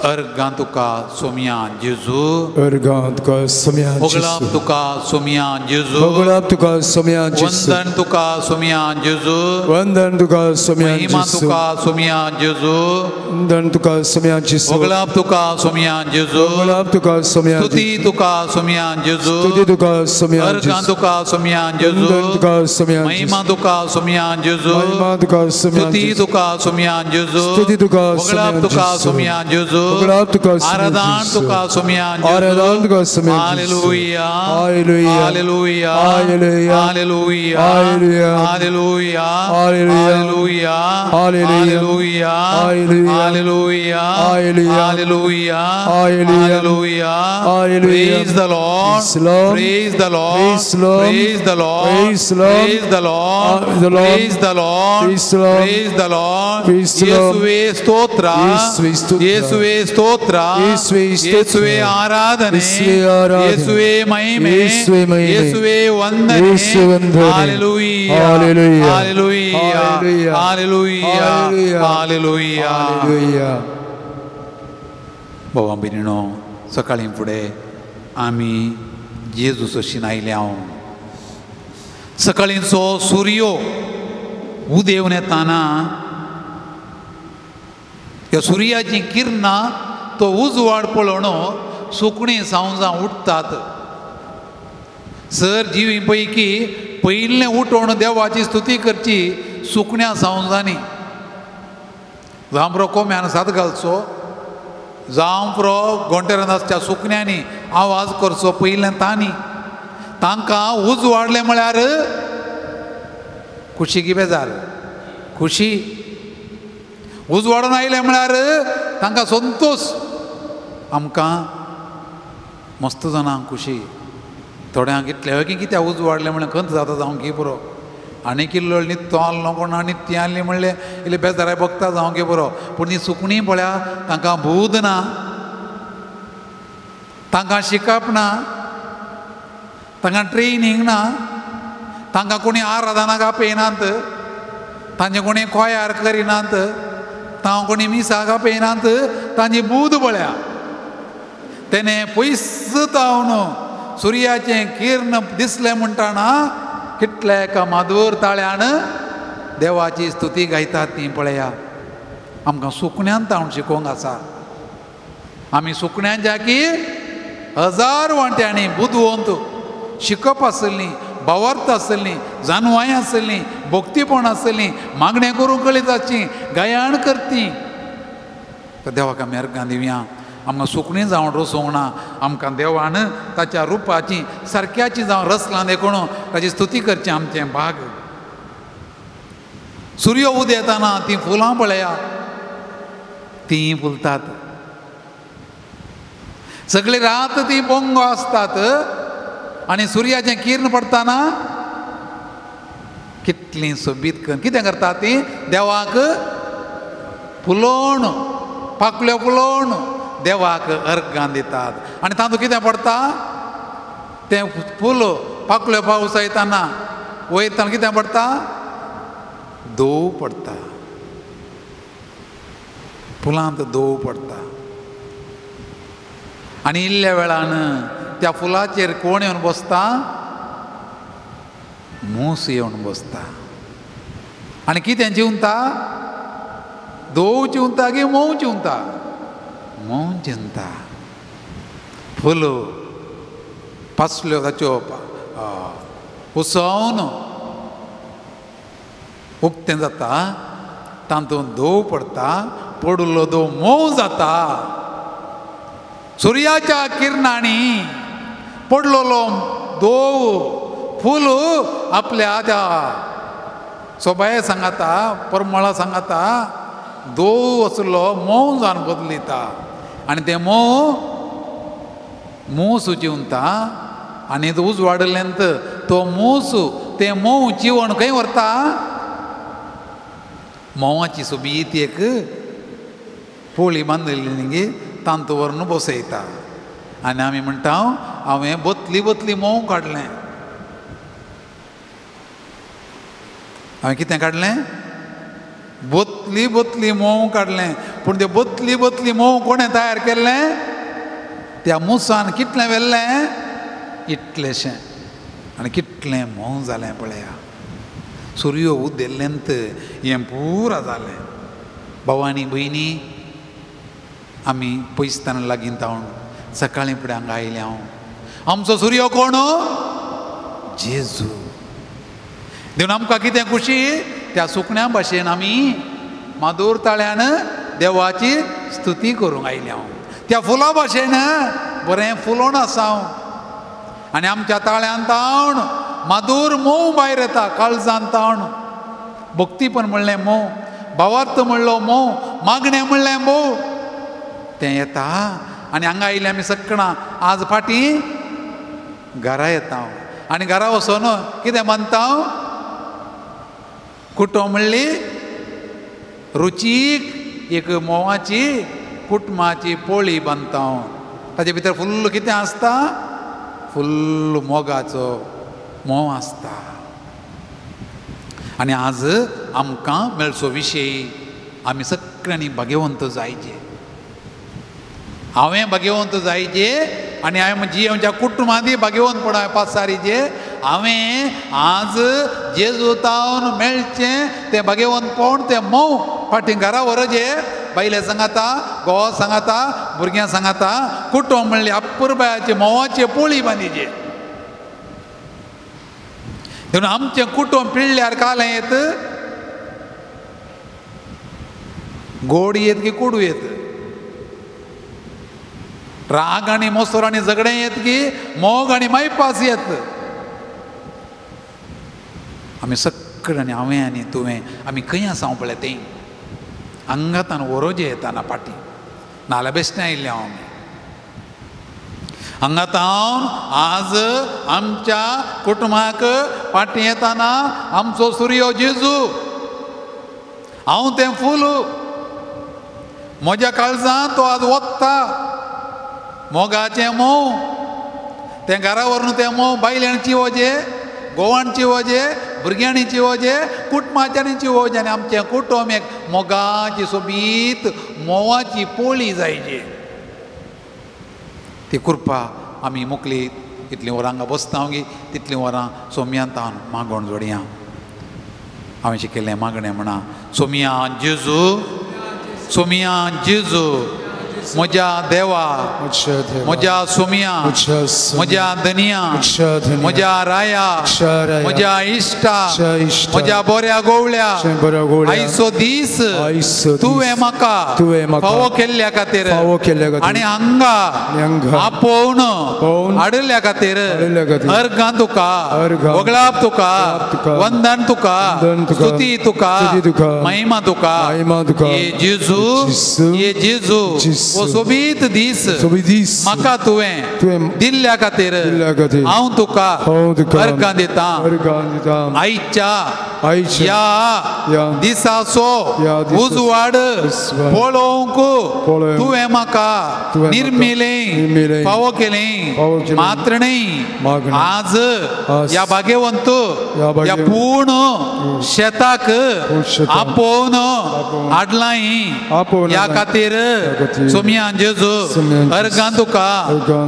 अर्गां तुका सोम्या जेजू, अर्गां तुका सोम्या जेजू, होगळाप तुका सोम्या जेजू, होगळाप तुका सोम्या जेजू, वंदन तुका सोम्या जेजू, वंदन तुका सोम्या जेजू, महिमा तुका सोम्या जेजू, वंदन तुका सोम्या जेजू, होगळाप तुका सोम्या जेजू, होगळाप तुका सोम्या, स्तुती तुका सोम्या जेजू, स्तुती तुका सोम्या जेजू, अर्गां तुका सोम्या जेजू, वंदन तुका सोम्या, महिमा तुका सोम्या जेजू, महिमा तुका सोम्या, स्तुती तुका सोम्या जेजू, स्तुती तुका, होगळाप तुका सोम्या जेजू, आराधन तुका सोम्या, आराधन तुका Saumya. Hallelujah, hallelujah, hallelujah, hallelujah, hallelujah, hallelujah, hallelujah, hallelujah, hallelujah, hallelujah, hallelujah. Praise the Lord, praise the Lord, praise the Lord, praise the Lord, praise the Lord, praise the Lord. येसुवे स्तोत्र, येसुवे स्तोत्र, येसुवे आराधने, येसुवे महिमे, येसुवे वंदने। Hallelujah, hallelujah, hallelujah, hallelujah. भावा भयणीनो, सकाळीं फुडें आमी जेजू सोशीन आयले हांव। सकाळींचो सुर्यो उदेवन येताना ह्या सुर्याचीं किरणां तो उजवाड पळोवन सुकणीं सावजां उठतात। सर जिवी पैकी पयलें उठोवन देवाची स्तुती करची सुकण्या सावजांनी। जांबरो कोम्यान साद घालचो, जांबरो गोंटेरान आसच्या सुकण्यांनी आवाज करचो पयलें तांणी। तांकां उजवाडलें म्हळ्यार खुशी की बेजार, खुशी। उजवाडून आयलें म्हळ्यार तांकां संतोश। आमकां मस्त जाणां खुशी। थोड्यांक इतलें की कित्याक उजवाडलें म्हणल्यार खंत जाता जावंक की पुरो, आनी किल्लो न्हिदतो आसलो कोण आनी ती आसली म्हणलें इल्लें बेजाराय भोगता जावंक की पुरो। पूण ती सुकणीं पळया तांकां बूद ना, तांकां शिकप ना, तांकां ट्रेनींग ना, तांकां कोणी आराधनाक आपयनात, तांचे कोणी खोयार करिनात, तांकां कोणी मिसाक आपयनात। तांची बूद पळया तेणें पयस जावन सुर्याचें किर्ण दिसलें म्हणटाना कितल्या एका माधूर ताळ्यान देवाची स्तुती गायतात ती पळया। आमकां सुकण्यान तावन शिकोवंक आसा। आमी सुकण्यांच्या की हजार वांट्यांनी बुदवंत शिकप आसलीं, भावार्थ आसलीं, जानवाय आसलीं, भक्तीपण आसलीं, मागणें करूंक कळीत आसचीं, गायन करती। तर देवाक आमी अर्गां दिवया। आमकां सुकणीं जावन रचोवंक ना, आमकां देवान ताच्या रुपाची सारक्याची जावन रचलां देखून ताची स्तुती करची आमचें भाग। सुर्य उदेताना तीं फुलां पळया, तीं फुलतात। सगळी रात तीं बोंगो आसतात आनी सुर्याचें किर्ण पडटाना कितलीं सोबीत कितें करतात तीं देवाक फुलोवन, पाकल्यो फुलोवन देवाक अर्गां दितात। आनी तातूंत कितें पडटा, तें फूल पाकल्यो पावस येताना वयताना कितें पडटा, दव पडटा, फुलांत दव पडटा। आनी इल्ल्या वेळान त्या फुलाचेर कोण येवन बसता, मूस येवन बसता। आनी कितें चिंवता, दव चिंवता की मोव चिंवता, मोव चिंता। फूल पासल्यो ताच्यो उसोवन उक्तें जाता, तातूंत दव पडटा, पडिल्लो दव मोव जाता। सुर्याच्या किरणांनी पडलेलो दव फूल आपल्या त्या सोबाये सांगाता, परमळा सांगाता दव आसलो मोव जावन बदलिता। आनी तें मोव मूस चिवता आनी उजवाडल्यान तो मूस तें मोव चिवन खंय व्हरता, म्होंवाची सोबीत एक पोळी बांदिल्ली न्ही तांतू व्हरून बसयता। आनी आमी म्हणटा हांवें बतली बतली म्होंव काडलें। हांवें कितें काडलें, बोतली बोतली म्होंव काडलें. पूण तें बोतली बोतली म्होंव कोणें तयार केल्लें? त्या मुसान कितलें व्हेल्लें? इतलेंशें. आनी कितलें म्होंव जालें पळया. सुर्यो उदेल्लेंत हें पुरा जालें. भाव आनी भयणी, आमी पयसताना लागीं तावन सकाळीं फुडें हांगा आयलें हांव. आमचो सुर्यो कोण? जेजू. देवन आमकां कितें खुशी? त्या सुकण्या भाशेन आमी मादूर ताळ्यान देवाची स्तुती करूंक आयल्या हांव. त्या फुलां भाशेन बरें फुलोवन आसा हांव. आनी आमच्या ताळ्यान तावन मादूर मोव भायर येता, काळजान तावन. भक्तीपण म्हणलें मोव, भावार्थ म्हणलो मोव, मागणें म्हणलें मोव, तें येता. आनी हांगा आयलें आमी सगळां आज फाटीं घरा येता हांव. आनी घरा वचोन कितें मानता हांव? कुटो म्हणली रुचीक एक म्होंवाची कुटमाची पोळी बांदता हांव. ताजे भितर फुल्ल कितें आसता? फुल्ल मोगाचो म्होंव आसता. आनी आज आमकां मेळचो विशय आमी सगळ्यांनी भाग्यवंत जायचे. हांवें भाग्यवंत जायचे आनी हांवें म्हजी आमच्या कुटुंबांतय भाग्यवंतपण हांवें पासारीचें. हांवें आज जेजू तावन मेळचें तें भाग्यवंतपण, तें म्होंव फाटीं घरा व्हरचें. बायले सांगाता, घोवा सांगाता, भुरग्यां सांगाता, कुटुंब म्हणल्यार अपुरबायाची म्होंवाची पोळी बांदिची. देखून आमचें कुटुंब पिळ्ळ्यार कालें येत, गोड येत की कोडू येत, राग आनी मोसोर आनी झगडें येत की मोग आनी मायपास येत. आमी सगळ्यांनी, हांवें आनी तुवें, आमी खंय आसा हांव पळय तें आंगातान वरोजे येताना फाटीं नाल्यार बेश्टें आयिल्लें हांव. आमी हांगातावन आज आमच्या कुटुंबाक फाटीं येताना आमचो सुर्यो जेजू, हांव तें फूल, म्हज्या काळजांत तो आज वता. मोगाचें म्होंव तें घरा व्हरून तें म्होंव बायल्यांनी चिवोचें, घोवान चिवोचें, भुरग्यांनी चिवोचें, कुटुंबाच्यांनी चिवोचें. आनी आमचें कुटुंब एक मोगाची सोबीत म्होंवाची पोळी जायची. ती कृपा आमी मुकली इतलीं वरां हांगा बसता हांव गी तितलीं वरां सोमयान तावन मागोण जोडया. हांवें शिकयल्लें मागणें म्हणा, सोमया जेजू, सोमया जेजू, म्हज्या देवा, म्हज्या सोमया, म्हज्या धनिया, म्हज्या राया, म्हज्या इश्टा, म्हज्या बऱ्या गोवळ्या, आयचो दीस तुवें म्हाका फावो केल्ल्या खातीर आनी हांगा आपोवन हाडिल्ल्या खातीर अर्गां तुका, वगळाप तुका, वंदन तुका, स्तुती तुका, महिमा तुका. ये जेजू, ये जेजू, वो सोबीत दीस म्हाका तुवें दिल्ल्या खातीर हांव तुका अर्गां दितां. आयच्या ह्या दिसाचो उजवाड पळोवंक तुवें म्हाका निर्मिलें, फावो केलें. मात्र न्हय, आज ह्या भाग्यवंत ह्या पूर्ण शेताक आपोवन हाडलां. ह्या खातीर सोमया जेजू, अर्गां तुका,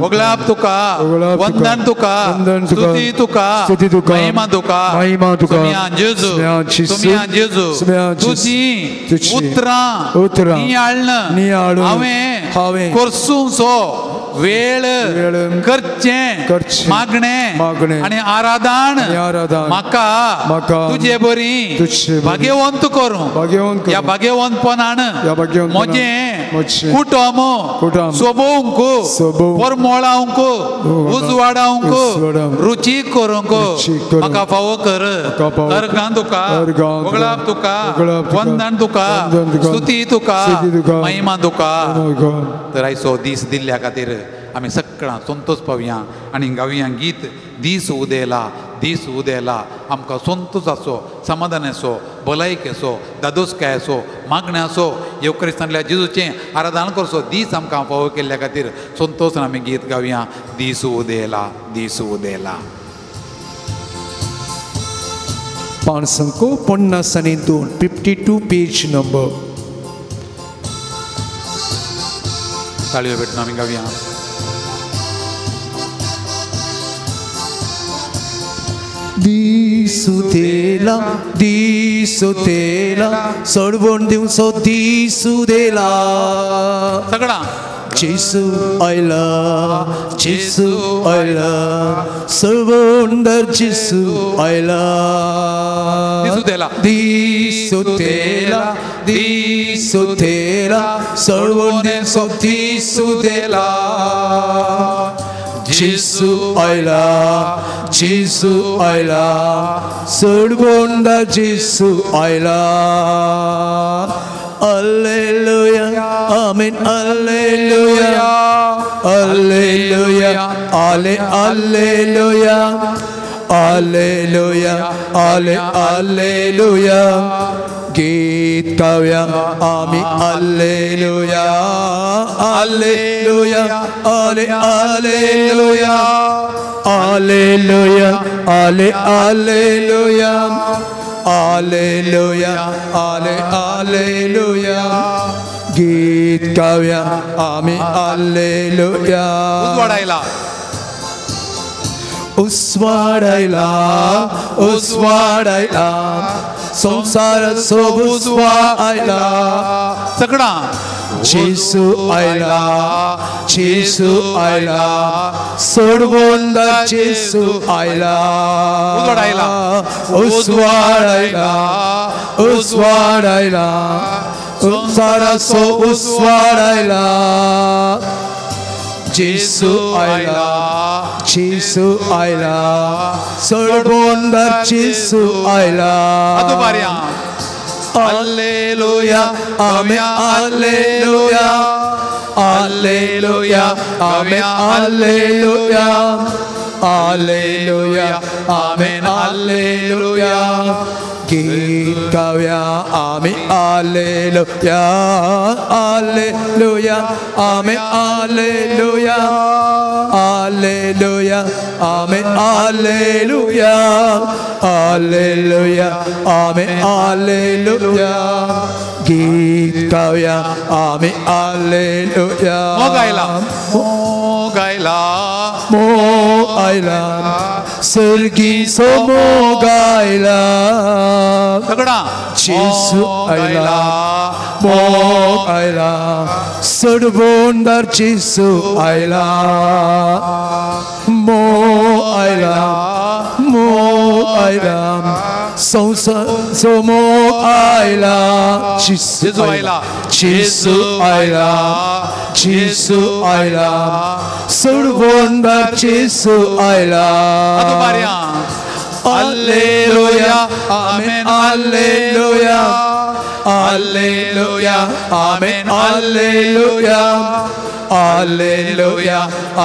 वगळाप तुका, वंदन तुका, स्तुती तुका, महिमा तुका. सोमया जेजू, सोमया जेजू, तुजी उतरां नियाळ्ळन हांवें कोर्सूंचो वेळ करचें मागणें आनी आराधन म्हाका तुजे बरी भाग्यवंत करूं. ह्या भाग्यवंतपणान म्हजें कुटुंब सोबोवंक, परमळावंक, उजवाडावंक, रुचीक करूंक म्हाका फावो कर. अर्गां तुका, वगळाप तुका, वंदन तुका, स्तुती तुका, महिमा तुका. तर आयचो दीस दिल्ल्या खातीर आमी सगळां संतोष पावया आनी गावया गीत, दीस उदेला, दीस उदेला. आमकां संतोषाचो, समाधानाचो, भलायकेचो, दादोसकायेचो, मागण्याचो येवक्रिस्तांतल्या जेजूचें आराधन करचो दीस आमकां फावो केल्ल्या खातीर संतोषान आमी गीत गावया, दीस उदेला, दीस उदेला. पांच 52 52 पेज नंबर. ताळयो भेटून आमी गावया. दिसुतेला दिसुतेला सोडवण दिवसो दिसुदेला. सगळा जेसू आयला जेसू आयला सर्वंदर जेसू आयला. दिसुतेला दिसुतेला दिसुतेला सोडवण दिवसो दिसुदेला. जेसू आयला जेसू आयला सोडवंदर जेसू आयला. Alleluia, amen, alleluia, alleluia, alle, alleluia, alleluia, alle, alleluia. गीत गाऊया आम्ही alleluia, alleluia, alle, alleluia, alleluia, alle, alleluia, alleluia, alle, alleluia. गीत गाऊया आम्ही alleluia. उजवाडायला उजवाडायला उजवाडायला संसाराचो उजवाडायला. सगळा जेसू आयला जेसू आयला सोडवंदर जेसू आयला. उजवाडायला उजवाडायला उजवाडायला संसाराचो उजवाडायला. जेसू आयला जेसू आयला सोडवंदर जेसू आयला. Alleluia, amen, alleluia, alleluia, amen, alleluia, alleluia, amen, alleluia. गीत गाऊया आम्ही alleluia, alleluia, amen, alleluia, alleluia, amen, alleluia, alleluia, amen, alleluia. गीत गाऊया आम्ही alleluia. मोगायला मोगायला मोगायला सर्गीचो मोगायला. सगळा जेसू आयला मोगायला सोडवंदर जेसू आयला. मोगायला मोगायला संसाराचो मोग आयला. जेसू आयला जेसू आयला जेसू आयला सोडवंदर जेसू आयला. Alleluia, amen, alleluia, alleluia, amen, alleluia, alleluia,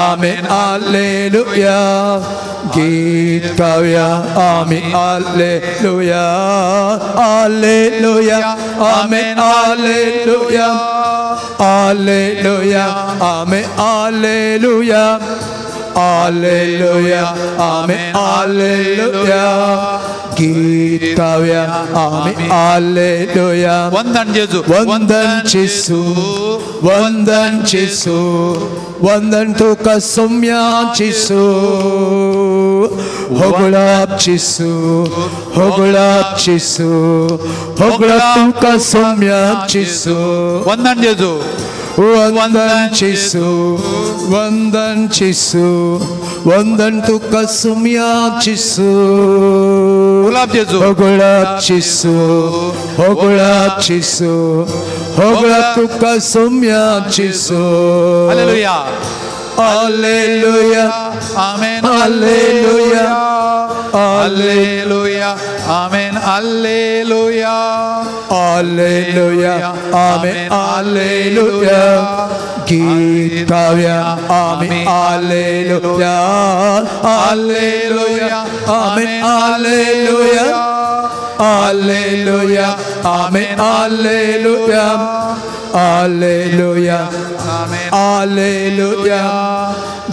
amen, alleluia. गीत गाऊया आम्ही alleluia, alleluia, amen, alleluia, alleluia, amen, alleluia, alleluia, amen, alleluia. गीत गाऊया आम्ही alleluia. वंदन जेजू वंदन जेसू वंदन जेसू वंदन तुका सौम्या जेसू. होगळाप जेसू होगळाप जेसू होगळाप तुका सौम्या जेसू. वंदन जेजू वंदन जेसू वंदन जेसू वंदन तुका सौम्या जेसू. गुलाब जेजू होगळाप जेसू होगळाप जेसू होगळाप तुका Saumya जेसू. Hallelujah alleluia, amen, alleluia, alleluia, amen, alleluia, alleluia, amen, alleluia. गीत गाऊया आम्ही alleluia, alleluia, amen, alleluia, alleluia, amen, alleluia, alleluia, amen, alleluia.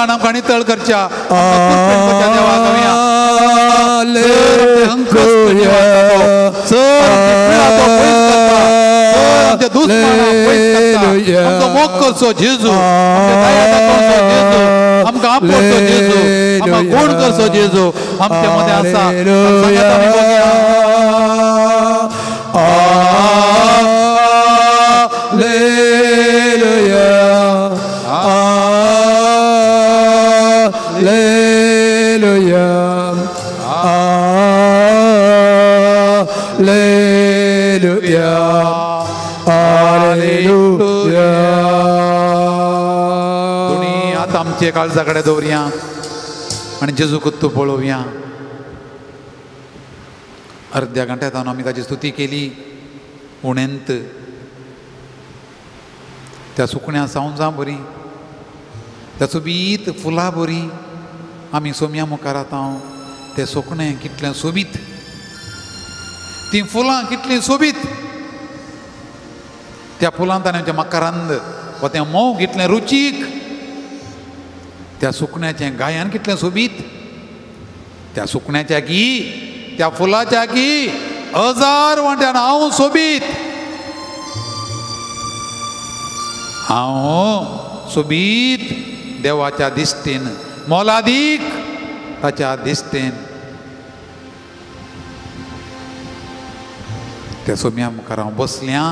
उदकान आमकां नितळ करच्या देवा गावया. सर दुस्मानाक पयस करता, आमचो मोग करचो जेजू, दया दाखोवचो जेजू, आमकां आपोवचो जेजू, आमकां गुण करचो जेजू आमचे मदें आसा. सांगात आमी बघया. Hallelujah, Hallelujah, Hallelujah, Hallelujah. दोनी आतां आमचे काळजा कडेन दवरया आनी जेजूक तूं पळोवया. अर्द्या घंट्यात आमी ताची स्तुती केली. उणेंत त्या सुकण्या सावंजां बरी, त्या सोबीत फुलां बरी आमी सोम्या मुखार आतां. तें सुकणें कितलें सोबीत, तीं फुलां कितलीं सोबीत, त्या फुलांत आनी आमचें मकरंद वा तें म्होंव कितलें रुचीक, त्या सुकण्याचें गायन कितलें सोबीत, त्या सुकण्याच्या की त्या फुलाच्या की हजार वांट्यान हांव सोबीत, हांव सोबीत देवाच्या दिश्टीन, मोलादीक ताच्या दिश्टीन. त्या सोम्या मुखार हांव बसल्या,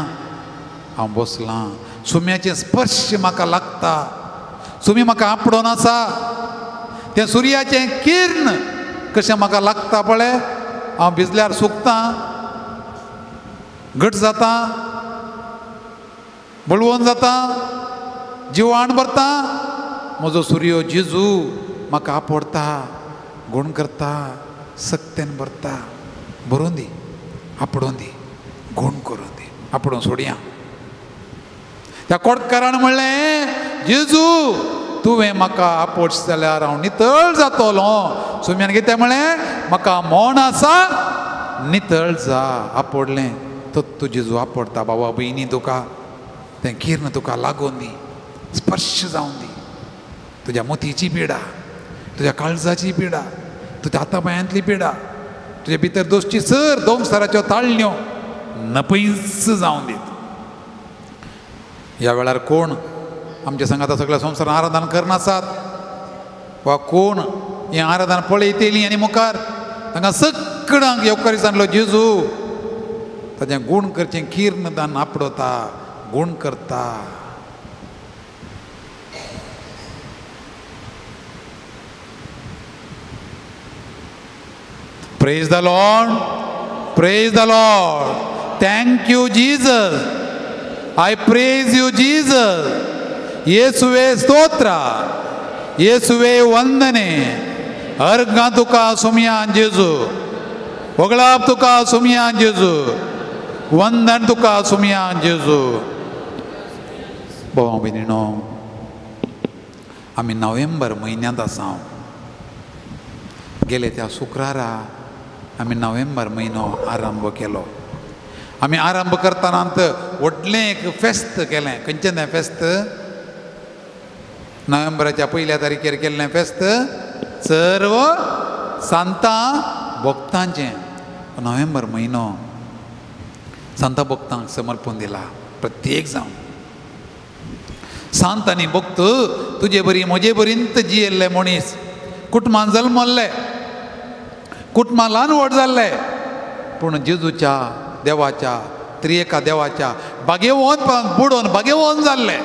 हांव बसलां. सोम्याचें स्पर्श म्हाका लागता, सोमी म्हाका आपडोन आसा. तें सुर्याचें किर्ण कशें म्हाका लागता पळय, हांव भिजल्यार सुकता, घट जाता, बळवंत जाता, जिवाण भरता. म्हजो सुर्यो जेजू म्हाका आपडता, गुण करता, सक्तेन भरता. भरून दी, आपडोन दी, गुण करून दी, आपडोन सोडया. त्या कोटकारान म्हणलें, जेजू तुवें म्हाका आपोवच जाल्यार हांव नितळ जातलो. सोम्यान कितें म्हणलें, म्हाका मोन आसा, नितळ जा. आपोडलें तो तूं जेजू आपडता. बाबा भयणी तुका तें किर्ण तुका लागून दी, स्पर्श जावन दी. तुज्या मोतीची पिडा, तुज्या काळजाची पिडा, तुज्या हातापायांतली पिडा, तुज्या भितर दोसची सर दोंगसराच्यो ताळण्यो नपयच जावन दीत. ह्या वेळार कोण आमच्या संगाता सगळ्या संवसारान आराधन करनासात वा कोण हें आराधन पळयतली आनी मुखार तांकां सगळ्यांक येवकारीसानलो जेजू ताचें गूण करचें किर्ण दान आपडोता, गूण करता. Praise the Lord, praise the Lord. Thank you Jesus, I praise you Jesus. येसुवे स्तोत्र, येसुवे वंदने. अर्घां तुका सुमयान जेजू, वगळाप तुका सुमयान जेजू, वंदन तुका सुमयान जेजू. भाव भयणीनो, आमी नोव्हेंबर म्हयन्यांत आसा. गेले त्या शुक्रारा आमी नोव्हेंबर म्हयनो आरंभ केलो. आमी आरंभ करतना व्हडलें एक फेस्त केलें. खंयचें तें फेस्त? नोव्हेंबराच्या पयल्या तारखेर केल्लें फेस्त सर्व सांता भक्तांचें. नोव्हेंबर म्हयनो सांता भक्तांक समर्पण दिला. प्रत्येक जावन सांत आनी भक्त तुजे बरी म्हजे बरींत जियेल्ले मनीस, कुटुंबान जल्मल्ले, कुटुंबान ल्हान व्हड जाल्ले, पूण जेजूच्या देवाच्या त्रिएका देवाच्या बागेवन बुडोवन बागेवन जाल्ले.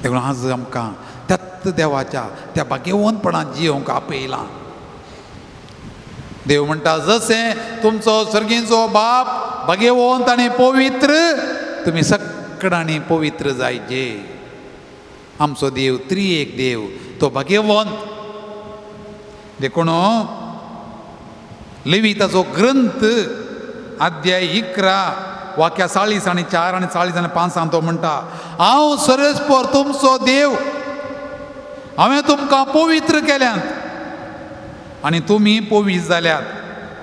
देखून आज आमकां त्याच देवाच्या त्या बागेवनपणान जियोवंक आपयलां. देव म्हणटा, जशें तुमचो सर्गींचो बाप बागेवंत आनी पवित्र, तुमी सगळ्यांनी पवित्र जायचे. आमचो देव त्रिएक देव, तो भाग्यवंत. देखून लेविताचो ग्रंथ अध्याय 11 वाक्या 40 आनी 4 आनी 40 आनी 5 तो म्हणटा, हांव सरेस्पर तुमचो देव, हांवें तुमकां पवित्र केल्यात आनी तुमी पवित्र जाल्यात.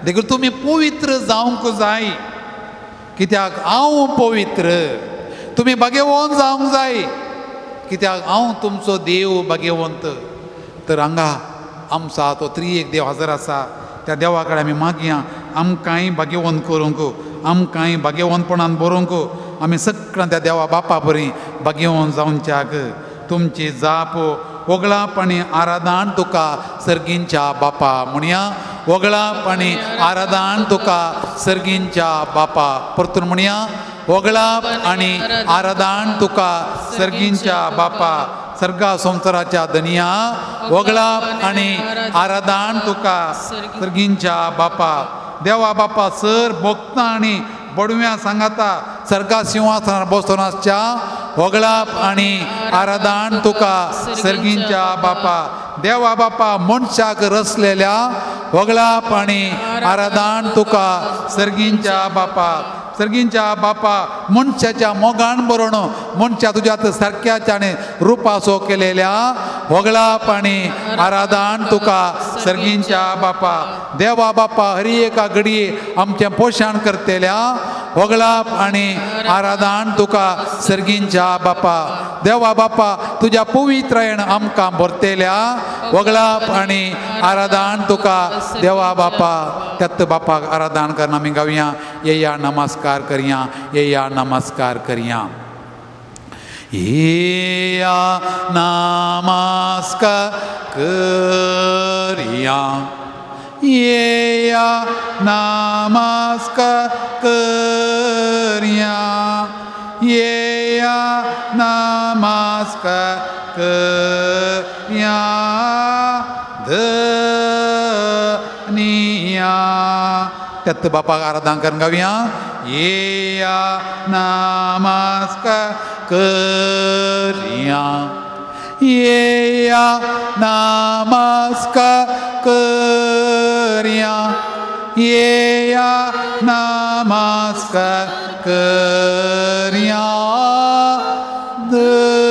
देखून तुमी पवित्र जावंक जाय, कित्याक हांव पवित्र. तुमी भाग्यवंत जावंक जाय, कित्याक हांव तुमचो देव भाग्यवंत. तर हांगा आमचो तो त्रिएक देव हजर आसा. त्या देवा कडेन आमी मागया आमकांय भाग्यवंत करूंक, आमकांय भाग्यवंतपणान बरोवंक. आमी सगळ्यां त्या देवा बापा बरी भाग्यवंत जावच्याक. तुमची जाप वगळाप आनी आराधन तुका सर्गींच्या बापा म्हणया. वगळाप आनी आराधन तुका सर्गींच्या बापा. परतून म्हणया, वगळाप आनी आराधन तुका सर्गींच्या बापा. सर्गा संवसाराच्या धनया वगळाप आनी आराधन तुका सर्गींच्या बापा. देवा बापा सर भोगता आनी बडव्या सांगाता सर्गा सिंहासनार बसून आसच्या वगळाप आनी आराधन तुका सर्गींच्या बापा. देवा बापा मनशाक रचलेल्या वगळाप आनी आराधन तुका सर्गींच्या बापा. सर्गींच्या बापा मनशाच्या मोगान बरोवन मनशा तुज्या सारक्याच्या आनी रुपासो केलेल्या वगळाप आनी आराधन तुका सर्गींच्या बापा. देवा बापा हरी एका घडये आमचें पोशण करतल्या वगळाप आनी आराधन तुका सर्गींच्या बापा. देवा बापा तुज्या पवित्रायण आमकां भरतल्या वगळाप आनी आराधन तुका देवा बापा. त्यात बापाक आराधन करना आमी गावया. येया नमस्कार करया, येया नमस्कार करया. येया नमस्कार करया, येया नमस्कार करया, येया नमस्कार करया धनिया. त्यात बापाक आराधना करून गावया. येया नमस्कार करया, येया नमस्कार करया, येया नमस्कार करया धनिया.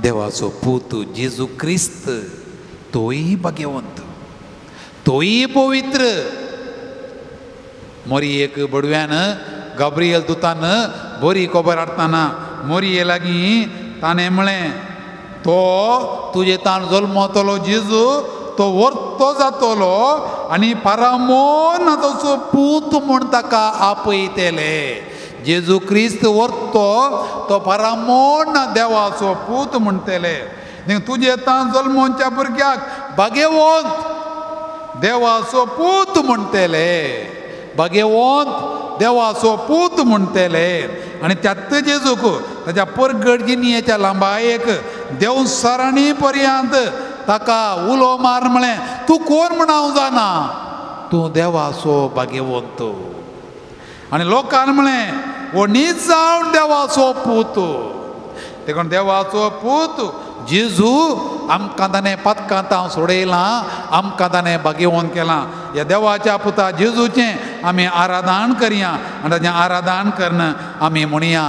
देवाचो पूत जेजू क्रिस्त तोय भाग्यवंत, तोय पवित्र. मोरयेक बडव्यान गाब्रियल दुतान बरी खबर हाडटना मोरये लागीं ताणें म्हळें, तो तुजे ताण जल्मतलो जेजू तो वर्तो जातलो आनी पारामोन तसो पूत म्हूण ताका आपयतले. जेजू क्रिस्त वर्तो तो पारामोन देवाचो पूत म्हणटले. तुजे ताण जल्मोच्या भुरग्याक भाग्यवंत देवाचो पूत म्हणटले, भाग्यवंत देवाचो पूत म्हणटले. आनी त्यात जेजूक ताच्या परगट जिणयेच्या लांबायेक देवसारांनी पर्यंत ताका उलो मार म्हळें, तूं कोण म्हण हांव जाणा, तूं देवाचो भाग्यवंत. आनी लोकान म्हळें, हो नीज जावन देवाचो पूत. देखून देवाचो पूत जेजू आमकां ताणें पातकांत सोडयलां, आमकां ताणें भाग्यवंत केलां. ह्या देवाच्या पुता जेजूचें आमी आराधन करया आनी ताचें आराधन करून आमी म्हणया,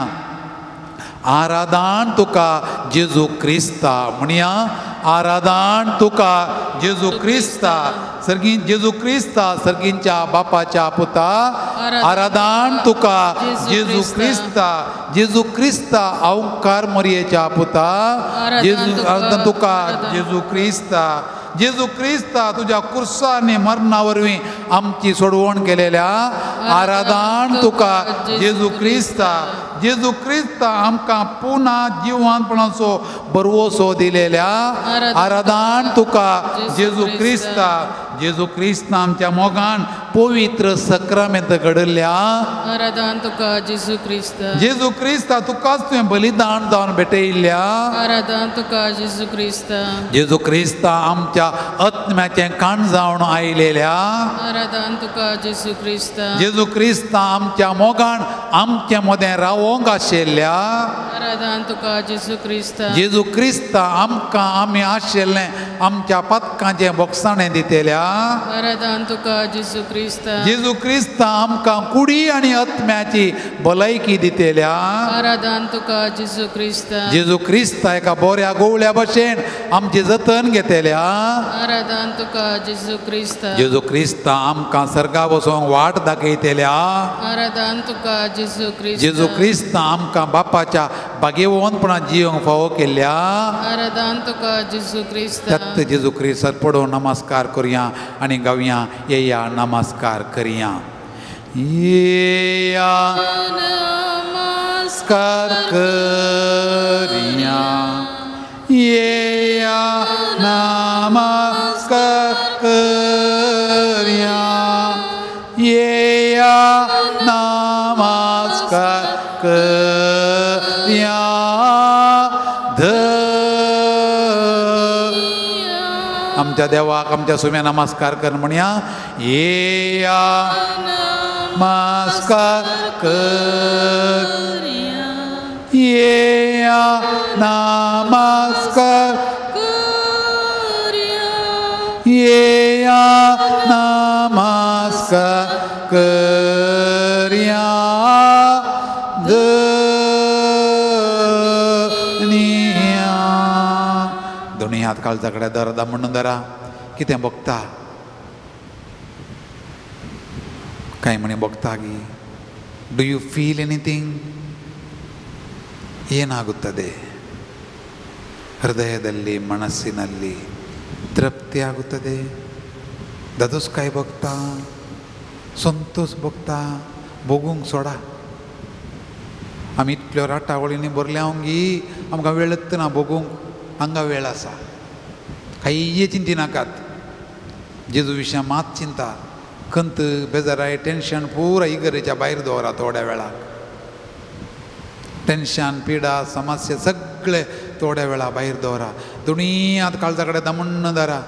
आराधन तुका जेजू क्रिस्ता. म्हणया, आराधन तुका जेजू क्रिस्ता. सर्गी जेजू क्रिस्ता सर्गींच्या बापाच्या पुता आराधन तुका जेजू क्रिस्ता. जेजू क्रिस्ता अवकार मोरयेच्या पुता जेजू आराधन तुका जेजू क्रिस्ता. जेजू क्रिस्ता तुज्या कुर्सा आनी मरणा वरवीं आमची सोडवण केलेल्या आराधन तुका जेजू क्रिस्ता. जेजू क्रिस्ता आमकां पुना जिवानपणाचो बरवसो दिलेल्या आराधन तुका जेजू क्रिस्ता. जेजू क्रिस्ता आमच्या मोगान पवित्र सक्रामेंत घडल्या आराधन तुका जेजू क्रिस्ता. जेजू क्रिस्ता तुकाच तुवें बलिदान जावन भेटयिल्ल्या आराधन तुका जेजू क्रिस्ता. जेजू क्रिस्ता आमच्या आत्म्याचें काण जावन आयलेल्या आराधन तुका जेजू क्रिस्ता. जेजू क्रिस्ता आमच्या मोगान आमचे मदें रावोंक आशिल्ल्या आराधन तुका जेजू क्रिस्ता. जेजू क्रिस्ता आमकां आमी आशिल्लें आमच्या पातकांचें बोगसाणें दितेल्या. आराधन तुका जेजू क्रिस्ता. जेजू क्रिस्ता आमकां कुडी आनी आत्म्याची भलायकी दितेल्या. आराधन तुका जेजू क्रिस्ता. जेजू क्रिस्ता एका बऱ्या गोवळ्या भशेन आमचें जतन घेतेल्या. आराधन तुका जेजू क्रिस्ता. जेजू क्रिस्ता आमकां सर्गा वचोंक वाट दाखयतेल्या. आराधन तुका जेजू क्रिस्ता. जेजू क्रिस्ता आमकां बापाच्या भाग्यवंतपणान जिवंक फावो केल्या. आराधन तुका जेजू क्रिस्ता. दत्त जेजू क्रिस्तार पडोवन नमस्कार करुया आनी गावया येया नमस्कार करया. येया नमस्कार करया, येया नमस्कार करया, येया नमस्कार करया. आमच्या देवाक आमच्या सुम्या नमस्कार कर म्हणया. येया नमस्कार कर, येया नमस्कार करया, येया नमस्कार करया. धनिया दोनी हात काळजा कडेन दरदा म्हणून दरा. कितें बघता काय म्हणे बघता गी? Do you feel anything? ಏನಾಗುತ್ತದೆ? ಹೃದಯದಲ್ಲಿ ಮನಸ್ಸಿನಲ್ಲಿ ತೃಪ್ತಿ ಆಗುತ್ತದೆ. ದದುಸ್ಕಾಯ್ ಬಗ್ತಾ, संतोष बघता, भोगूंक सोडा. आमी इतल्यो राटावळींनी भरल्या गी आमकां वेळच ना भोगूंक. हांगा वेळ आसा, कांय चिंतिनाकात. जेजू विशया मात चिंता, खंत, बेजाराय, टेंशन पुरा इगरेच्या भायर दवरा थोड्या वेळाक. टेंशन, पिडा, समस्या सगळे थोड्या वेळा भायर दवरा. दोनी हात काळजा कडेन दमण्ण दरा.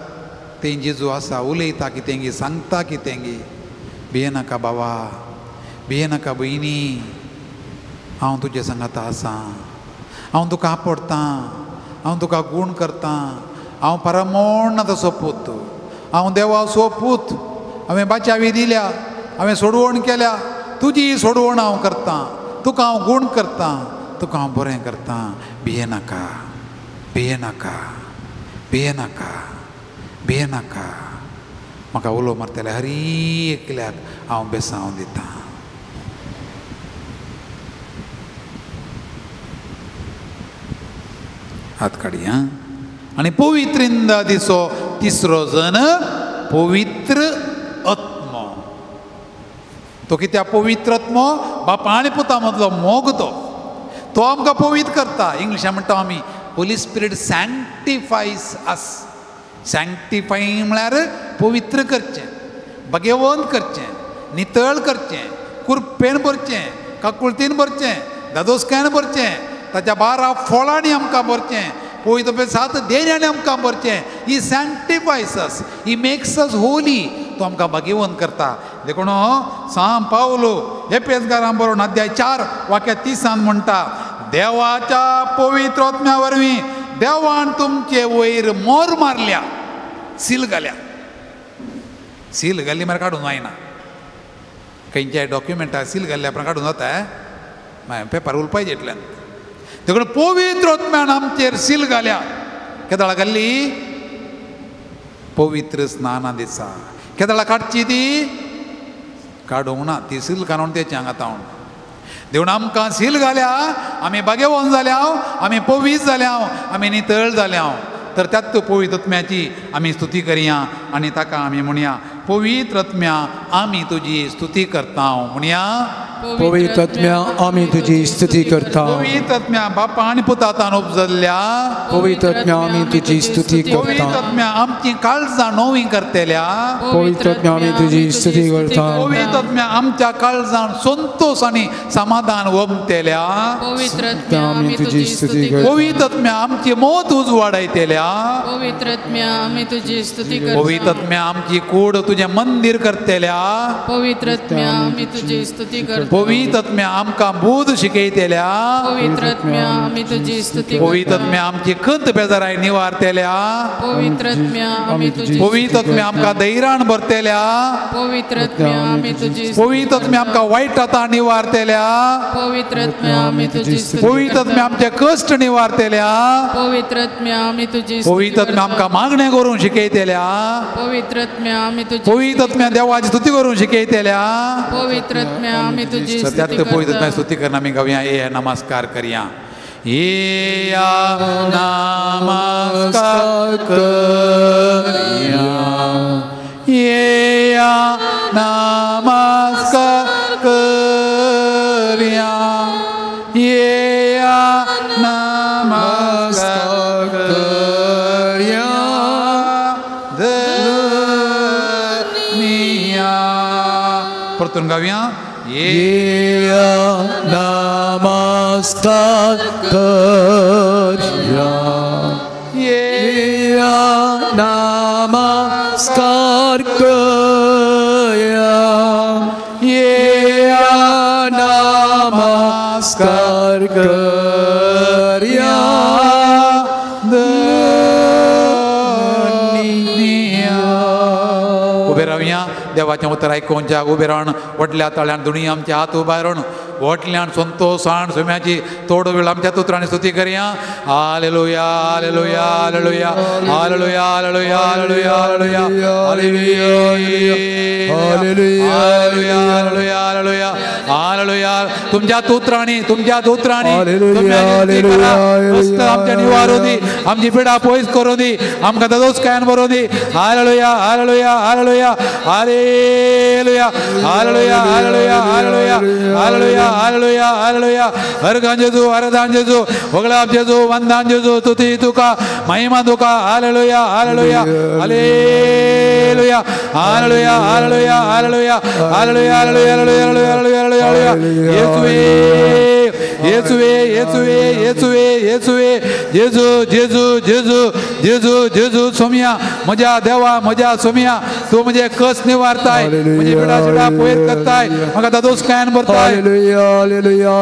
तें जेजू आसा, उलयता कितेंगी, सांगता कितेंगी. भियेनाका बाबा, भियेनाका भयणी, हांव तुजे सांगाता आसा. हांव तुका आपडतां, हांव तुका गूण करतां. हांव परमोण सोपूत, हांव देवा सोपूत. हांवें बाचावी दिल्या, हांवें सोडवण केल्या, तुजी सोडवण हांव करतां. तुका हांव गूण करतां, तुका हांव बरें करतां. भियेनाका, भियेनाका, भियेनाका, भियेनाका. म्हाका उलो मारतले हरी एकल्याक हांव बेसांव दितां. हात काडया. आनी पवित्रिंदा दिसो तिसरो जन पवित्र आत्मो. तो कित्याक पवित्र आत्मो? बापा आनी पुता मदलो मोग तो तो आमकां पवित्र करता. इंग्लिशान म्हणटा आमी होली स्पिरीट सँक्टिफायज अस. सँक्टिफाय म्हळ्यार पवित्र करचें, भगेवंत करचें, नितळ करचें, कुरपेन भरचें, काकुळतीन भरचें, दादोसकायन भरचें, ताच्या 12 फळांनी आमकां भरचें, पवित्र सात देण्यांनी आमकां भरचें. He sanctifies us, he makes us holy. तो आमकां भाग्यवंत करता. देखून सांव पावलो एपेसकारां बरोवन अध्याय 4 वाक्य 30 म्हणटा, देवाच्या पवित्र आत्म्या वरवीं देवान तुमचे वयर मोर मारल्या, सील घाल्या. सील घाली म्हळ्यार काडून जायना. खंयच्याय डॉक्युमेंटाक सील घाल्ल्या उपरांत काडून जाता, मागीर पेपर उरपाय इतल्यान. देखून पवित्र आत्म्यान आमचेर सील घाल्या. केदळा घाल्ली? पवित्र स्नाना दिसा. केदळा काडची ती? काडूंक ना, ती सील काडून तेच्या हांगा तावन. देवून आमकां सील घाल्या, आमी भाग्यवंत जाल्या, आमी पवित्र जाल्या, आमी नितळ जाल्या. तर त्याच पवित्र आत्म्याची आमी स्तुती करया आनी ताका आमी म्हणया, पवित्र आत्म्या आमी तुजी स्तुती करता. म्हणया, पवित्र आत्म्या आमी तुजी स्तुती करता. पवित्र आत्म्या बापा आनी पुतान उपजल्ल्या, पवित्र आत्म्या आमी तुजी स्तुती करता. पवित्र आत्म्या आमची काळजां नवीं करतल्या, पवित्र आत्म्या आमी तुजी स्तुती करता. पवित्र आत्म्या आमच्या काळजान संतोष आनी समाधान ओमतेल्या, पवित्र आत्म्या आमी तुजी स्तुती करता. पवित्र आत्म्या आमची मत उजवाडायतेल्या, पवित्र आत्म्या आमी तुजी स्तुती करता. पवित्र आत्म्या आमची कूड तुजें मंदिर करतेल्या, पवित्र आत्म्या आमी तुजी स्तुती करता. करता. पवित्र आत्म्या आमकां बूद शिकयतल्या. पवित्र आत्म्या आमी तुजी स्तुती करता. पवित्र आत्म्या आमची खंत बेजाराय निवारतल्या. पवित्र आत्म्या आमी तुजी. पवित्र आत्म्या आमकां धैर्यान भरतल्या. पवित्र आत्म्या आमी तुजी. पवित्र आत्म्या आमकां वायट आतां निवारतल्या. पवित्र आत्म्या आमी तुजी. पवित्र आत्म्या आमचे कश्ट निवारतल्या. पवित्र आत्म्या आमी तुजी. पवित्र आत्म्या आमकां मागणें करूंक शिकयतल्या. पवित्र आत्म्या आमी तुजी. पवित्र आत्म्या देवाची स्तुती करूंक शिकयतल्या. पवित्र आत्म्या आमी तुजी. सत्यात पवित्र आत्म्या स्तुती करना आमी गावया. ये नमस्कार करया. येया नमस्कार करया. येया नमस्कार करया. येया नमस्कार करया. धनिया. परतून गावया. येया नमस्कार करया. येया नमस्कार करया. येया नमस्कार करया. धनिया. उबे रावया. देवाचें उतर आयकुंच्या उबे रावन व्हडल्या ताळ्यान दुणी आमचे हात उबारून व्हडल्यान संतोशान सुम्याची थोडो वेळ आमच्या तुत्रांनी स्तुती करया. Hallelujah hallelujah hallelujah hallelujah hallelujah hallelujah hallelujah hallelujah hallelujah hallelujah hallelujah. तुमच्या तुत्रांनी तुमच्या तुत्रांनी कष्ट आमच्या निवारू दी, आमची पिडा पयस करूं दी, आमकां ददोस कायन बरोवं दी. Hallelujah hallelujah hallelujah hallelujah hallelujah hallelujah hallelujah hallelujah hallelujah hallelujah. हरगान जेजू हरदान जेजू होगळाप जेजू वंदान जेजू तुती तुका महिमा तुका. Hallelujah hallelujah hallelujah hallelujah hallelujah hallelujah hallelujah hallelujah hallelujah hallelujah hallelujah. येसुवे येसुवे येसुवे येसुवे येसुवे जेजू जेजू जेजू जेजू जेजू. सोमिया म्हज्या देवा म्हज्या सोमिया, तूं म्हजे कस निवारताय, म्हजी पिडा शिडा पयर करताय, म्हाका दादोस कायन भरताय. Hallelujah hallelujah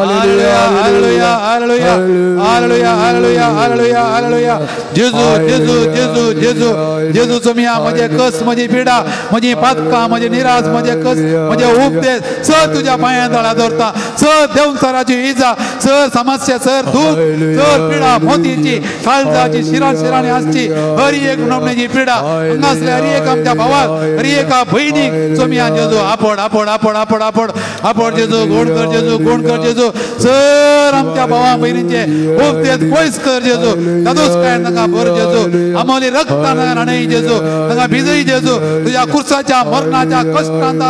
hallelujah hallelujah hallelujah hallelujah hallelujah hallelujah. जेजू जेजू जेजू जेजू जेजू. सोमिया म्हजे कस, म्हजी पिडा, म्हजी पातकां, म्हजे निराश, म्हजे कस, म्हजे उपदेश सर तुज्या पांयां तळा दवरता. सर देवसराची इजा, सर समस्या, सर दूख, सर पिडा मोतीची, काळजाची, शिरान शिरांनी आसची हर एक नमण्याची पिडा हांगासले हर एक आमच्या भावाक, हर एका भयणीक सोमिया जेजू आपड आपड आपड आपड आपड आपड जेजू. गोड कर जेजू, गोड कर जेजू. सर आमच्या भावा भयणीचे उपदेश पयस कर जेजू. दादोस काय तांकां भर जेजू. आमोली रक्तान न्हाणय जेजू, तांकां भिजय जेजू. तुज्या कुर्साच्या मरणाच्या कश्टान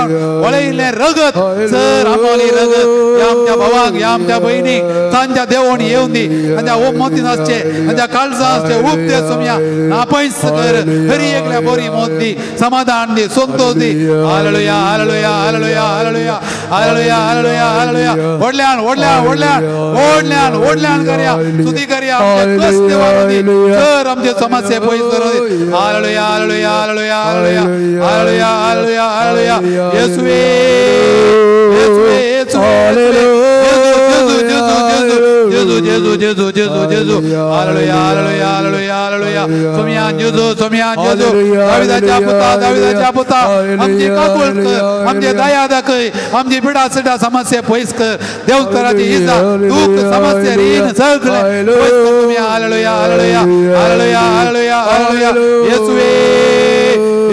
वळयिल्लें रगत सर आमोली रगत ह्या आमच्या भावाक, ह्या आमच्या भयणीक तांच्या देवण येवन दी. तांच्या मोतीन आसचे, तांच्या काळजां आसचे उपदेश सोमिया नापयस कर. हरी एकल्या बरी मोत दी, समाधान दी, संतोष दी. Hallelujah hallelujah hallelujah hallelujah hallelujah hallelujah hallelujah. व्हडल्यान व्हडल्यान व्हडल्यान व्हडल्यान व्हडल्यान करया, स्तुती करया. आमचे कश्ट निवारून दी सर, आमचे समस्या पयस करून दी. Hallelujah hallelujah hallelujah hallelujah hallelujah hallelujah hallelujah. येसुवे येसुवे येसुवे जेजू जेजू जेजू जेजू जेजू जेजू. Hallelujah hallelujah hallelujah hallelujah. सोमिया जेजू सोमिया जेजू. दाविदाच्या पुता, दाविदाच्या पुता, आमची काकूळ कर, आमची दया दाखय, आमची पिडा सिडा समस्या पयस कर. देवतराची इजा, दूख, समस्या, रीण सगळें पयस कर सोमिया. Hallelujah hallelujah hallelujah hallelujah hallelujah. येसुवे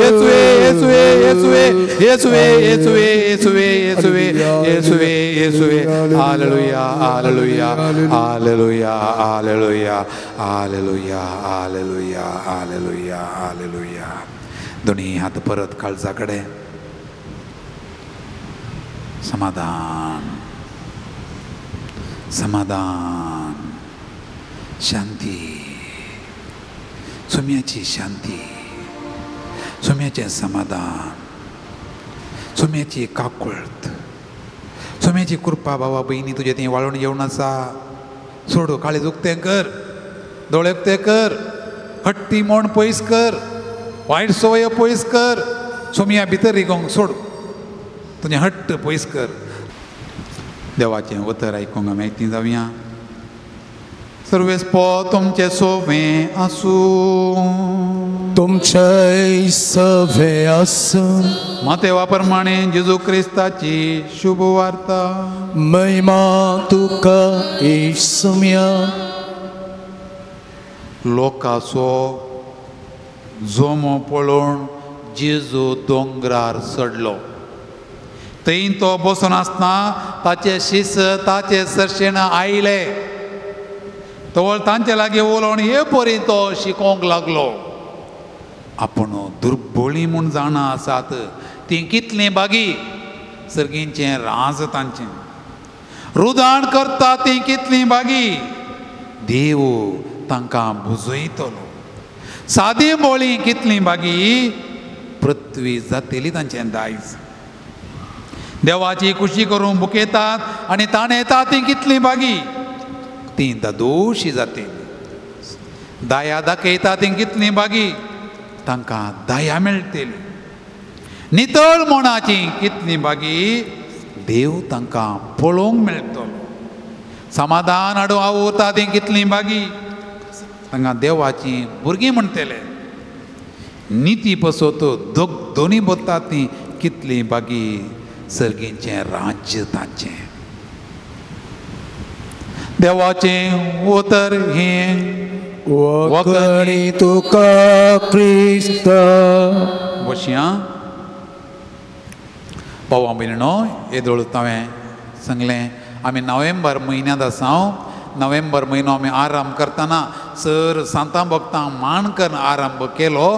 येसुवे येसुवे येसुवे येसुवे येसुवे येसुवे येसुवे येसुवे येसुवे. Hallelujah hallelujah hallelujah hallelujah hallelujah hallelujah hallelujah hallelujah. दोन्ही हात परत काळजा कडेन. समाधान समाधान, शांती, सुम्याची शांती, सुम्याचें समाधान, सुम्याची काकूळत, सुम्याची कृपा. भावा भयणी तुजे ती वाळून येवन आसा. सोडू काळीज उक्तें कर, दोळे उक्ते कर, हट्टी मोण पयस कर, वायट सवय पयस कर. सोमिया भितर रिगोंक सोड, तुजें हट्ट पयस कर. देवाचें उतर आयकूंक आमी आयकती जावया. सर्वेस्पो तुमचें सोवें आसूं. तुमचें सवें आसूं. मातेवा प्रमाणे जेजू क्रिस्ताची शुभ वार्ता. महिमा तुका येसुम्या. लोकाचो जोमो पळोवन जेजू दोंगरार चडलो. थंय तो बसून आसतना ताचे शिस ताचे सरशेन आयले. तवळ तांचे लागीं उलोवन हे परी तो शिकोवंक लागलो. आपूण दुर्बळी म्हूण जाणा आसात तीं कितलीं बागी सर्गींचें राज तांचें. रुदाण करता तीं कितलीं बागी देव तांकां बुजयतलो. सादी बोळी कितलीं बागी पृथ्वी जातली तांचें दायज. देवाची खुशी करूंक बुकयतात आनी ताणें येता तीं कितलीं बागी तीं दादोशी जातली. दाया दाखयता तीं कितलीं बागी तांकां दया मेळटली. नितळ मनाची कितलीं बागी देव तांकां पळोवंक मेळटलो. समाधान हाडून आवरता तीं कितलीं बागी तांकां देवाची भुरगीं म्हणटले. निती पसत दोनी बता तीं कितलीं बागी सर्गींचें राज्य तांचें. देवाचें उतर हें वखणी तुका क्रिस्त. बशया भावा भयणीनो, येदोळ हांवें सांगलें आमी नोव्हेंबर म्हयन्यांत आसा. नोव्हेंबर म्हयनो आमी आराम करतना सर सांतां भक्तां मान करून आरंभ केलो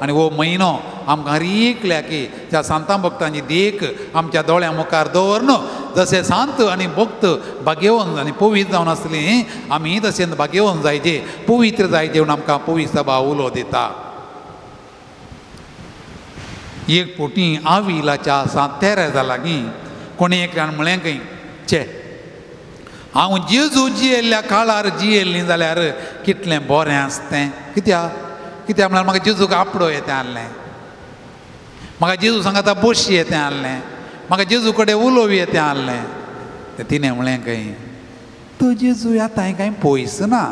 आनी हो म्हयनो आमकां हर एकल्याकी त्या सांतां भक्तांची देख आमच्या दोळ्यां मुखार दवरन जशें सांत आनी भक्त भाग्यवंत आनी पवित्र जावन आसली आमी तशें भाग्यवंत जायचे पवित्र जायचे म्हूण आमकां पवित्र सभा उलो दिता. एक पोटी आविलाच्या सांत तेरेजा लागीं कोणी एकल्यान म्हळें खंय चे हांव जेजू जियेल्ल्या काळार जियेल्ली जाल्यार कितलें बरें आसतें. कित्याक कित्याक म्हळ्यार म्हाका जेजूक आपडो येतें आहलें, म्हाका जेजू सांगाता बशी येतें आहलें, म्हाका जेजू कडेन उलोवं येतें आहलें. तें तिणें म्हळें खंय तो जेजू आतां कांय पयस ना,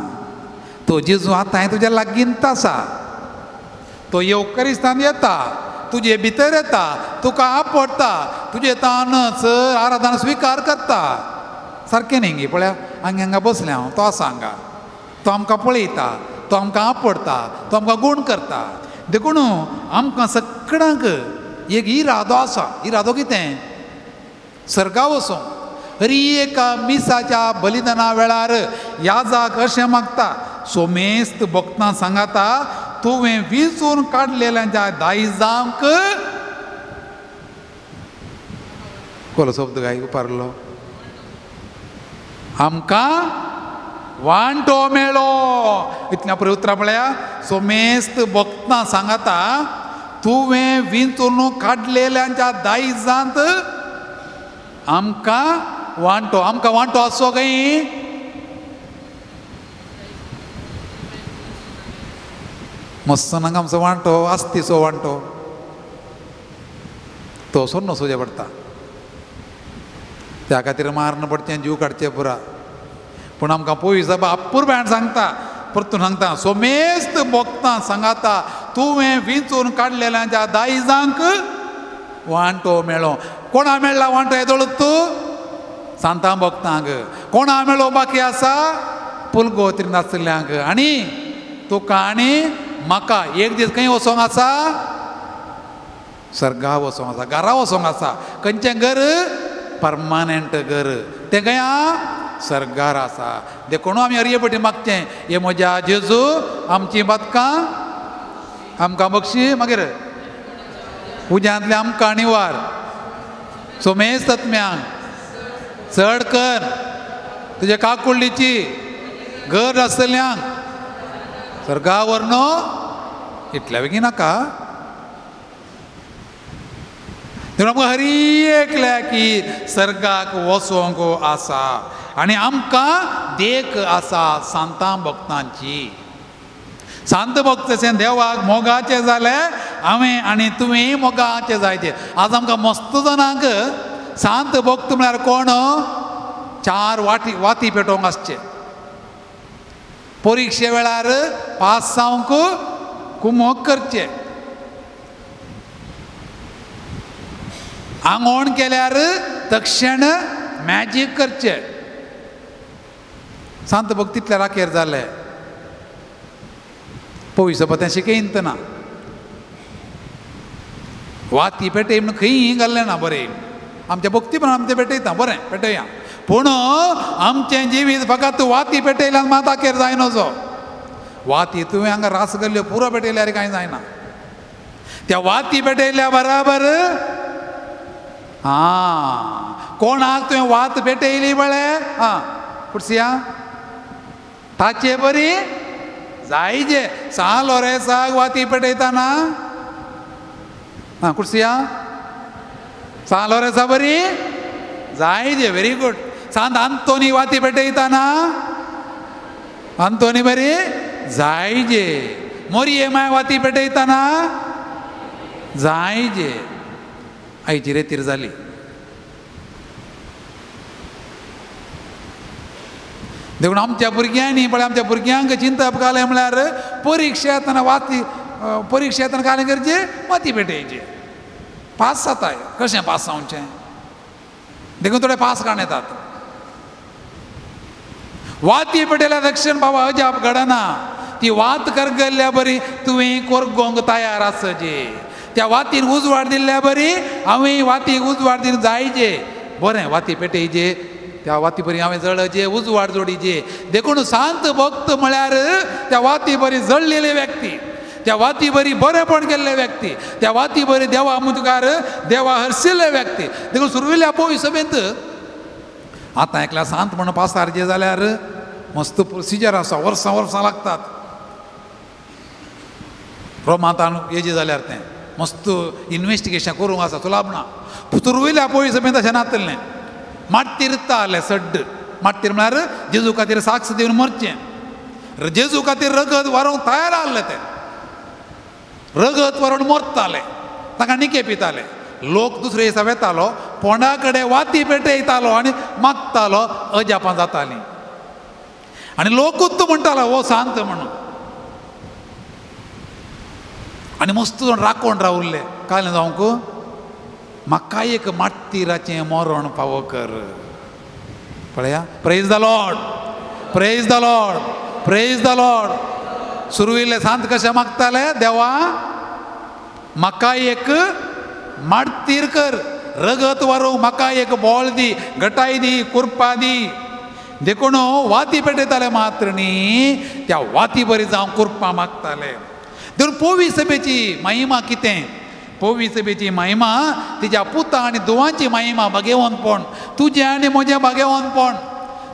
तो जेजू आतां तुज्या लागींत आसा, तो येवकरिस्तान येता, तुजे भितर येता, तुका आपडटा, तुजे तान सर आराधना स्विकार करता. सारकें न्ही गे पळया हांगा हांगा बसलें हांव, तो आसा हांगा, तो आमकां पळयता, तो आमकां आपडटा, तो आमकां गूण करता. देखून आमकां सगळ्यांक एक इरादो आसा. इरादो कितें? सर्गा वचूंक. हरी एका मिसाच्या बलिदाना वेळार याजाक अशें मागता, सोमेस्त भक्तां सांगाता तुवें विंचून काडलेल्यांच्या दायजांक कोलो शब्द गाय उपारलो आमकां वांटो मेळो. इतल्या पळय उतरां पळया, सोमेस्त भक्तां सांगाता तुवें विंचून काडलेल्यांच्या दायजांत आमकां वांटो. आमकां वांटो आसचो काय? मस्त नाका आमचो वांटो आस्तीचो वांटो तो सोडनो सोजे पडटा. त्या खातीर मारण पडचें, जीव काडचें पुरा. पूण आमकां पोवी सभा अपुरबायेन सांगता, परतून सांगता, सोमेस्त भक्तां सांगाता तुवें विंचून काडलेल्यांच्या दायजांक वांटो मेळो. कोणा मेळ्ळा वांटो येदोळ तूं? सांतां भक्तांक. कोणा मेळो बाकी आसा? पुलगोत्री नासल्यांक. आनी तुका आनी म्हाका एक दीस खंय वचोंक आसा? सर्गा वचोंक आसा, घरा वचोंक आसा. खंयचें घर? परमानंट घर. तें खंय सर्गार आसा. देखून आमी हरये पटी मागचें, हे म्हज्या जेजू आमचीं बदकां आमकां बक्षी, मागीर उज्यांतलें आमकां निवार, सोमेस्त आत्म्यांक चड कर, तुजे काकुळ्ळीची गरज आसतल्यांक सर्गा व्हर. इतल्या बेगीन नाका. देखून आमकां हरी एकल्या की सर्गाक वचोंक आसा आनी आमकां देख आसा सांतां भक्तांची. सांत भक्त जशें देवाक मोगाचें जालें हांवें आनी तुवें मोगाचें जायते. आज आमकां मस्त जाणांक सांत भक्त म्हळ्यार कोण? चार वाटी वाती पेटोवंक आसचे परिक्षे वेळार पास जावंक कुमोक करचे आंगवण केल्यार तक्षण मॅजीक करचे सांत भक्तींतल्या राखेर जाले पयसो पत्यां शिकयतना वाती पेटय म्हणून खंय घाल्लें ना बरें आमच्या भक्ती पण आमचें पेटयता बरें पेटया पूण आमचें जिवीत फकत वाती पेटयल्यान मात आखेर जायना वाती तुवें हांगा रास घाल्ल्यो पुरो पेटयल्यार कांय जायना त्या वाती पेटयल्या बराबर आं कोणाक तुवें वात पेटयली पळय आं पुरसिया ताचे बरी जायजे सान लोरेसाक वाती पेटयताना आं कुर्सिया सान लोरेसा बरी जायजे व्हेरी गुड सांत आंतोनी वाती पेटयताना आंतोनी बरी जायजे मोरये माय वाती पेटयताना जायजे आयची रेतीर जाली देखून आमच्या भुरग्यांनी पळय आमच्या भुरग्यांक चिंतप घालें म्हळ्यार परिक्षा येतना वाती परिक्षा येतना कालें करचें वाती पेटयची पास जाताय कशें पास जावचें देखून थोडे पास काडून येतात वाती पेटयल्यार दक्षिण बाबा अजाप घडना ती वात करगल्ल्या बरी तुवें कोरगोंक तयार आसचे त्या वातीन उजवाड दिल्ल्या बरी हांवें वातीक उजवाड दिवन जायचे बरें वाती पेटयचे त्या वाती बरी हांवें जळचे उजवाड जोडीचे देखून सांत भक्त म्हळ्यार त्या वाती बरी जळलेली व्यक्ती त्या वाती बरी बरेपण केल्ले व्यक्ती त्या वाती बरी देवा मुखार देवा हरशिल्ले व्यक्ती देखून सुरवेल्या पोय सभेंत आतां एकल्या सांत म्हणून पासारचे जाल्यार मस्त प्रोसिजर आसा वर्सां वर्सां लागतात रोमांतान येजे जाल्यार तें मस्त इन्वेस्टिगेशन करूंक आसा सुलाभ ना सुरवेल्या पोय सभेंत अशें नातलें माट्टीर आलें सड्ड माट्टीर म्हळ्यार जेजू खातीर साक्ष दिवन मरचें जेजू खातीर रगत वारोवंक तयार आहलें तें रगत वारोवन मरताले ताका निके पिताले लोक दुसरे दिसा वेतालो पोंडा कडेन वाती पेटयतालो आनी मागतालो अजापां जातालीं आनी लोकूच म्हणटालो हो सांत म्हणून आनी मस्त जाण राखोवन रावल्ले कालें जावंक म्हाका एक माट्टीराचें मरण फावो कर पळया praise the Lord praise the Lord praise the Lord सुरवेले सांत कशें मागताले देवा म्हाका एक माट्टीर कर रगत वारोवंक म्हाका एक बॉल दी गटाय दी कुरपा दी देखून वाती पेटयताले मात्र न्ही त्या वाती बरी जावं कुरपा मागताले देखून पोवी सभेची महिमा कितें पोवी सभेची महिमा तिच्या पुता आनी धुवांची महिमा भागेवंतपण तुजें आनी म्हजें भागेवंतपण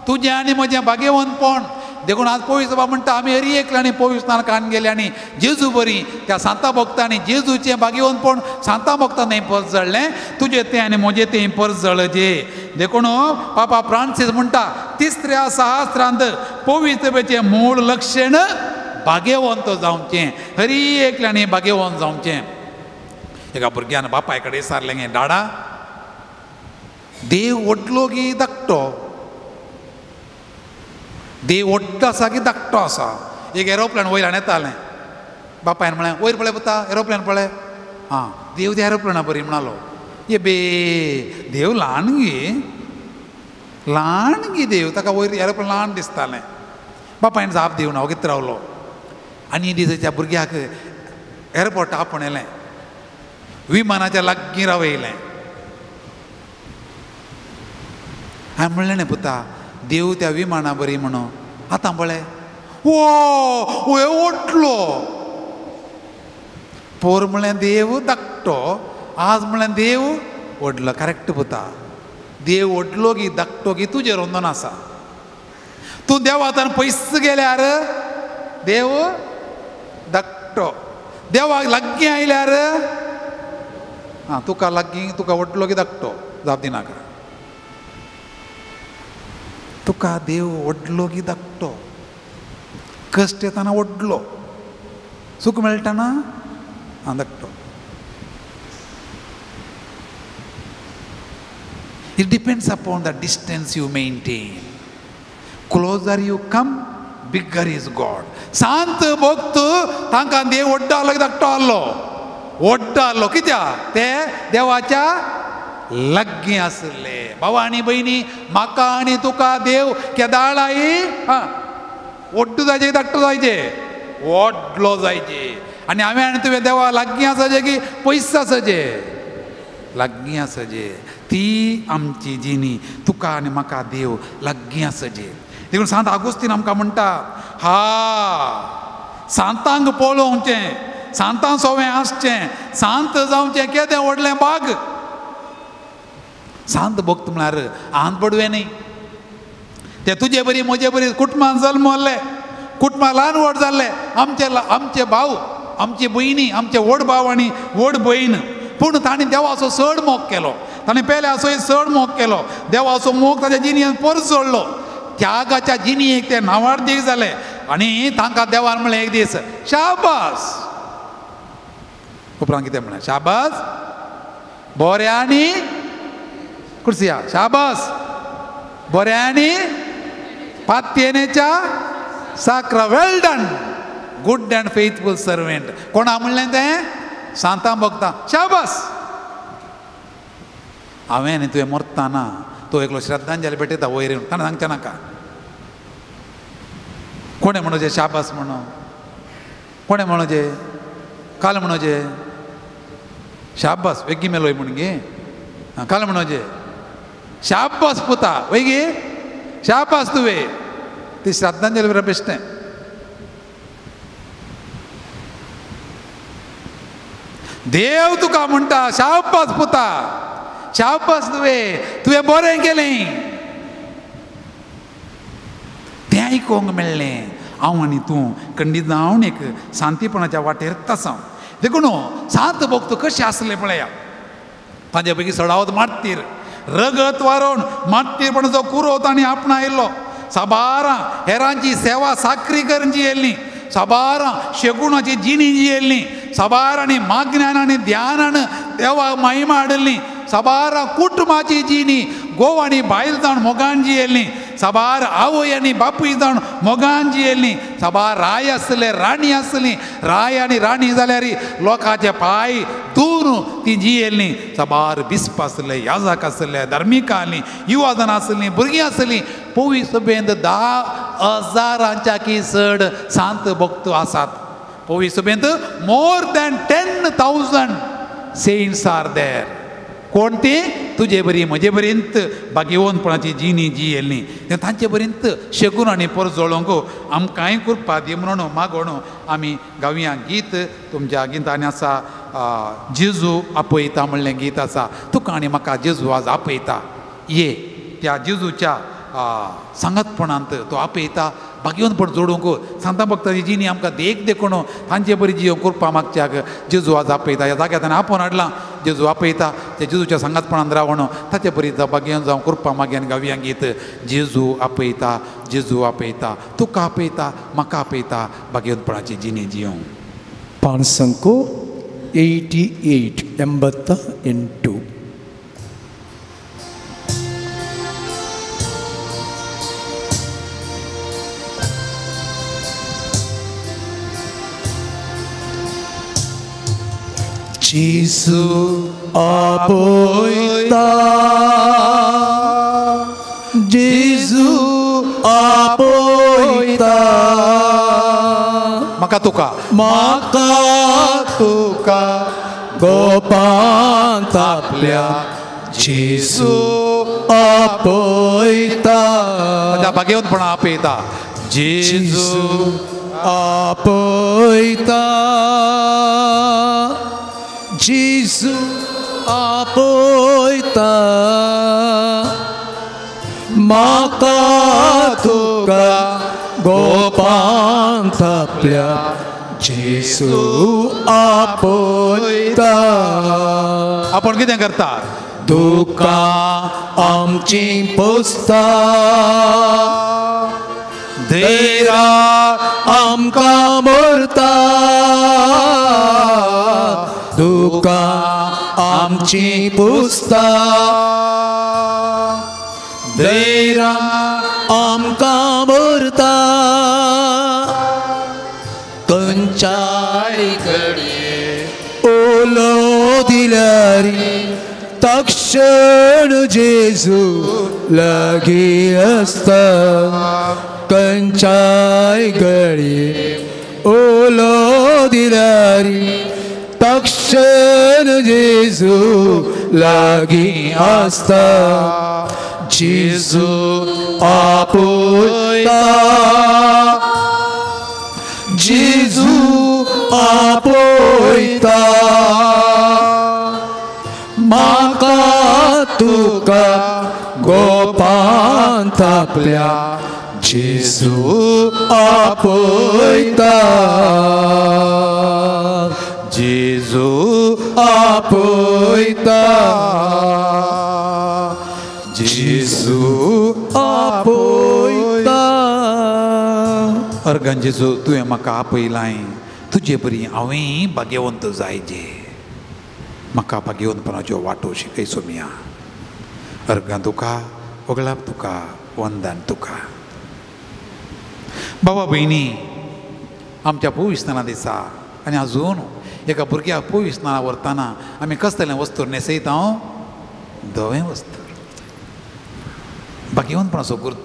तुजें आनी म्हजें भागेवंतपण देखून आज पोवी सभा म्हणटा आमी हरी एकल्यानी पोवी स्नान कान गेले आनी जेजू बरी त्या सांता भक्तांनी जेजूचें भागेवंतपण सांता भक्तांनी परत जळ्ळें तुजें तें आनी म्हजें तें परत जळजे देखून पापा फ्रांसीस म्हणटा तिसऱ्या सहस्रांत पोवी सभेचें मूळ लक्षण भागेवंत जावचें हरी एकल्यानी भागेवंत जावचें एका भुरग्यान बापाय कडेन विचारलें गे डाडा देव व्हडलो गी धाकटो देव व्हडलो आसा की धाकटो आसा एक एरोप्लेन वयल्यान येतालें बापायन म्हळें वयर पळय पुता एरोप्लेन पळय आं देव त्या एरोप्लेना बरी म्हणालो ये बे देव ल्हान गे ल्हान गे देव ताका वयर एरोप्लेन ल्हान दिसतालें बापायन जाप दिवना वगीत रावलो आनी दीस त्या भुरग्याक एअरपोर्ट आपोवन येयलें विमानाच्या लागीं रावयलें हांवें म्हणलें न्ही पुता देव त्या विमाना बरी म्हणून आतां पळय वो व्हडलो पोर म्हणलें देव धाकटो आज म्हणलें देव व्हडलो करेक्ट पुता देव व्हडलो की धाकटो की तुजेर वंदन आसा तूं देवातान पयस गेल्यार देव धाकटो देवाक लागीं आयल्यार आं तुका लागीं तुका व्हडलो की धाकटो जाप दिनाका तुका देव व्हडलो की धाकटो कश्ट येताना व्हडलो सूख मेळटाना आं धाकटो It depends upon the distance you maintain. Closer you come, bigger is God. Sant भक्त तांकां देव वड्डालो धाकटो आहलो, वड्डालो कित्याक ते देवाच्या लागीं आसले. भावा आनी भयणी, म्हाका आनी तुका देव केदाळाय वड्डू जायचे, धाकटो जायचे, व्हडलो जायचे. आनी हांवें आनी तुवें देवा लागीं आसाचे की पयस आसाचे? लागीं आसाचे. ती आमची जिणी, तुका आनी म्हाका देव लागीं आसाचे. देखून सांत आगुस्तीन आमकां म्हणटा, हा सांतांक पळोवचें, सांतां सोवें आसचें, सांत जावचें केदें व्हडलें भाग. सांत भक्त म्हळ्यार आंत पडवें न्ही, ते तुजे बरी म्हजे बरी कुटुंबान जल्मल्ले, कुटुंबां ल्हान व्हड जाल्ले, आमचे आमचे भाव, आमची भयणी, आमचे व्हड भाव आनी व्हड भयण. पूण तांणी देवाचो चड मोग केलो, ताणें पेल्याचोय चड मोग केलो, देवाचो मोग ताच्या जिणयेन परजळ्ळो. त्यागाच्या जिणयेक ते नावार्दीक जाले आनी तांकां देवान म्हणलें एक दीस, शाबास. उपरांत कितें म्हणलें? शाबास बऱ्यांनी कुर्सिया, शाबास बऱ्यांनी पातयेनेच्या साक्रा, well done good and faithful servant. कोणा म्हणलें तें? सांतां भक्तां. शाबास. हांवें आनी तुवें मरतना तो एकलो श्रद्धांजली भेटयता वयर येवन, ताणें सांगचें नाका. कोणें म्हणोचें शाबास म्हणून? कोणें म्हणोचें? काल म्हणोचें शाबास वेगीं मेलोय म्हूण गे? काल म्हणोचें शाबास पुता वय गे, शाबास तुवें. ती श्रद्धांजली बरें बेश्टें. देव तुका म्हणटा शाबास पुता, शाबास तुवें, तुवें बरें केलें. तें आयकूंक मेळ्ळें. हांव आनी तूं खंडीत जावन एक शांतीपणाच्या वाटेर आसा. देखून सांत भक्त कशें आसलें पळया, तांचे पैकी सडावत मार्तीर, रगत वारोवन मार्तीरपणाचो कुरो तांणी आपणायलो. साबारां हेरांची सेवा साकरी करून जियेल्ली, साबारां शेगुणाची जिणी जियेल्ली, साबारांनी माज्ञान आनी ध्यानान देवा महिमा हाडिल्ली, साबारां कुटुंबाची जिणी गोव आनी बायल जावन मोगान जियेल्ली, साबार आवय आनी बापूय जावन मोगान जियेल्ली, साबार राय आसले, राणी आसली, राय आनी राणी जाल्यार लोकांचे पांय धुवन ती जियेल्ली, साबार बिस्प आसले, याजक आसले, धार्मिकां आसलीं, युवा जाण आसलीं, भुरगीं आसलीं. पवी सभेंत 10,000 की चड सांत भक्त आसात. पवी सभेंत more than 10,000 saints are there. कोण ती? तुजे बरी म्हजे बरींत भाग्यवंतपणाची जिणी जियेल्ली, तांचे बरींत शेगून आनी परजळोंक आमकांय कृपा दी म्हणून मागोण आमी गावया गीत. तुमच्या गितांनी आसा जेजू आपयता म्हणलें गीत आसा. तुका आनी म्हाका जेजू आज आपयता, ये त्या जेजूच्या सांगतपणांत तो आपयता, भाग्यवंतपण जोडूंक. सांता भक्तांची जिणी आमकां देख देखून तांचे बरी जियो कृपा मागच्याक जेजू आज आपयता. ह्या जाग्यार ताणें आपोवन हाडलां, जेजू आपयता. त्या जेजूच्या सांगातपणान रावण ताचे बरी भाग्यवंत जावं कृपा मागयान गावया गीत. जेजू आपयता, जेजू आपयता, तुका आपयता, म्हाका आपयता, भाग्यवंतपणाची जिणी जियों. पांचसंको 88 88. जेजू आपयता, जेजू आपयता, म्हाका तुका, म्हाका तुका गोपांत आपल्या जेजू आपयता, ताच्या भाग्यवंतपणा आपयता. जेजू आपयता, जेजू आपयता, म्हाका तुका गोपांत आपल्या जेजू आपयता. आपण कितें करता? दुकां आमची पोसता, धैरा आमकां मरता, दुकां आमची पुसता, धैर्यान आमकां भरता खंयच्याय घडये उलो दिल्यार तक्षण जेजू लागीं आसता खंयच्याय घडये उलो दिल्यार तक्षण जेजू लागीं आसता जेजू आपयता जेजू आपयता म्हाका तुका गोपांत आपल्या जेजू आपयता जेजू आपयता जेजू आपयता. अर्गन जेजू तुवें म्हाका आपयलाय तुजे बरी हांवें भाग्यवंत जायजे म्हाका भाग्यवंतपणाच्यो वाटो शिकय सोमिया. अर्गां तुका वगळाप तुका वंदन तुका. बाबा भयणी आमच्या पविस्ताना दिसा आनी अजून एका भुरग्याक पविस्ताना व्हरतना आमी कसलें वस्तूर न्हेसयता हांव धवें वस्तूर भाग्यवंतपणाचो गुर्त.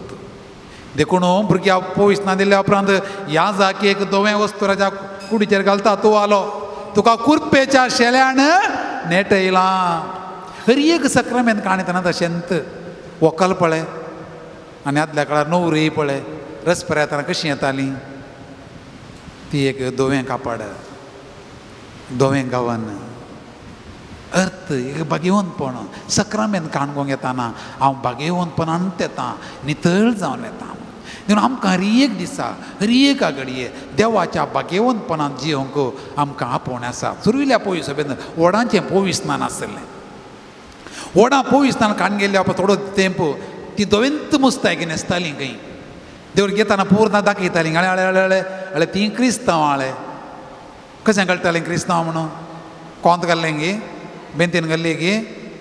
देखून भुरग्याक पविस्ताना दिल्या उपरांत ह्या जाकी एक धवें वस्तुराच्या कुडीचेर घालता तूं आलो तुका कुरपेच्या शेल्यान नेटयलां. हर एक सक्रामेंत काणयतना तशेंत व्हंकल पळय आनी आदल्या काळार न्हवरी पळय रसपर येतना कशीं येतालीं ती एक धवें कापड धवें गावन अर्थ एक भाग्यवंतपण. सक्रामेंत काणकोण येताना हांव भाग्यवंतपणान येता नितळ जावन येता. देखून आमकां हर एक दिसा हर एका घडये देवाच्या भाग्यवंतपणान जियोंक आमकां आपोवणें आसा. सुरविल्या पोवी सभेन व्हडांचें पोविस्नान आसलें व्हडां पोविस्नान काण गेल्ल्या थोडो तेंप ती धवेंत मुस्तायकी न्हेसतालीं खंय देवर घेताना पूर्ण दाखयतालीं आळे आळे आळे आळे आळे ती क्रिस्तांव आळे कशें कळटालें क्रिस्तांव म्हणून कोंत घाल्लें गी बेंतीन घाल्ली गी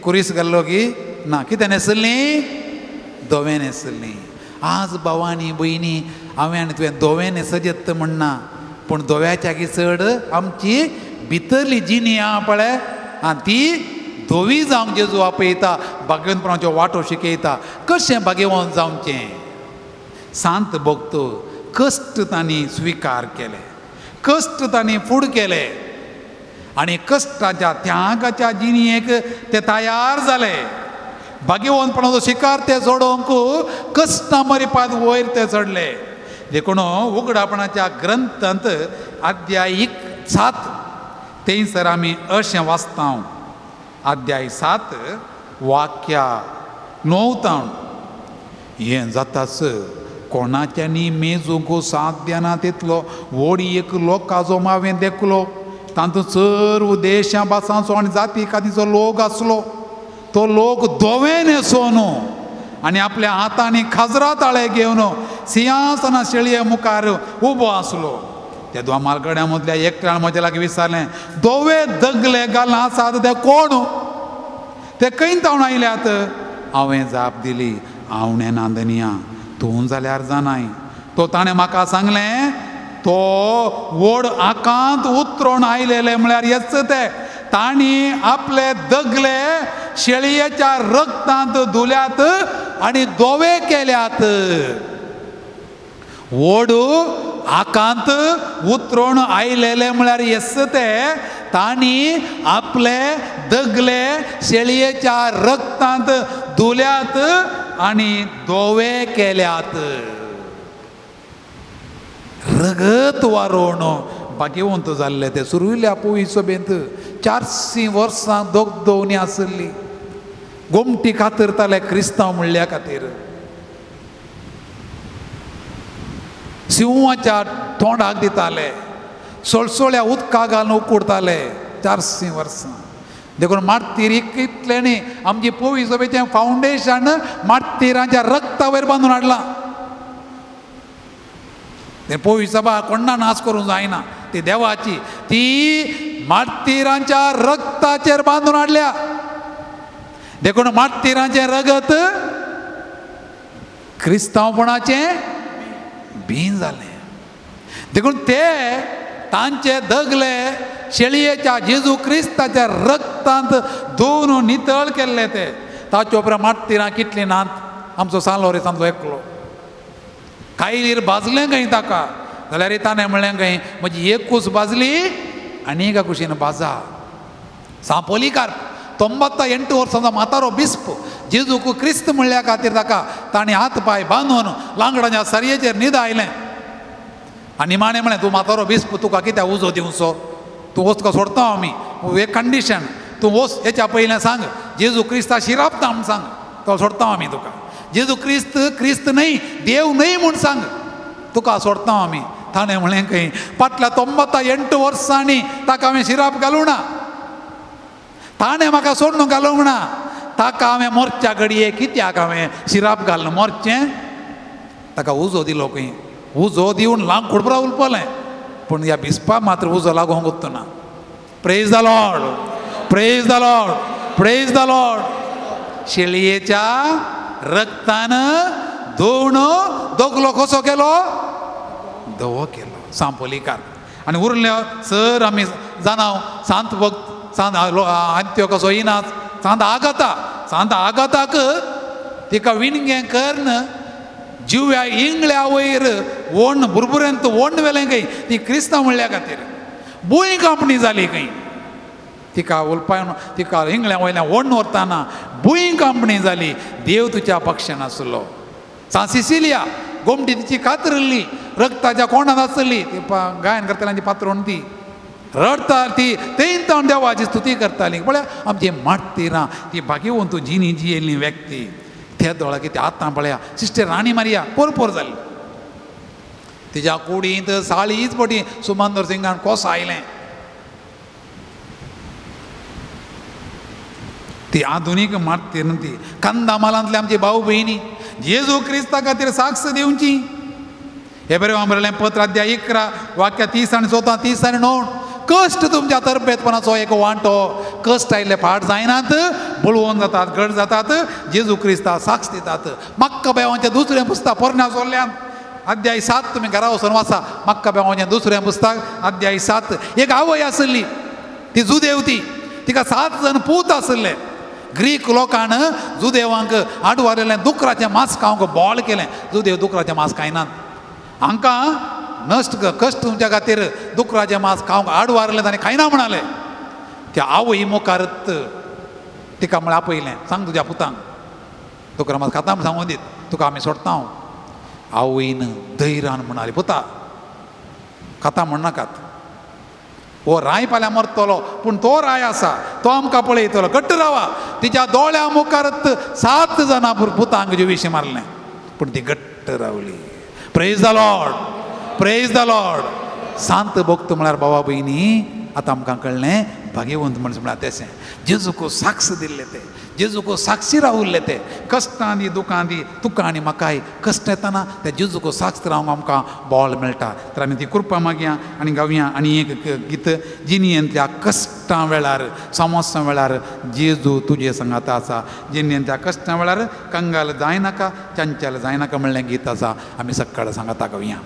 कुरीस घाल्लो गी ना कितें न्हेसलीं धवें न्हेसलीं. आज भावांनी भयणी हांवें आनी तुवें धवें न्हेसजेत म्हणना पूण धव्याच्याकी चड आमची भितरली जिणी आहा पळय आनी ती धवी जावंक जेजू आपयता भाग्यवंतपणाच्यो वाटो शिकयता. कशें भाग्यवंत जावचें सांत भक्त कश्ट तांणी स्विकार केले कश्ट तांणी फूड केले आनी कश्टाच्या त्यागाच्या जिणेक ते तयार जाले. भाग्यवंतपणाचो शिकार ते चडोवंक कश्टां मरिपाद वयर ते चडले. देखून उगडापणाच्या ग्रंथांत अध्याय 7 थंयसर आमी अशें वाचता अध्याय 7 वाक्या 9 तावन हें जाताच कोणाच्यांनी मेजूंक साध्य ना तितलो व्हड एक लोकाचो हांवें देखलो तातूंत सर्व देशां भासांचो आनी जाती कातीचो लोक आसलो. तो लोक धवें न्हेसोन आनी आपल्या हातांनी खाजरा ताळे घेवन सिंहासना शेळये मुखार उबो आसलो. त्या दोन मालगड्यां मदल्या एकट्यान म्हज्या लागीं विचारलें धवे दगले घालून आसात ते कोण ते खंय तावन आयल्यात. हांवें जाप दिली हांव नांदनिया तूं जाल्यार जाणाय. तो ताणें म्हाका सांगलें तो व्हड आकांत उतरोन आयलेले म्हळ्यार हेच ते तांणी आपले दगले शेळयेच्या रक्तांत धुल्यात आनी धवे केल्यात. व्हड आकांत उतरोन आयलेले म्हळ्यार हेच ते तांणी आपले दगले शेळयेच्या रक्तांत धुल्यात आनी धवे केल्यात. रगत वारोवन भाग्यवंत जाल्ले ते सुरविल्या पोवी सभेंत 400 वर्सां दोगदोवणी आसली गोमटी कातरताले क्रिस्तांव म्हणल्या खातीर सिंवाच्या तोंडाक दिताले सोळसोळ्या उदका घालून उकडताले 400 वर्सां. देखून मार्तीर इतलें न्ही आमची पोवी सभेचें फावंडेशन मार्तीरांच्या रक्ता वयर बांदून हाडलां. तें पोवी सभा कोण्णा नाश करूंक जायना ती देवाची ती मार्तीरांच्या रक्ताचेर बांदून हाडल्या. देखून मार्तीरांचें रगत क्रिस्तांवपणाचें बीन जालें. देखून ते तांचे दगले शेळयेच्या जेजू क्रिस्ताच्या रक्तांत धुवन नितळ केल्ले. ते ताचे उपरांत मार्तिरां कितलीं नात. आमचो सान लोरेंस आमचो एकलो कायलीर भाजलें खंय ताका, जाल्यार ताणें म्हणलें खंय म्हजी एक कूस भाजली आनी एका कुशीन भाजा. सांपोलीकार 98 वर्सांचो म्हातारो बिस्प जेजूक क्रिस्त म्हणल्या खातीर ताका ताणें हात पांय बांदून लांकडाच्या सरयेचेर न्हीद आयलें. आनी निमाणें म्हणलें तूं म्हातारो बिस्प तुका कित्याक उजो दिवचो, तूं वच तुका सोडता आमी, एक कंडिशन तूं वच हेच्या पयलें सांग जेजू क्रिस्ता शिरापता म्हूण सांग, तो सोडता आमी तुका. जेजू क्रिस्त क्रिस्त न्हय देव न्हय म्हूण सांग, तुका सोडता आमी. ताणें म्हणलें खंय फाटल्या 98 वर्सांनी ताका हांवें शिराप घालूं ना, ताणें म्हाका सोडून घालूंक ना, ताका हांवें मोर्च्या घडये कित्याक हांवें शिराप घालून मोर्चें ताका उजो दिलो खंय. उजो दिवन लांकूड पुरा उलपलें, पूण ह्या बिस्पा मात्र उजो लागोंक उरतना. Praise the Lord, praise the Lord, praise the Lord. शेळयेच्या रक्तान धुवन दोगलो कसो केलो, धवो केलो. सांपोलीकार आनी उरले सर आमी जाणाव सांत भक्त सांत आंत्यो कसो येना सांत आगाता, सांत आगाताक तिका विणगें करून जिव्या इंगळ्या वयर ओण बुरबुऱ्यांत ओण वेलें खंय ती क्रिस्तांव म्हणल्या खातीर भूंय कांपणी जाली खंय. तिका उलपायन तिका इंगळ्या वयल्यान ओण व्हरतना भूंय कांपणी जाली. देव तुज्या पक्षान आसलो. सांत सिसिलिया गोमटी तिची कातरिल्ली रक्ताच्या कोणांत आसली, ती गायन करताली पात्रोण ती रडटा ती तें ताण देवाची स्तुती करताली. पळय आमची मार्तिरां ती भाग्यवंत जिनी जियेल्ली व्यक्ती त्या दोळा कितें आतां पळया सिस्टर राणी मारिया पोरपोर जाली. तिच्या कुडींत साळीच पटी सुमंदर सिंगान कोस आयलें. ती आधुनीक मार्तीर ती कंदामालांतली आमची भाव भयणी जेजू क्रिस्ता खातीर साक्ष दिवची. हे बरें बरयलें पत्र अध्याय 11 वाक्य 30 आनी 14 30 आनी 9. कश्ट तुमच्या तरबेतपणाचो एक वांटो. कश्ट आयिल्ले फाट जायनात, बळवून जातात, घट जातात, जेजू क्रिस्ता साक्ष दितात. मक्का बेवांचें दुसरें पुस्तक पोरण्या सोडल्यान अध्याय 7 तुमी घरा वचून वाचा. मक्का बेवांचें दुसरें पुस्तक अध्याय 7. एक आवय आसली ती जुदेवती, तिका 7 जण पूत आसले. ग्रीक लोकान जुदेवांक आडवारलें दुकराचें मांस खावंक बोळ केलें. जुदेव दुकराचें मांस खायनात, हांकां नश्ट कश्ट तुमच्या खातीर दुकराचें मांस खावंक आडवारलें आनी खायना म्हणाले. त्या आवय मुखारत तिका म्हळ्यार आपयलें, सांग तुज्या पुतांक दुकरा मांस खाता म्हूण सांगून दीत, तुका आमी सोडता. हांव आवयन धैर्यान म्हणाली, पुता खाता म्हण नाकात, हो राय फाल्यां मरतलो पूण तो राय आसा तो आमकां पळयतलो, घट्ट रावा. तिच्या दोळ्या मुखारत 7 जाणां पुतांक जिविशी मारलें, पूण ती घट्ट रावली. Praise the Lord, praise the Lord. सांत भक्त म्हळ्यार बाबा भयणी आतां आमकां कळ्ळें भाग्यवंत मनीस म्हळ्यार तेशें जेजूक साक्ष दिल्ले ते, जेजूक साक्षी रावल्ले ते. कश्टां दी दुकां दी तुका आनी म्हाकाय कश्ट येतना त्या जेजूक साक्ष रावंक आमकां बळ मेळटा. तर आमी ती कृपा मागया आनी गावया. आनी एक गीत जिणेंतल्या कश्टां वेळार समस्या वेळार जेजू तुजे सांगाता आसा. जिणेंतल्या कश्टां वेळार कंगाल जायनाका चंचल जायनाका म्हणलें गीत आसा. आमी सकाळ सांगाता गावया.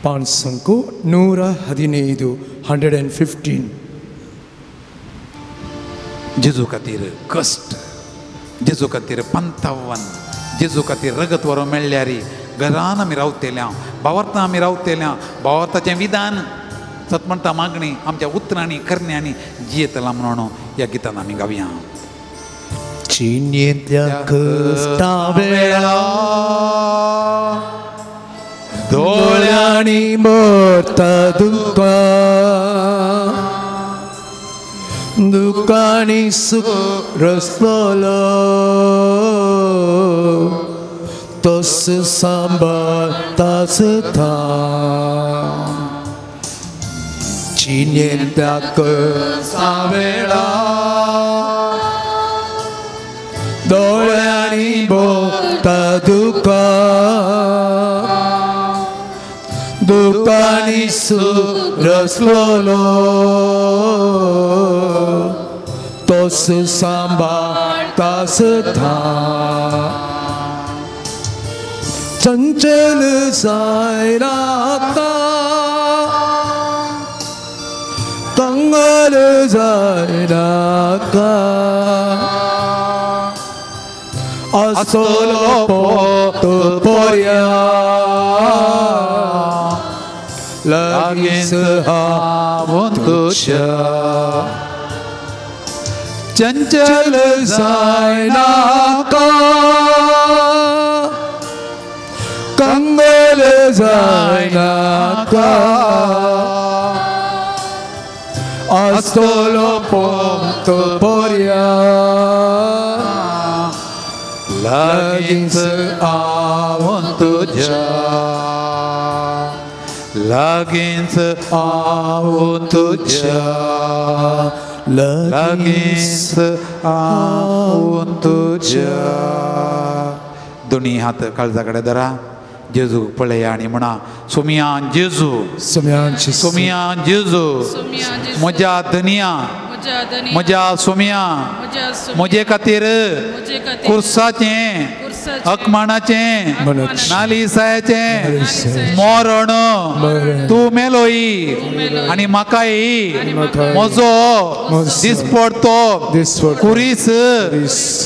515 115. जेजू खातीर कश्ट, जेजू खातीर 55, जेजू खातीर रगत वरो मेळ्ळ्यार घरान आमी रावतेल्या, भावार्थान आमी रावतेल्या. भावार्थाचें विधान सतमणता मागणी आमच्या उतरांनी करण्यांनी जियेतला म्हणून ह्या गितान आमी गावया. जिणेंतल्या कश्टां वेळार दोळ्यांनी मरता दुकां, दुकांनी सूख रसलो तस सांबाळता सदां. जिणेंतल्या कश्टां वेळार दोळ्यांनी भरता दुकां, दुकांनी सूख रसलो तस सांबाळता सदां. चंचल जायनाका कंगाल जायनाका आसतलो पोत पोरया लागींच हांव तुज्या चंचल जायनाका कंगाल जायनाका आसतलो पोत पोरया लागींच हांव तुज्या लागींच हांव तुज्या लागींच हांव तुज्या. दोनी हात काळजा कडेन धरा. जेजूक पळया आनी म्हणा सोमिया जेजू सोमिया जेजू म्हज्या धनिया म्हज्या सोमिया म्हजे खातीर कुर्साचें अकमानाचें नालिसायाचें मरण तूं मेलोय आनी म्हाकाय म्हजो दिसपडतो कुरीस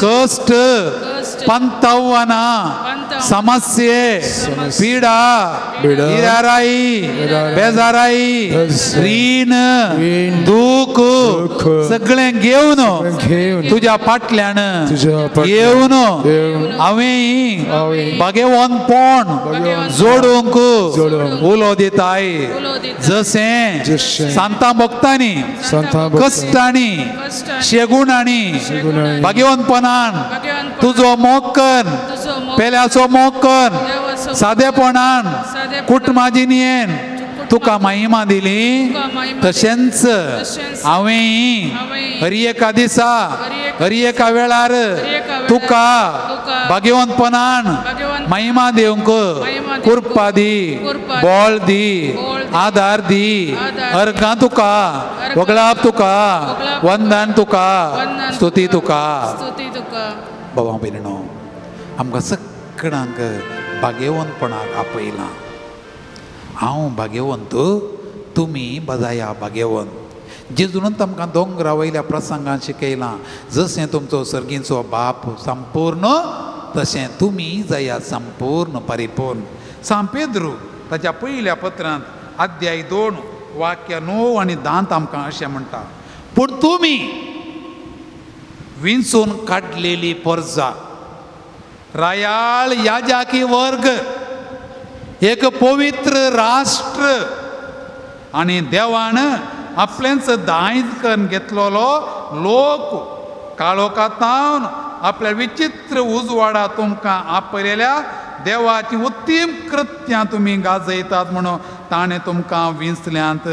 कश्ट पंतवना समस्ये पीडा इराराई बेजाराई रीण दूख सगळें घेवन तुज्या फाटल्यान येवन हांवें भाग्यवंतपण जोडूंक उलो दिताय जशें सांता भक्तांनी कश्टांनी शेगुणांनी भाग्यवंतपणान तुजो मोग कर पेल्याचो मोग कर सादेपणान कुटुंबा जिणेन तुका महिमा दिली तशेंच हांवें हर एका दिसा हर एका वेळार तुका भाग्यवंतपणान महिमा दिवंक कृपा दी बळ दी आधार दी अर्घां तुका वगळाप तुका वंदन तुका स्तुती तुका. बाबा भयणीनो आमकां सगळ्यांक भाग्यवंतपणाक आपयलां. हांव भाग्यवंत तुमी बजाया भाग्यवंत. जेजून आमकां दोंगरा वयल्या प्रसंगान शिकयलां जशें तुमचो सर्गींचो बाप संपूर्ण तशें तुमी जाया संपूर्ण परिपूर्ण. सांत पेद्रू ताच्या पयल्या पत्रांत अध्याय 2 वाक्य 9 आनी 10 आमकां अशें म्हणटा पूण तुमी विंचून काडलेली परजा रायाळ याजाकी वर्ग एक पवित्र राष्ट्र आनी देवान आपलेंच दायज करून घेतलेलो लोक काळोखांत आपल्या विचित्र उजवाडा तुमकां आपयलेल्या देवाची उत्तीम कृत्यां तुमी गाजयतात म्हणून ताणें तुमकां विंचल्यांत.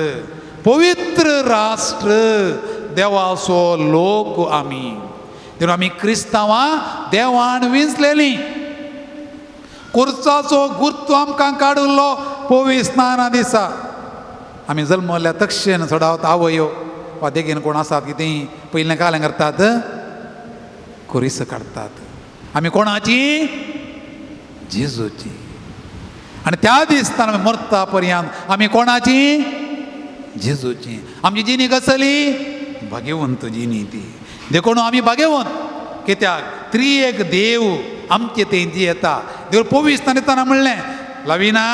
पवित्र राष्ट्र देवाचो लोक आमी देखून आमी क्रिस्तांवां देवान विंचलेलीं. कुर्साचो गुर्तो आमकां काडुल्लो पवित्र स्नाना दिसा आमी जल्मल्या तक्षण चडावत आवयो वा देगेन कोण आसात की तीं पयलें कालें करतात कुरीस काडटात. आमी कोणाची जेजूची. आनी त्या दिसताना आमी मरता पर्यंत आमी कोणाची जेजूची. आमची जिणी कसली भाग्यवंत जिणी ती. देखून आमी भाग्यवंत कित्याक त्रिएक देव आमचे तेंची येता. देव पवित्र स्नान दितना म्हणलें लविना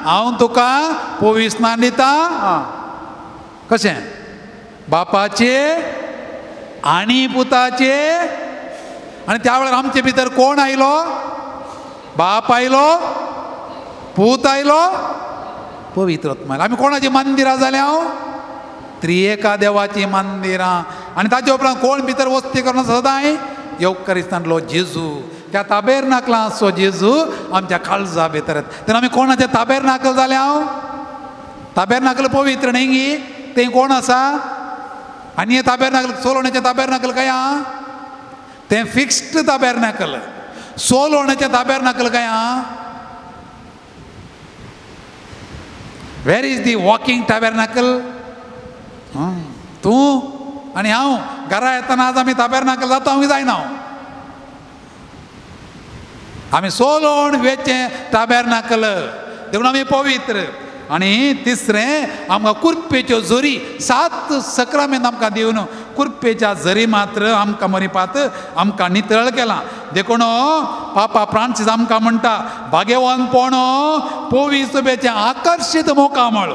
हांव तुका पवित्र स्नान दिता कशें बापाचे आनी पुताचे. आनी त्या वेळार आमचे भितर कोण आयलो बाप आयलो पूत आयलो पवित्र आत्मा. आमी कोणाची मंदिरां जाल्या हांव त्रिएका देवाची मंदिरां. आनी ताचे उपरांत कोण भितर वस्ती करून सदांय येवकारिस्तांतलो जेजू त्या ताबेरनाकला आसचो जेजू आमच्या काळजा भितर. तेन्ना आमी कोणाचें ताबेरनाकल जालें हांव ताबेरनाकल पवित्र न्ही गी तें कोण आसा आनी हें ताबेरनाकल सोलोण्याचें ताबेरनाकल काय आहा तें फिक्स्ड ताबेरनाकल. सोलोण्याचें ताबेरनाकल काय आहा. Where is the walking tabernacle? तूं आनी हांव घरा येतना आज आमी ताबेरनाकल जाता हांव जायना. हांव आमी सोलोण वेचें ताबेरनाकल देखून आमी पवित्र. आनी तिसरें आमकां कुर्पेच्यो झरी 7 सक्रामेंत आमकां दिवन कुर्पेच्या झरी मात्र आमकां मरिपात आमकां नितळ केलां. देखून पापा फ्रांसीस आमकां म्हणटा भाग्यवंतपण पवित्रपेचें आकर्शीत मुखामळ.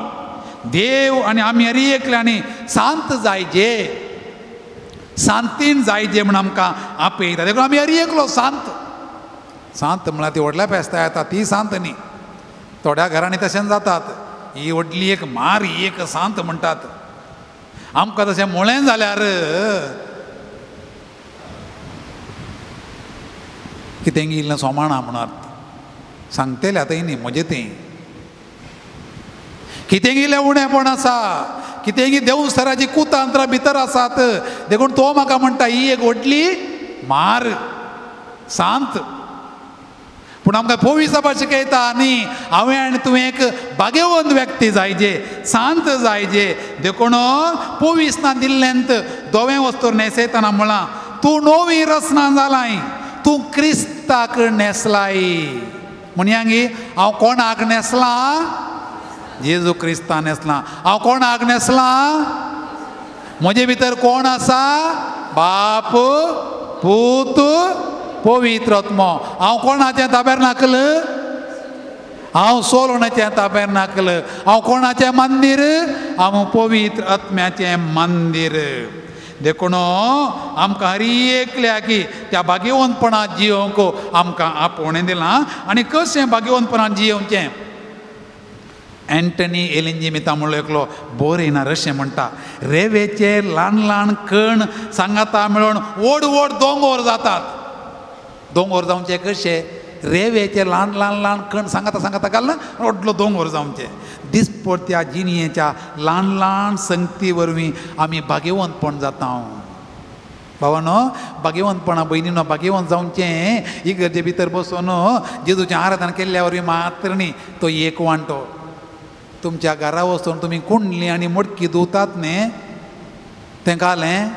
देव आनी आमी हरी एकल्यांनी शांत जायजे, शांतीन जायजे म्हूण आमकां आपयता. देखून आमी हरी एकलो शांत. शांत म्हळ्यार ती व्हडल्या फेस्ता येता ती शांत न्ही. थोड्या घरांनी तशेंच जातात, ही व्हडली एक मार ही एक शांत म्हणटात. आमकां तशें म्हळें जाल्यार कितें इल्लें सोमाणा म्हूण अर्थ सांगतले आतां न्ही म्हजें तें कितें इल्लें उणेपण आसा, कितें देवसराची कुतांत्रां भितर आसात. देखून तो म्हाका म्हणटा ही एक व्हडली मार शांत. पूण आमकां पवित्र शिकयता न्ही हांवें आनी तुवें एक भाग्यवंत व्यक्ती जायजे, शांत जायजे. देखून पवित्र दिल्लेंत धवें वस्तूर न्हेसयतना म्हळां तूं नवी रचना जालाय, तूं क्रिस्ताक न्हेसलाय. म्हणयांगी हांव कोणाक न्हेसलां? जेजू क्रिस्ता न्हेसलां. हांव कोणाक न्हेसलां? म्हजे भितर कोण आसा? बाप, पूत, पवित्र आत्मो. हांव कोणाचें ताबेरनाकल? हांव सोलोणाचें ताबेरनाकल. हांव कोणाचें मंदीर? हांव पवित्र आत्म्याचें मंदीर. देखून आमकां हरी एकल्याकी त्या भाग्यवंतपणांत जियोवंक आमकां आपोवणें दिलां. आनी कशें भाग्यवंतपणांत जियोवचें? एंटनी एलिंजिमिता म्हणलो एकलो बरयना अशें म्हणटा, रेवेचे ल्हान ल्हान कण सांगाता मेळून व्हड व्हड दोंगोर जातात. दोंगोर जावचे कशे? रेवेचे ल्हान ल्हान ल्हान कण सांगाता सांगाता घालना व्हडलो दोंगोर जावचे. दिसपडत्या जिणयेच्या ल्हान ल्हान संगती वरवीं आमी भाग्यवंतपण जाता. भावानो भाग्यवंतपणा, भयणीनो भाग्यवंत जावचें इगर्जे भितर बसून जेजूचें आराधना केल्ल्या वरवीं मात्र न्ही तो एक वांटो. तुमच्या घरा वचून तुमी कुंडली आनी मडकी धुवतात न्ही तें घालें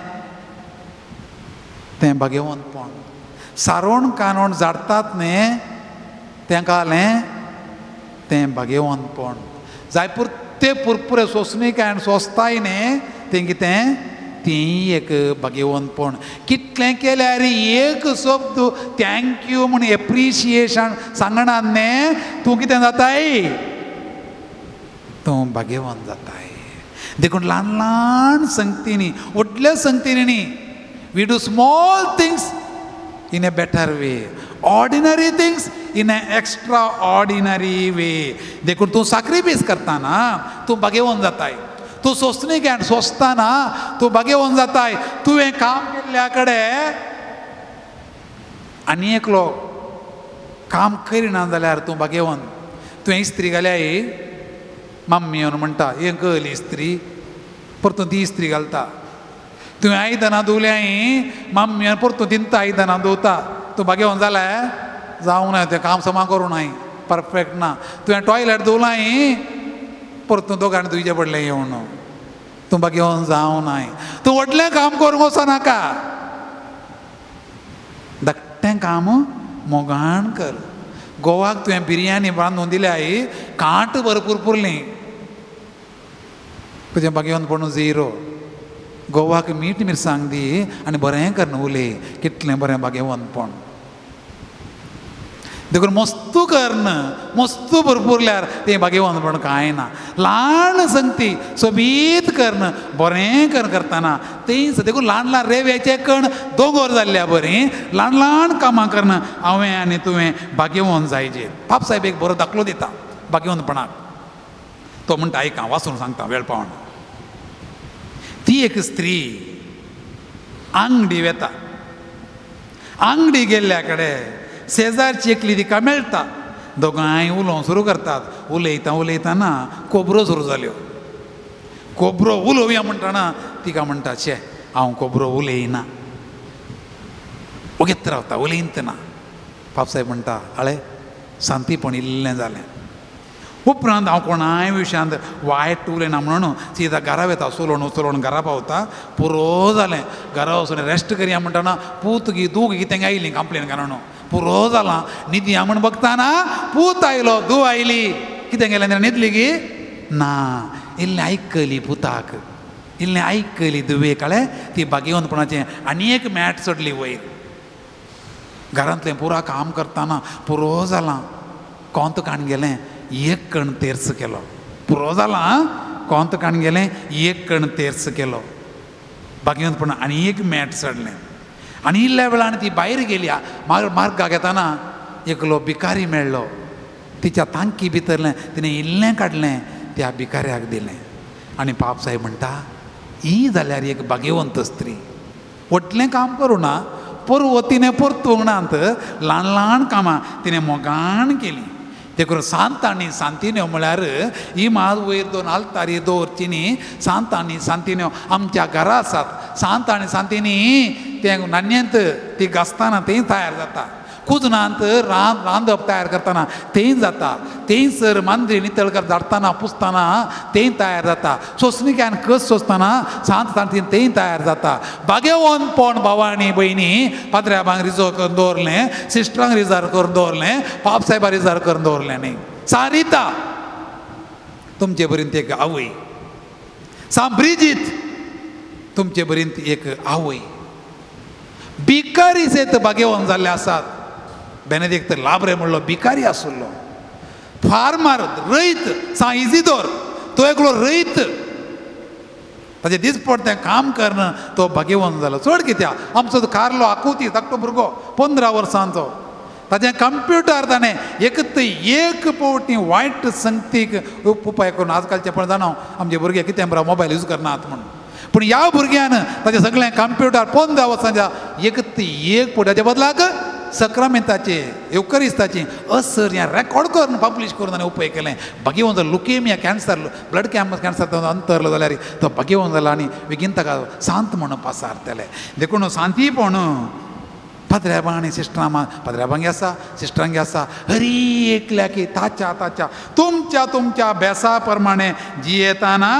तें भाग्यवंतपण. सारोण कानोण झाडटात न्ही तें घालें तें भाग्यवंतपण. जाय पुरते पुरपुरे सोंसणीकाय आनी सोंसताय न्ही तें कितें? तेंय एक भाग्यवंतपण. कितलें केल्यार एक शब्द thank you म्हूण एप्रिशिएशन सांगना न्ही तूं कितें जाताय? तूं भाग्यवंत जाताय. देखून ल्हान ल्हान संगतींनी व्हडल्या संगतींनी न्ही, we do small things in a better way, ordinary things in a extraordinary way. देखून तूं साक्रिफीस करतना तूं भाग्यवंत जाताय, तूं सोंसणीक सोंसतना तूं भाग्यवंत जाताय. तुवें काम केल्ल्या कडेन आनी एकलो काम करिना जाल्यार तूं भाग्यवंत. तुवें इस्त्री घाल्याय मम्मी येवन म्हणटा हें कळली इस्त्री, परतून ती इस्त्री घालता. तुवें आयदनां धुवल्याय मम्मी येवन परतून तिंता आयदनां धुवता. तूं भाग्यवंत जालें? जावंक ना, तें काम समा करूं नाय, परफेक्ट ना. तुवें टॉयलेट धुवलाय परतून दोगांनी धुवचें पडलें येवन. तूं भाग्यवंत जावं नाय. तूं व्हडलें काम करूंक वचनाका, धाकटें काम मोगान कर. गोवाक तुवें बिरयानी बांदून दिल्याय कांट भरपूर पुरली, तुजें भाग्यवंतपण झिरो. गोवाक मीठ मिरसांग दी आनी बरें कर उलय, कितलें बरें भाग्यवंतपण. देखून मस्तू कर्ण मस्तू भरपूरल्यार तें भाग्यवंतपण कांय ना. ल्हान संगती सोबीत कर्ण बरें कर करतना तेंच. देखून ल्हान ल्हान रेव्याचे कण दोंगोर जाल्ल्या बरीं ल्हान ल्हान कामां कर्ण हांवें आनी तुवें भाग्यवंत जायजे. पाप साहेब एक बरो दाखलो दिता भाग्यवंतपणाक. तो म्हणटा आयक हांव वाचून सांगता वेळ पावना. ती एक स्त्री आंगडी वेता, आंगडी गेल्ल्या कडेन शेजारची एकली तिका मेळटा. दोगांय उलोवंक सुरू करतात. उलयता उलयतना कोबरो सुरू जाल्यो. कोबरो उलोवया म्हणटना तिका म्हणटा शे हांव कोबरो उलयना, ओगेत रावता उलयतना. पापसाहेब म्हणटा आळे शांतीपण इल्लें जालें. उपरांत हांव कोणाय विशयांत वायट उलयना म्हणून सीधा घरा वता, चलोवन चलोवन घरा पावता. पुरो जालें, घरा वचून रेस्ट करया म्हणटना पूत गी दूग कितें आयली कंप्लेन घालून पुरो जालां न्हिदया म्हूण बघताना पूत आयलो धूव आयली कितें केलें न्हिदली गी ना इल्लें आयकली पुताक इल्लें आयकली धुवे कळ्ळें ती भाग्यवंतपणाचें आनी एक मॅट चडली वयर घरांतलें पुरा काम करतना पुरो जालां कोंत काण गेलें एक कण तेर्स केलो पुरो जालां कोंत काण गेलें एक कण तेर्स केलो भाग्यवंतपण आनी एक मॅट चडलें आनी इल्ल्या वेळान ती भायर गेली मार्गाक येताना एकलो भिकारी मेळ्ळो तिच्या तांकी भितरलें तिणें इल्लें काडलें त्या भिकाऱ्याक दिलें आनी पाप साहेब म्हणटा ही जाल्यार एक भाग्यवंत स्त्री व्हडलें काम करूं ना पोरवो तिणें परतूंक नात ल्हान ल्हान कामां तिणें मोगान केलीं देखून सांत आनी सांतिन्यो म्हळ्यार ही माज वयर दोन आल्तारी दवरची न्ही सांत आनी सांतिन्यो आमच्या घरा आसात सांत आनी सांतिनी तें नान्यंत ती घासतना तें तयार जाता कुजनांत रांदप तयार करतना तें जाता तेंसर मांद्री नितळ धाडतना पुसतना तें तयार जाता सोंसणिक्यान कस सोंसतना सांत सांतीन तें तयार जाता भाग्यवंतपण भावा आनी भयणी पात्र्याबांक रिजर्व करून दवरलें सिस्टरांक रिजर्व करून दवरलें पाप साहेबा रिजर्व करून दवरलें न्ही सारिता तुमचे पर्यंत एक आवय सांब्रिजीत तुमचे पर्यंत एक आवय भिकारी सेत भाग्यवंत जाल्ले आसात बेनेदिक्त लाब्रे म्हणलो भिकारी आसलो फार्मार रयत सा इजिदोर तो एकलो रयत ताजे दीसपट तें काम करून तो भाग्यवंत जालो चड कित्याक आमचो तो कार्लो आकुती धाकटो भुरगो 15 वर्सांचो ताजें कंप्युटर ताणें एकत एक पावटी वायट संगतीक उपाय करून आजकालचे पण जाणा आमचे भुरगे कितें बरो मोबायल यूज करनात म्हूण पूण ह्या भुरग्यान ताजें सगळें कंप्युटर 15 वर्सांच्या एकत एक पावटी ताच्या बदलाक सक्रामेंताचे येवकरिस्ताचे असर हें रेकॉर्ड करून पब्लिश करून ताणें उपाय केलें भाग्यवंत जालो लुकेमिया कॅन्सर ब्लड कॅन्सर तो अंतरलो जाल्यार तो भाग्यवंत जालो आनी बेगीन ताका सांत म्हणून पासारतले देखून सांतीपण पाद्र्याबां आनी सिस्टरां पाद्र्याबांगे आसा सिस्टरांगे आसा हरी एकल्याकी ताच्या ताच्या तुमच्या तुमच्या बेसा प्रमाणे जियेताना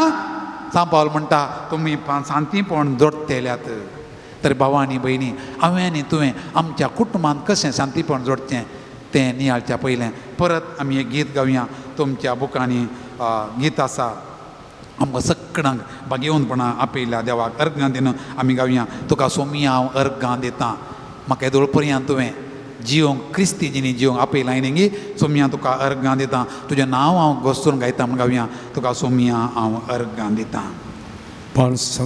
सांपावल म्हणटा तुमी सांतीपण जोडटेल्यात तर भावा आनी भयणी हांवें आनी तुवें आमच्या कुटुंबांत कशें शांतीपण जोडचें तें नियाळच्या पयलें परत आमी एक गीत गावया तुमच्या बुकांनी गीत आसा आमकां सगळ्यांक भाग्यवंतपणां आपयल्या देवाक अर्घां दिवन आमी गावया तुका सोमिया हांव अर्घां दितां म्हाका येदोळ पर्यंत तुवें जिवंक क्रिस्ती जिणी जिवंक आपयलां न्ही सोमिया तुका अर्घां दितां तुजें नांव हांव घोस्तून गायता म्हूण गावया तुका सोमिया हांव अर्घां दितां पांच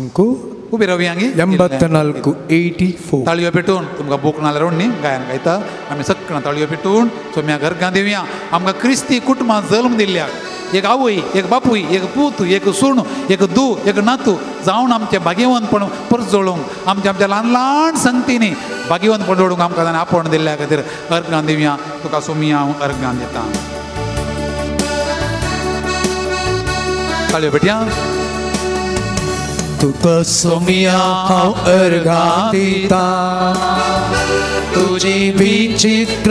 उबी रावया 84 84 ताळयो पेटून तुमकां बूक नाल्यार न्ही गायन गायता आमी सगळ्यां ताळयो पेटून सोम्या घरगां दिवया आमकां क्रिस्ती कुटुंबां जल्म दिल्ल्याक एक आवय एक बापूय एक पूत एक सूण एक धूव एक नातू जावन आमचें भाग्यवंतपण परजळूंक आमच्या आमच्या ल्हान ल्हान संगतींनी भाग्यवंतपण जोडूंक आमकां ताणें आपोवण दिल्ल्या खातीर अर्घां दिवया तुका सोमिया हांव अर्घां दितां ताळयो पेटया तुका सोमिया हांव अर्घां दितां तुजी विचित्र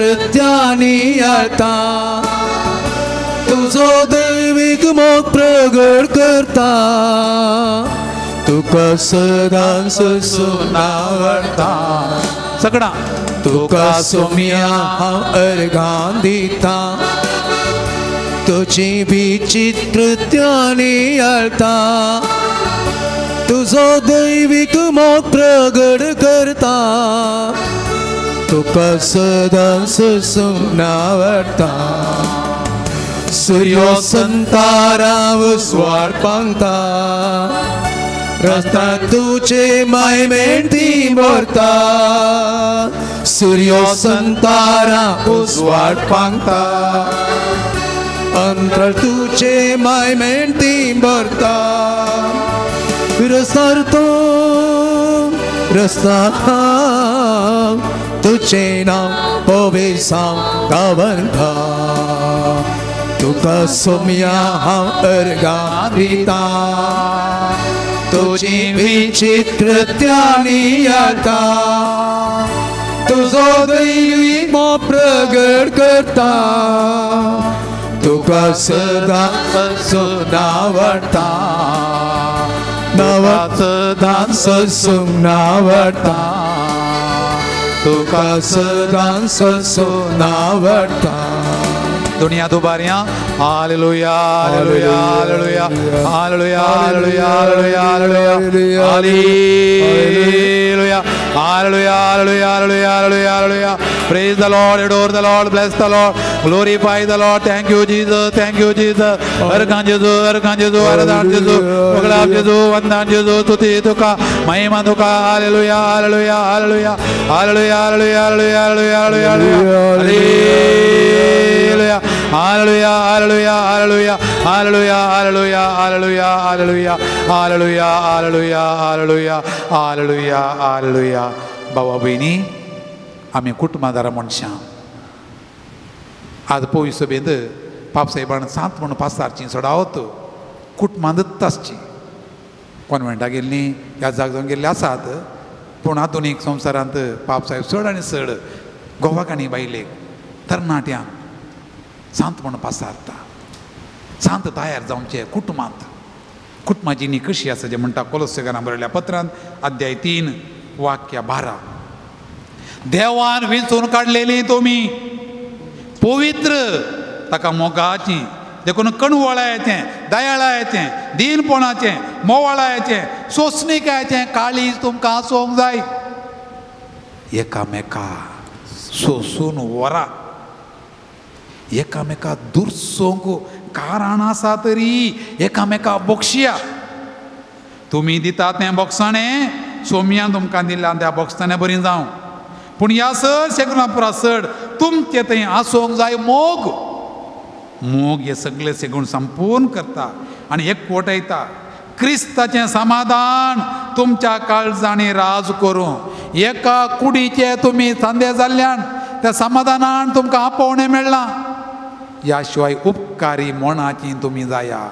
नियाळता तुजो दैवीक मोग प्रगट करता तुका सदांच आवडटा सगळा तुका सोमिया हांव अर्घां दितां तुजी विचित्र नियाळता तुजो दैवीक मोग प्रगट करता तुका सदांच आवडटा सूर्यो संताराव स्वार पांगता रस्ता तुझे मायमेंती भरता सूर्यो संतारा उजवाड पांगता अंतर तुझे मायमेंती भरता रस्तार तो रस्ता तुझे नाम पवेसांव गावंता तुका सोम्या हांव अर्घां दितां तुजी विचित्र नियाळता तुजो दैवी मोग प्रगट करता तुका सदांच आवडटा सदांच आवडटा तुका सदां सोसून आवडटा. दुनिया दुबारियां hallelujah hallelujah hallelujah hallelujah hallelujah hallelujah hallelujah hallelujah hallelujah hallelujah hallelujah hallelujah. Praise the Lord, adore the Lord, bless the Lord, glorify the Lord. Thank you Jesus, thank you Jesus. अर्घां जेजू, अर्घां जेजू, आराधन जेजू, वगळाप जेजू, वंदन जेजू, स्तुती तुका, महिमा तुका. Hallelujah hallelujah hallelujah hallelujah hallelujah hallelujah hallelujah hallelujah hallelujah hallelujah hallelujah hallelujah hallelujah hallelujah hallelujah hallelujah hallelujah hallelujah hallelujah hallelujah. बाबा भयणी, आमी कुटुंबादारा मनशां आज पयस सभेंत पापसाहेबान सांत म्हूण पासारची चडावत कुटुंबांतच आसची. कॉन्वेंटाक गेल्लीं ह्या जाग जावन गेल्लीं आसात, पूण आधुनीक संवसारांत पापसाहेब चड आनी चड गोवाक आनी बायलेक तरणाट्यांक सांत म्हूण पासारता. सांत तयार जावचें कुटुंबांत. कुटुंबाची न्ही कशी आसा जें म्हणटा कोलोसेकारां बरयल्या पत्रांत अध्याय 3 वाक्य 12. देवान विंचून काडलेली तुमी पवित्र, ताका मोगाची, देखून कणवळायचें, दयाळायचें, दीनपणाचें, मोवाळायचें, सोंसणिकायचें काळीज तुमकां आसूंक जाय. एकामेका सोंसून व्हरा, एकामेका दुरसोंक कारण आसा तरी एकामेका बक्षया. तुमी दितात तें बोगसाणें सोमयान तुमकां दिलां त्या बोगसाणे बरी जावं, पूण ह्या सर शेगुणा पुरा चड तुमचे थंय आसूंक जाय मोग. मोग हे सगळे सेगूण संपूर्ण करता आनी एकवटयता. क्रिस्ताचें समाधान तुमच्या काळजांनी राज करूं. एका कुडीचे तुमी सांदे जाल्ल्यान त्या समाधानान तुमकां आपोवणें मेळ्ळां. ह्या शिवाय उपकारी मनाची तुमी जाया.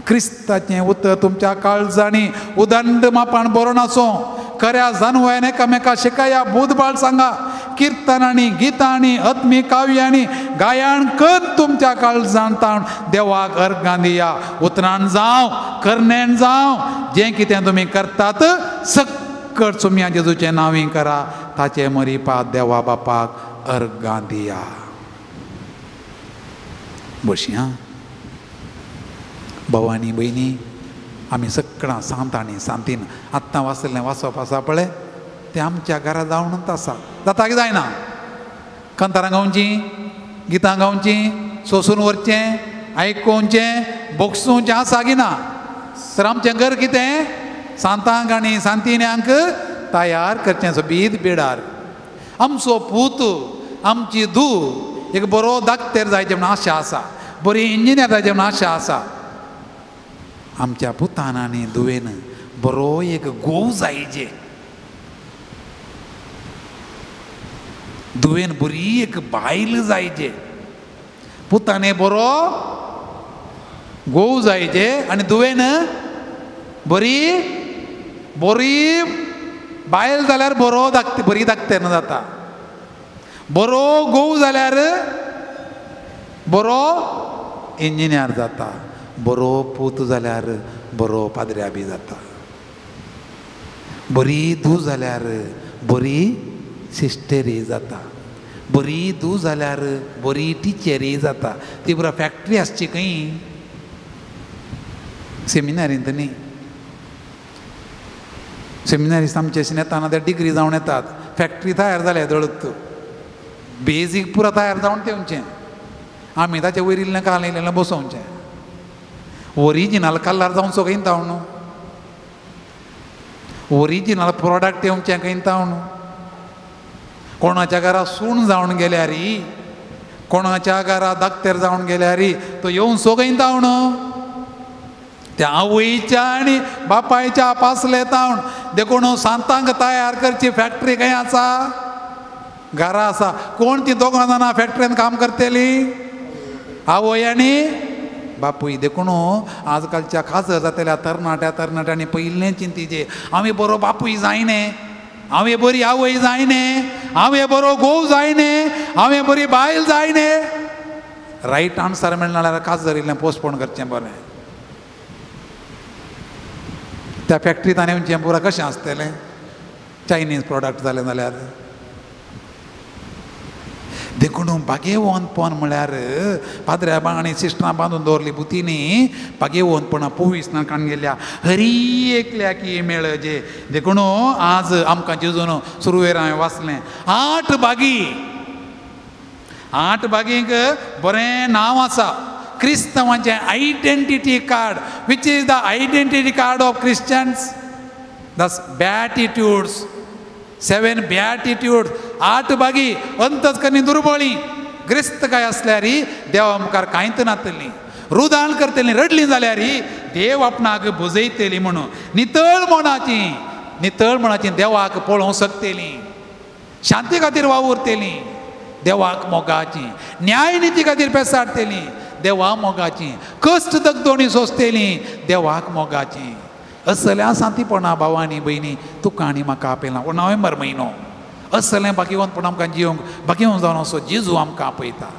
क्रिस्ताचें उतर तुमच्या काळजांनी उदंड मापान बरोवन आसूं. खऱ्या जानवयान एकामेका शिकाया, बुधबाळ सांगा, किर्तनांनी, गितांनी, आत्मीक काव्यांनी गायन कर तुमच्या काळजान ताण देवाक अर्घां दिया. उतरान जावं, करणेन जावं, जें कितें तुमी करतात सक्कड सुमया जेजूचें नांवी करा. ताचे मरिपा देवा बापाक अर्घां दिया. बशी आं भाव आनी भयणी, आमी सगळां सांत आनी सांतीन आत्तां वाचलें वाचप आसा पळय तें आमच्या घरा जावनूच आसा. जाता की जायना? कांतारां गावचीं, गितां गावचीं, सोंसून व्हरचें, आयकोवचें, बोगसुचें आसा की ना? तर आमचें घर कितें सांतांक आनी सांतिन्यांक तयार करचें सोबीत बिडार. आमचो पूत, आमची धूव एक बरो दाक्तेर जायचें म्हूण आशा आसा, बरी इंजिनियर जायचें म्हूण आशा आसा. आमच्या पुतान आनी धुवेन बरो एक गोव जायचे, धुवेन बरी एक बायल जायचे, पुताने बरो गोव जायचे आनी धुवेन बरी बरी बायल जाल्यार बरो दाखते, बरी दाखतेन जाता. बरो गोव जाल्यार बरो इंजिनियर जाता, बरो पूत जाल्यार बरो पाद्र्या बी जाता, बरी धूव जाल्यार बरी सिस्टरी जाता, बरी धूव जाल्यार बरी टिचरी जाता. ती पुरा फॅक्टरी आसची खंय सेमिनारींत न्ही. सेमिनारिस्ट आमचे येताना ते डिग्री जावन येतात, फॅक्टरी तयार जाल्या दळत बेजीक पुरा तयार जावन तेवचें, आमी ताचे वयर इल्लें काल इल्लें बसोवचें. ओरिजिनल कलर जावचो खंय ताव न्हू, ओरिजिनल प्रोडक्ट येवचें खंय ताव न्हू. कोणाच्या घरा सूण जावन गेल्यार, कोणाच्या घरा दाक्तेर जावन गेल्यार तो येवन सो खंय ताव न्हू. त्या आवयच्या आनी बापायच्या पासले तावन. देखून सांतांक तयार करची फॅक्टरी खंय आसा? घरा आसा. कोण ती दोगां जाणां फॅक्टरीन काम करतली? आवय आनी बापूय. देखून आजकालच्या खाजर जातल्या तरणाट्या तरणाट्यांनी पयलें चिंतीचें, हांवें बरो बापूय जायने, हांवें बरी आवय जायने, हांवें बरो घोव जायने, हांवें बरी बायल जायने. रायट आन्सर मेळना जाल्यार काजर इल्लें पोस्टपोन करचें बरें. त्या फॅक्टरींत आनी येवचें पुरा कशें आसतलें? चायनीज प्रोडक्ट जालें जाल्यार देखून भागेवंतपण म्हळ्यार पाद्र्या आनी सिस्टरां बांदून दवरली बुतींनी भागेवंतपणां पोवीस काडून गेल्या हरी एकल्याक मेळ जे. देखून आज आमकां जेजून सुरवेर हांवें वाचलें 8 भागी, 8 भागींक बरें नांव आसा. क्रिस्तांवांचें identity card, which is the identity card of Christians, the beatitudes, 7 beatitudes, 8 भागी अंतच करणी दुर्बळी ग्रेस्त काय आसल्यार देवा मुखार कांयच नातली, रुदान करतली, रडली जाल्यार देव आपणाक बुजयतली म्हणून. नितळ मनाची, नितळ मनाची देवाक पळोवंक शकतली, शांती खातीर वावुरतली, देवाक मोगाची, न्याय निती खातीर पेसाडतली, देवा मोगाची, कश्ट दगदोणी सोंसतली, देवाक मोगाची. असल्या सांतीपणा भावानी भयणी तुका आनी म्हाका आपयला. हो नोव्हेंबर म्हयनो असलें भाग्यवंतपण आमकां जिवंक भाग्यवंत जावन असो जेजू आमकां आपयता.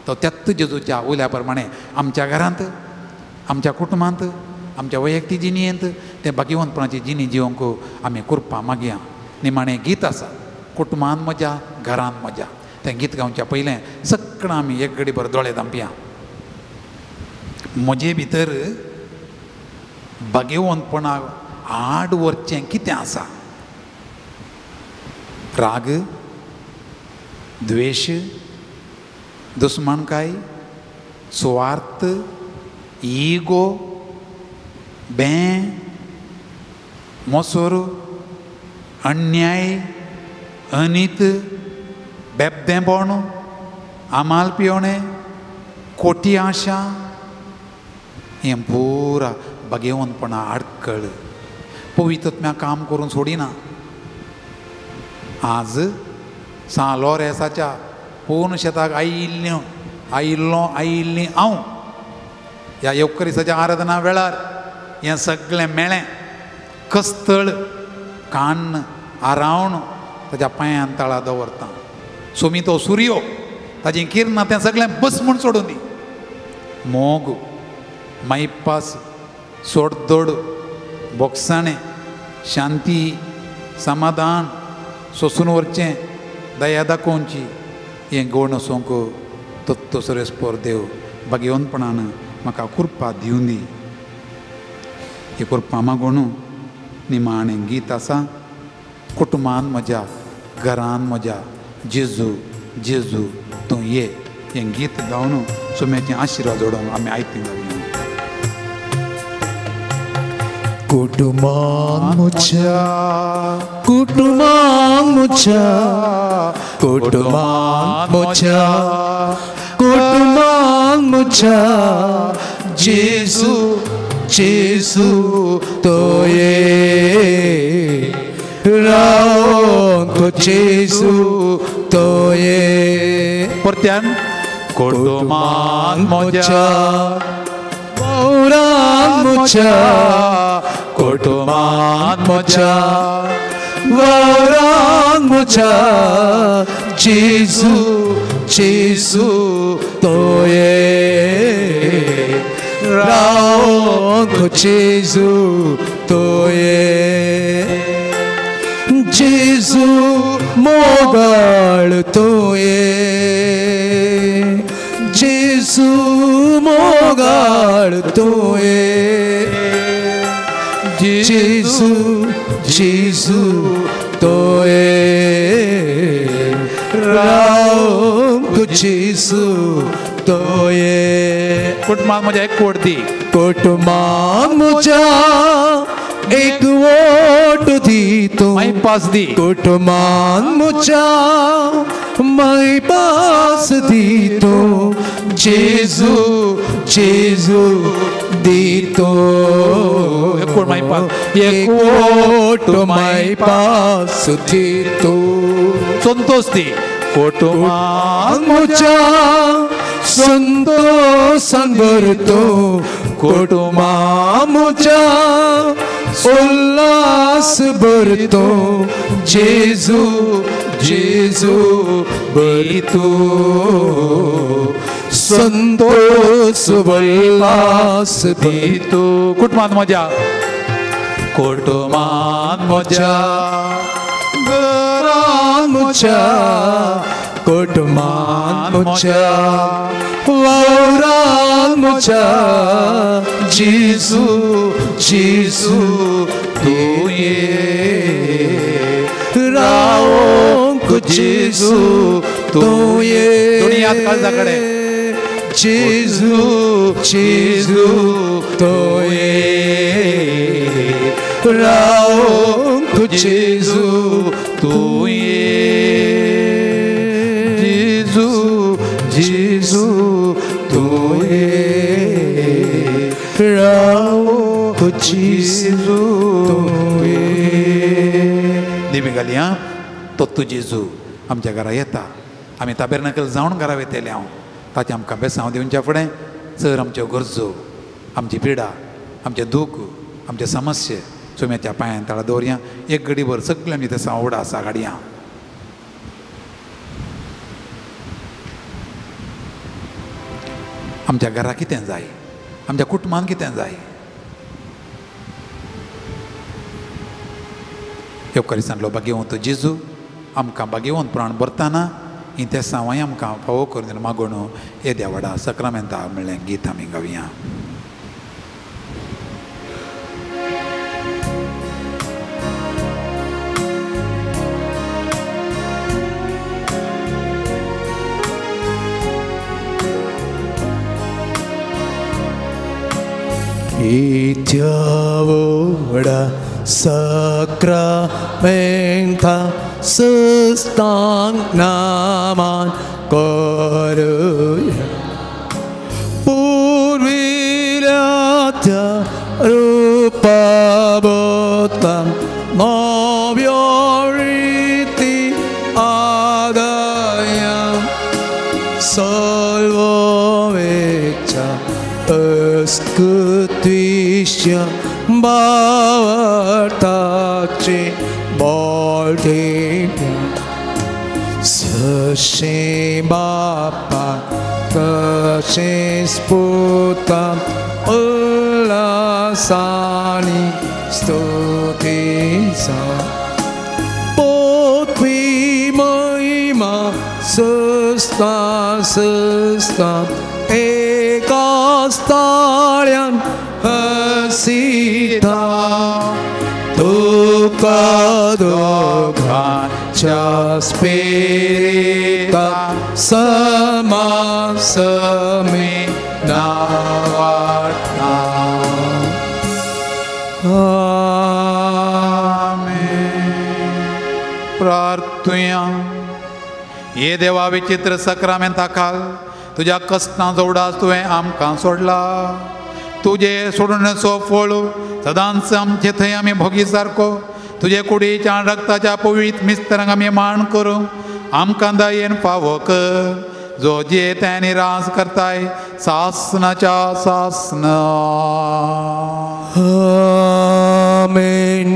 तो त्याच जेजूच्या उल्या प्रमाणे आमच्या घरांत, आमच्या कुटुंबांत, आमच्या वैयक्तीक जिणेंत तें भाग्यवंतपणाची जिणी जिवंक आमी कृपा मागया. निमाणें गीत आसा कुटुंबान मजा घरान मजा. तें गीत गावच्या पयलें सगळें आमी एक घडीभर दोळे धांपया. म्हजे भितर भाग्यवंतपणाक आड व्हरचें कितें आसा? राग, द्वेश, दुस्मानकाय, सुवार्थ, इगो, बें, मोसोर, अन्याय, अनीत, बेबदेंपण, आमाल पियोणें, खोटी आशा, हें पुरा भाग्यवंतपणा आडकळ. पवित्रत्म्या काम करून सोडिना. आज सां लोरेसाच्या पूर्ण शेताक आयिल्ल्यो आयिल्लो आयिल्ली हांव ह्या येवकरिसाच्या आराधना वेळार हें सगळें मेळ्ळें. कस्तळ कान्न आरावन ताज्या पांयान तळा दवरता. सोमी तो सुर्यो ताजी किरणां तें सगळें बस म्हूण सोडून दी. मोग, मायपास, सोडदोड, बोगसाणें, शांती, समाधान, सोसून व्हरचें, दया दाखोवची, हें गोण वचोंक तत्तो सरेस्पोर देव भाग्यवंतपणान म्हाका कृपा दिवं दी. ही कृपा मागून निमाणें गीत आसा कुटुंबान म्हज्या घरान म्हज्या जेजू जेजू तूं ये. हें गीत गावन सुम्याचें आशिर्वाद जोडूंक आमी आयकूंक जाय. कुटुंबान म्हज्या, कुटुंबान म्हज्या, कुटुंबान म्हज्या, कुटुंबान म्हज्या, जेजू जेजू तो ये, रावंक जेजू तो ये. परत्यान कुटुंबान म्हज्या, वावरान म्हज्या, कुटुंबान म्हज्या, वावरान म्हज्या, जेजू जेजू तो ये, रावंक जेजू तो ये. जेजू मोगाळ तो ये, जेजू मोगाळ तो ये, जेजू जेजू तो ये, रावंक जेजू तो ये. कुटुंबान म्हज्या एक कोट दी. कुटुंबान म्हज्या एक वोट दी तूं, मायपास दी. कुटुंबान म्हज्या मायपास दी तूं, जेजू जेजू दी तूं. एक वोट मायपास, एक वोट मायपास दी तूं. संतोष दी. कुटुंबान म्हज्या संतोषान भरतो, कुटुंबान म्हज्या उल्हास भरतो, जेजू जेजू भरतो, संतोष उल्हास दितो. कुटुंबान म्हज्या, कुटुंबान म्हज्या, घरान म्हज्या, कुटुंबान म्हज्या वावरान म्हज्या जेजू जेजू तूं ये रावंक जेजू तूं ये दोनी हात काळजा कडेन जेजू जेजू तूं ये रावंक जेजू तूं ये जेजू जेजू तूं ये रावंक जेजू तूं ये. दिमी घालया तो तूं जेजू आमच्या घरा येता आमी ताबेरनाकल जावन घरा वयतले हांव ताचें आमकां बेसांव दिवच्या फुडें चड आमच्यो गरजो आमची पिडा आमचें दूख आमचे समस्या सुम्याच्या पांयान ताळा दवरया एक घडीभर सगळें आमचें तें सांवडा आसा गाडयां. आमच्या घरा कितें जाय आमच्या कुटुंबान कितें जाय येवकारिसांतलो भाग्यवंत जेजू आमकां भाग्यवंत प्राण भरतना ही त्या सावाय आमकां फावो करून मागून येद्या व्हडा सक्रामेंता म्हणलें गीत आमी गावया. इत्या व्हडा सक्रामेंता सुस्तांक नामान करुया पुर्विल्या त्या रुपाबोतां नव्यो रिती आदाया सर्ववेच्या अस्कृत्विश्य बावटाचे बोलठेप्या सशें बापा तशेंच पुता उल्हासानी स्तुतीचा पोथवी महिमा सुस्ता सुस्ता एका स्थाळ्यान हसीता तुका दोगांच्या स्पिरिता समासमी नावाटा. आमेन. प्रार्थुया. हे देवा विचित्र सक्रामेंता खाल तुज्या कश्टां जोडास तुवें आमकां सोडला तुजे सोडून फळ सदांच आमचे थंय आमी भोगी सारको तुजे कुडीच्या रक्ताच्या पवित्र मिस्तरांक आमी मान करूं आमकां दयेन फावो कर जो जियेता आनी राज करताय सासनाच्या सासना. आमेन.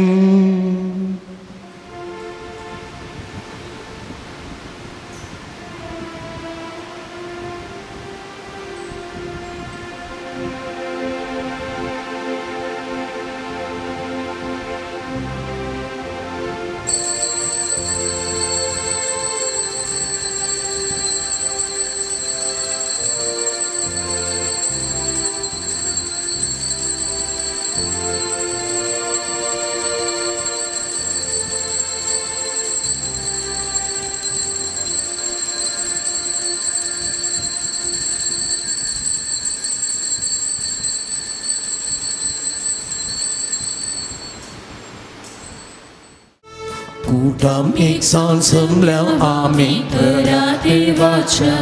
कुटाम एक सान समल्या आमी खऱ्या देवाच्या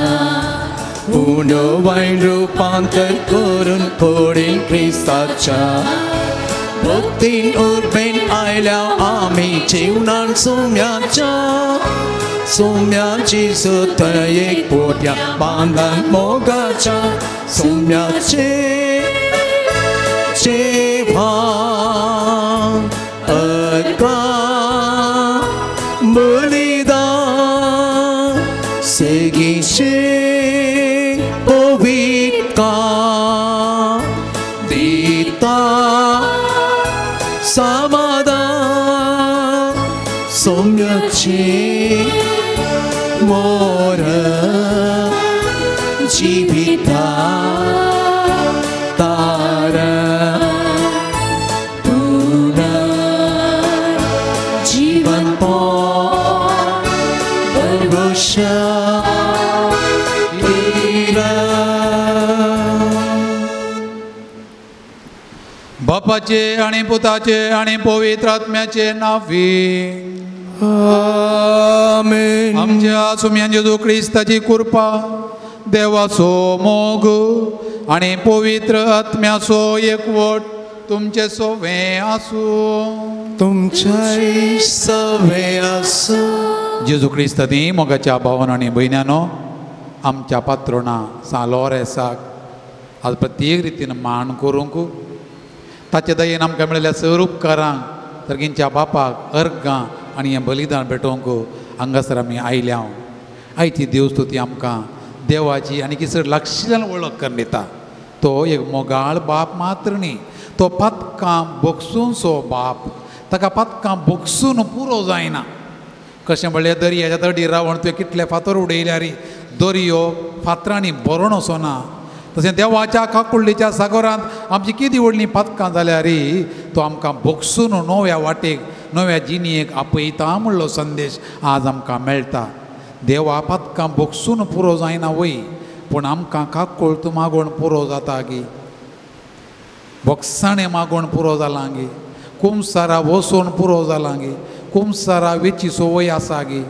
उणो वायन रुपांतर करून कोडीन क्रिस्ताच्या भक्तीन उर्बेन आयल्या आमी जीवनान सुम्याच्या सुम्याची सुतय एक पोट्या बांदान मोगाच्या सुम्याचे चेभान अर्का बलिदान सेगीशे पवित्र दिता समाधान सौम्याचे मोर. जिविता तारण पुनर् जीवन बापाचे आणि पुताचे आणि पवित्र आत्म्याचे नावी आमेन। आमच्या सुम्यान जेजू क्रिस्ताची कृपा, देवाचो मोग आणि पवित्र आत्म्याचो एकवट तुमचे सोवे आसूं। तुमच्याय सवे आसूं। जेजू क्रिस्ताची मोगाच्या भावान आनी भयण्यानो, आमच्या पात्रोणा सान लॉरेसाक आज प्रत्येक रितीन मान करूंक ताचे दयेन आमकां मेळिल्ल्या सर उपकारांक सर्गींच्या बापाक अर्गां आनी हें बलिदान भेटोवंक हांगासर आमी आयल्या। आयची देवस्तुती आमकां देवाची आनी किसर लागशिल्ल्यान वळख करून दिता। तो एक मोगाळ बाप मात्र न्ही, तो पातकां भोगसून सो बाप, ताका पातकां भोगसून पुरो जायना। कशें म्हणल्यार दर्याच्या तडीर रावन तुवें कितले फातर उडयल्यार दर्यो फातरांनी भरून वचना, तशें देवाच्या काकुळ्ळीच्या सागरांत आमची कितें व्हडलीं पातकां जाल्यार तो आमकां भोगसून नव्या वाटेक नव्या जिणेक आपयता म्हणलो संदेश आज आमकां मेळटा। देवा पातकां भोगसून पुरो जायना वय, पूण आमकां काकुळट मागोवन पुरो जाता गी, भोगसाणें मागोवन पुरो जालां गी, कुमसारा वचून पुरो जालां गी, कुमसारा वेची संवय आसा गी।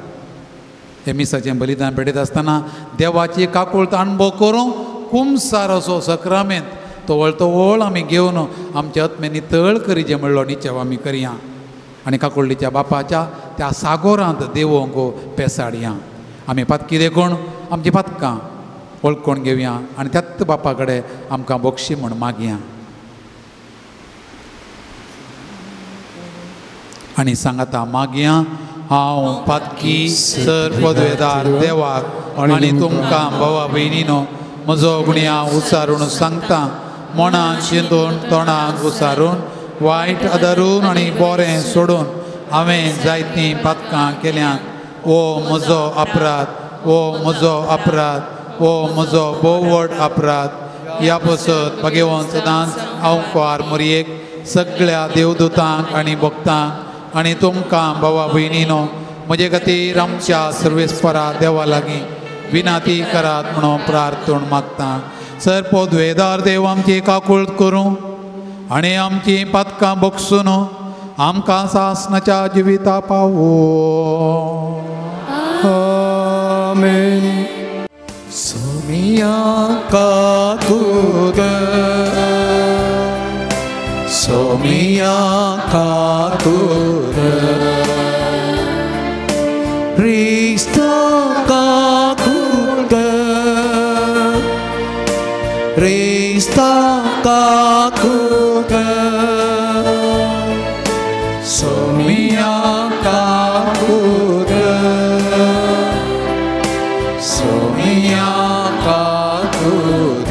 हें मिसाचें बलिदान भेटयता आसतना देवाची काकुळट अणभव करूंक कुमसार असो सक्रामेंत तवळ आमी घेवन आमच्या आत्मे नितळ करीजे म्हणलो निचेव आमी करया आनी काकुळटीच्या बापाच्या त्या सागोरांत देवोंक पेसाडया। आमी पातकी देखून आमची पातकां वळखून घेवया आनी त्याच बापा कडेन आमकां बक्षी म्हूण मागया आनी सांगाता मागया, हांव पातकी सर पदवेदार देवाक आनी तुमकां भावा भयणीनो म्हजो गुण्या उचारून सांगता, मनान चिंतून तोंडाक उचारून वायट आदारून आनी बरें सोडून हांवें जायतीं पातकां केल्यांत। ओ म्हजो अपराध, ओ म्हजो अपराध, ओ म्हजो भोव व्हड अपराध। ह्या पसत भगवंत सदांच हांव कुवार मोरयेक सगळ्या देवदूतांक आनी भक्तांक आनी तुमकां भावा भयणीनो म्हजे खातीर आमच्या सर्वेस्परा देवा लागीं विनाती करात म्हणून प्रार्थून मागता। सर पदवेदार देव आमची काकुळट करूं आनी आमची पातकां बक्षून आमकां सासनाच्या जिविता पावो। आमेन। सोमिया काकुळट, सोमिया काकुळट, क्रिस्ता काकुळट, क्रिस्ता काकुळट, सोमिया काकुळट, सोमिया काकुळट।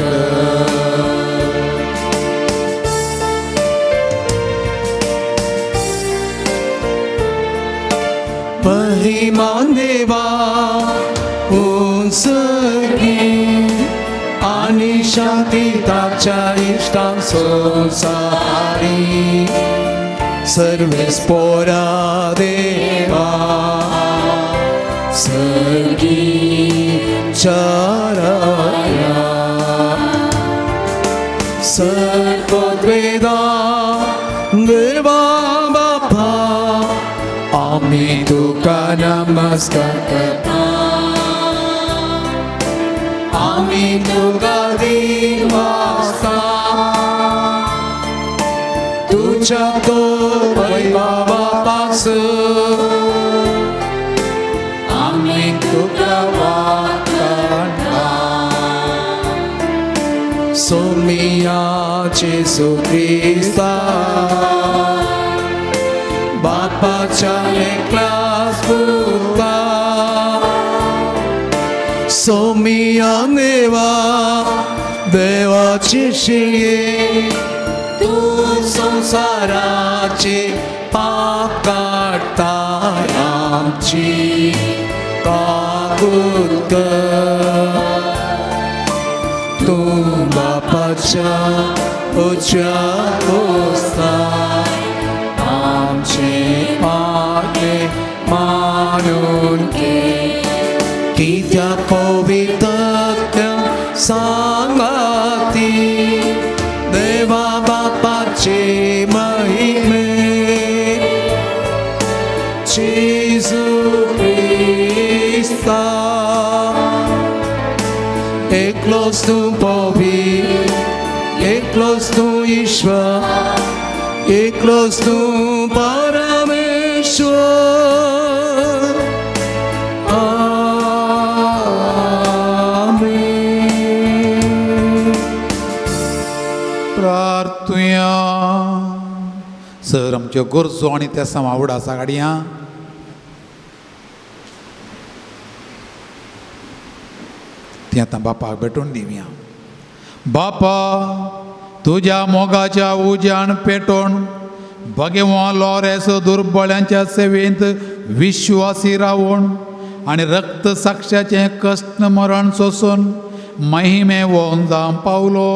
महिमा देवा उंचगी आनी शांती ताच्या इश्टां संवसारी सर्वेस्पोरा देवा सर्गीच्या राया सर्वद्वेदा देवा बापा आमी तुका नमस्कार करता, आमी तुका दिवासा, तुझ्या तो वैभवा पासून आमी तुका वाखाणता। सोमिया जेजू क्रिस्ता बापाच्या एकल्याच पुता, सोमिया देवा देवाची शिये तूं संवसाराची पाप काडटा आमची काकुळट कर। तूं बापाच्या उजव्या पोस्ताय आमचे मागणे मानून घे कित्याक पवित्र सांगाती देवा बापाचे महिमे जेजू क्रिस्ता एकलोच तूं पवित्र एकलोच तूं ईश्वर एकलोच तूं परमेश्वर. आमेन. प्रार्थुया. सर आमच्यो गरजो आनी त्या समावड आसा गाडयां ती आतां बापाक भेटून दिवया. बापा तुज्या मोगाच्या उज्यान पेटोवन भगवान लॉरेस दुर्बळ्यांच्या सेवेंत विश्वासी रावून आनी रक्त साक्षाचें कश्ट मरण सोसून महिमे वोन जावंक पावलो.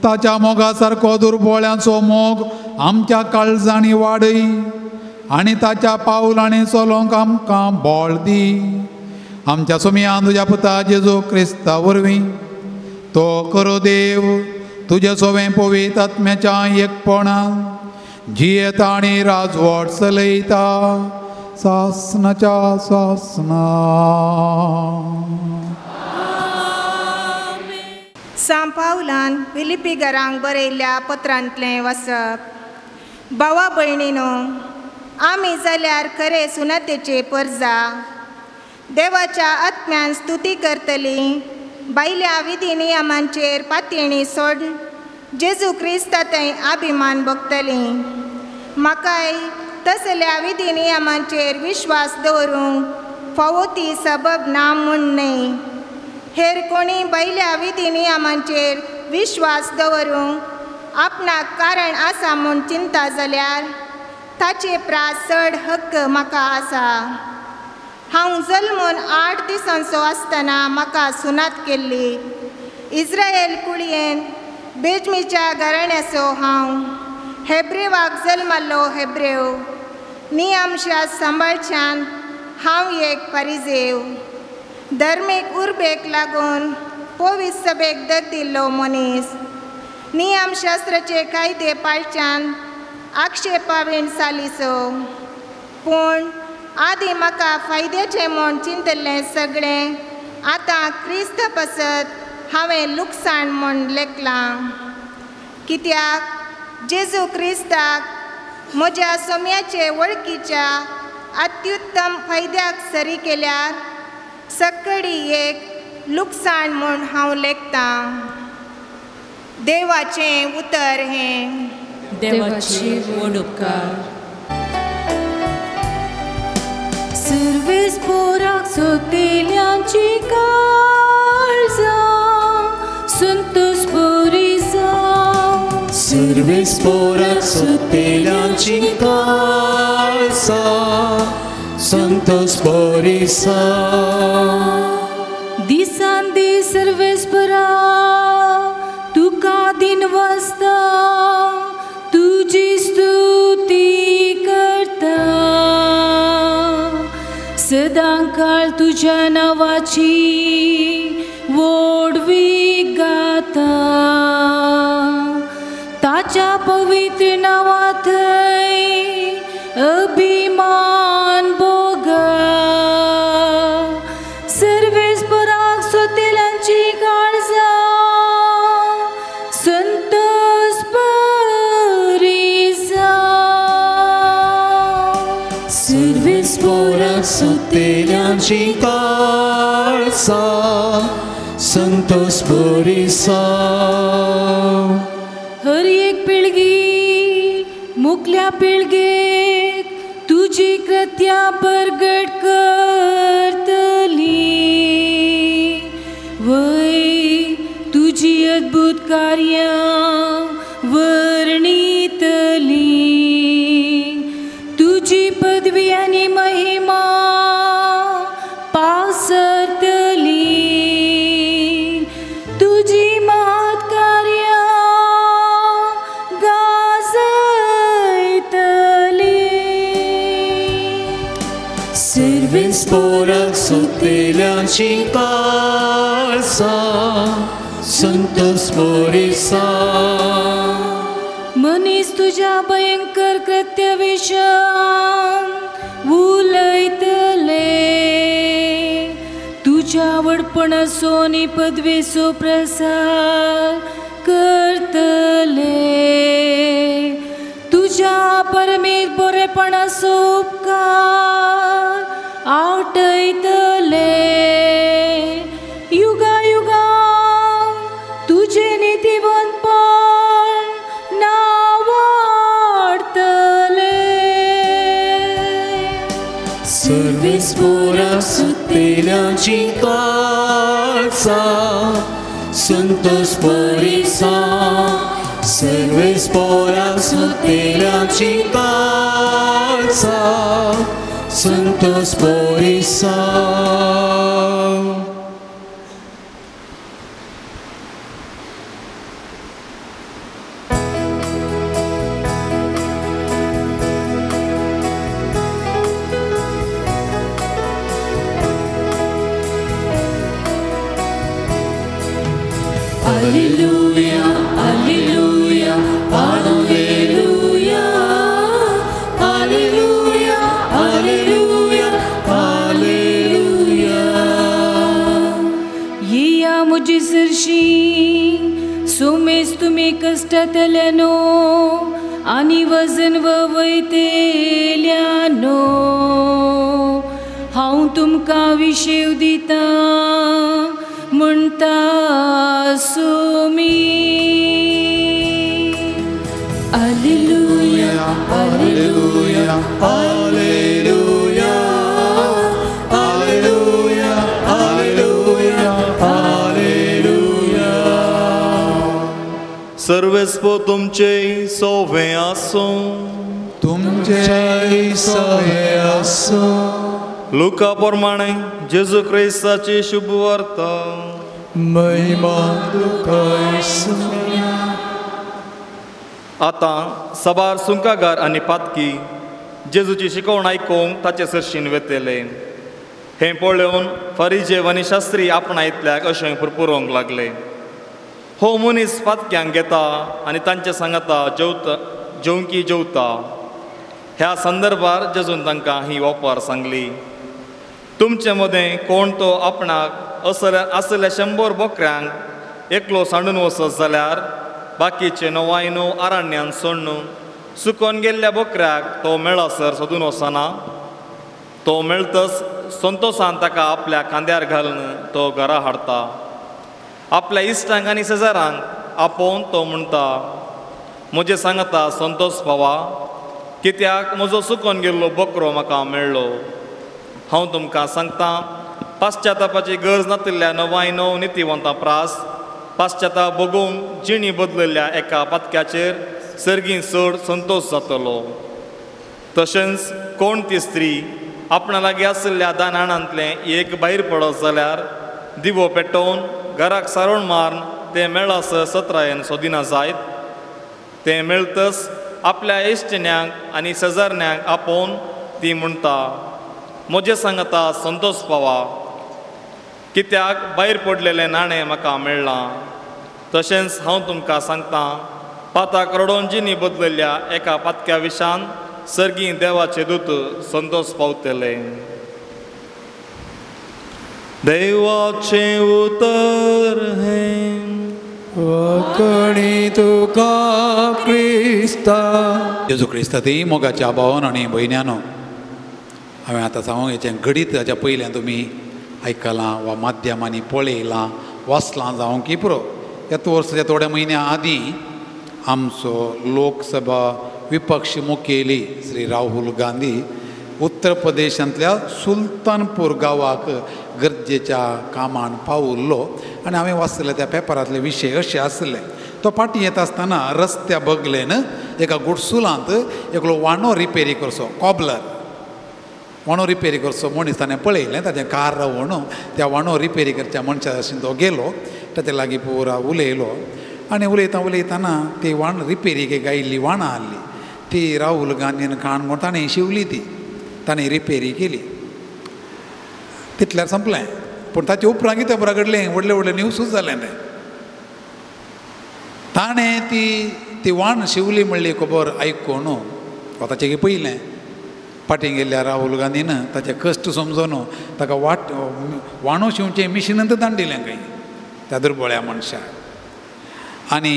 ताच्या मोगा सारको दुर्बळ्यांचो मोग आमच्या काळजांनी वाडय आनी ताच्या पावलांनी चलोवंक आमकां बळ दी. आमच्या सोमयान तुज्या पुता जेजू क्रिस्ता वरवीं तो करो देव तुज्या सोवें पवित्र आत्म्याच्या एकपणान जियेता आनी राजवट चलयता सासनाच्या सासना. सांव पावलान फिलिपी घरांक बरयल्ल्या पत्रांतलें वाचप. भावा भयणीनो, आमी जाल्यार खरे सुनातेचे परजा देवाच्या आत्म्यान स्तुती करतली बायल्या विधी नियमांचेर पातयेणी सोड जेजू क्रिस्ता थंय अभिमान भोगतली. म्हाकाय तसल्या विधी नियमांचेर विश्वास दवरूंक फावो ती सबब ना म्हूण न्हय. हेर कोणी बायल्या विधी नियमांचेर विश्वास दवरूंक आपणाक कारण आसा म्हूण चिंता जाल्यार ताचे प्रास चड हक्क म्हाका आसा. हांव जल्मून 8 दिसांचो आसतना म्हाका सुनात केल्ली. इस्रायल कुळयेन बेजमीच्या घराण्याचो हांव हेब्रेवाक जल्मल्लो हेब्रेव नियमशास सांबाळच्यान हांव एक परिजेव धर्मीक उर्बेक लागून पवित्र सभेक ददिल्लो मनीस नियमशास्त्राचे कायदे पाळच्यान आक्षेपावीण सालिसो. पूण आदी म्हाका फायद्याचें म्हूण चिंतल्लें सगळें आतां क्रिस्त पासत हांवें लुकसाण म्हूण लेखलां. कित्याक जेजू क्रिस्ताक म्हज्या सोम्याचे वळखीच्या अत्युत्तम फायद्याक सरी केल्यार सकडी एक लुकसाण म्हूण हांव लेखतां. देवाचें उतर हें. देवाची व्हड उपकार. सर्वेस पोराक सोतेल्यांची काळजां संतोष बरी जावं. सर्वेस पोराक सोतेल्यांची काळजां संतोष बरी जावं. दिसान दीस सर्वेस पोरा तुका दिन वाजता तुजी स्तुती करता. सदां काळ तुज्या नांवाची व्हडवी गाता. ताच्या पवित्र नांवा थंय अभिमान भोगा. सर्वेस पोराक सोतेल्यांची काळजां संतोष बरी जावं. सर्वेस पोराक सोतेल्यांची काळजां संतोष बरी जावं. हर एक पिळगी मुकल्या पिळगेक तुजी कृत्या परगट करतली. वय तुजी अद्भुत कार्यां वर्णितली. तुजी पदवी आनी महिमा पासरतली. तुजी सर्वेस्पोराक सुतेल्यांची काळसां संतोष मोरिसा. मनीस तुज्या भयंकर कृत्य विशयान उलयतले, तुज्या व्हडपणाचो आनी पदवेचो प्रसार करतले, तुज्या परमेत बरेपणाचो उपकार आठयतले. युगा युगा तुजें नितीवंतपण नांवाडतले. सर्वेस्पोराक सुतेल्यांची काळसां Santosh मोरिसा. सर्वेस्पोराक सुतेल्यांची काळसां Santosh मोरिसा. Alleluia, alleluia, alleluia, alleluia, alleluia, alleluia. येया म्हजे सरशी सोमेस तुमी कश्टांतल्यानो आनी वजन वयतेल्यानो, हांव तुमकां विशेव दितां म्हणटा Sumi. Alleluia, alleluia, alleluia, alleluia, alleluia, alleluia. सर्वेस्पो तुमचे सोवे आसूं, तुमचे सोवे आसूं. लुका प्रमाणे जेजू क्रिस्ताची शुभ वार्ता. महिमा तुका येसुया. आतां सबार सुंकागार आनी पातकी जेजूची शिकवण आयकूंक ताचे सरशीन वेतले. हें पळोवन फारिजेव आनी शास्त्री आपणायतल्याक अशें पुरपुरोवंक लागले, हो मनीस पातक्यांक घेता आनी तांचे सांगाता जेवता जेवंकी जेवता. ह्या संदर्भार जेजून तांकां ही ओपार सांगली, तुमचे मदें कोण तो आपणाक आसल्या 100 बोकऱ्यांक एकलो सांडून वचत जाल्यार बाकीचे 99 आरण्यान सोडून सुकोन गेल्ल्या बोकऱ्याक तो मेळसर सोदून वचना. तो मेळतच संतोसान ताका आपल्या खांद्यार घालून तो घरा हाडटा. आपल्या इश्टांक आनी शेजारांक आपोवन तो म्हणटा, म्हजें सांगता संतोष पावा, कित्याक म्हजो सुकोन गेल्लो बोकरो म्हाका मेळ्ळो. हांव तुमकां सांगता, पाश्चातापाची गरज नातिल्ल्या 99 नितीवंतां प्रास पाश्चाताप भोगून जिणी बदलल्या एका पातक्याचेर सर्गीं चड संतोष जातलो. तशेंच कोण ती स्त्री आपणा लागीं आशिल्ल्या दानाणांतलें एक भायर पडत जाल्यार दिवो पेटोवन घराक सारोण मारून तें मेळासर सत्रायेन सोदिना जायत. तें मेळतच आपल्या इश्टिण्यांक आनी शेजारण्यांक आपोवन ती म्हणटा, म्हजें सांगता संतोष पावा, कित्याक भायर पडलेलें नाणें म्हाका मेळ्ळां. तशेंच हांव तुमकां सांगता, पाताक रडोवन जिणी बदलल्या एका पातक्या विशान सर्गीं देवाचे दूत संतोष पावतले. देवाचें उतर हें वखणी तुका क्रिस्ता. जेजू क्रिस्ता ती मोगाच्या भावान आनी भयण्यानो, हांवें आतां सांगूंक हेचें घडीत हाच्या पयल्यान तुमी आयकलां वा माध्यमांनी पळयलां वाचलां जावं की पुरो. ह्या वर्साच्या थोड्या म्हयन्या आदीं आमचो लोकसभा विपक्ष मुखेली श्री राहुल गांधी उत्तर प्रदेशांतल्या सुलतानपूर गांवाक गरजेच्या कामान पावुल्लो आनी हांवें वाचले त्या पेपरांतले विशय अशे आसले. तो फाटीं येता आसतना रस्त्या बगलेन एका गुडसुलांत एकलो वाणो रिपेरी करचो कॉबलर वाणो रिपेरी करचो मनीस ताणें पळयलें. ताचें कार रावोन त्या वाणो रिपेरी करच्या मनशा भशेन तो गेलो, ताचे लागीं पुरा उलयलो आनी उलयता उलयतना ती वाण रिपेरीक आयिल्ली वाणां आहली ती राहुल गांधीन काण म्हूण ताणें शिवली, ती ताणें रिपेरी केली. तितल्यार संपलें. पूण ताचे उपरांत कितें बरें घडलें, व्हडलें व्हडलें न्यूसूच जालें तें. ताणें ती ती वाण शिवली म्हणली खबर आयकून वा ताचें पयलें फाटीं गेल्ल्या राहुल गांधीन ताचे कश्ट समजून ताका वाट वाणो शिंवचें मिशिनांत ताणें दिलें खंय त्या दुर्बळ्या मनशाक. आनी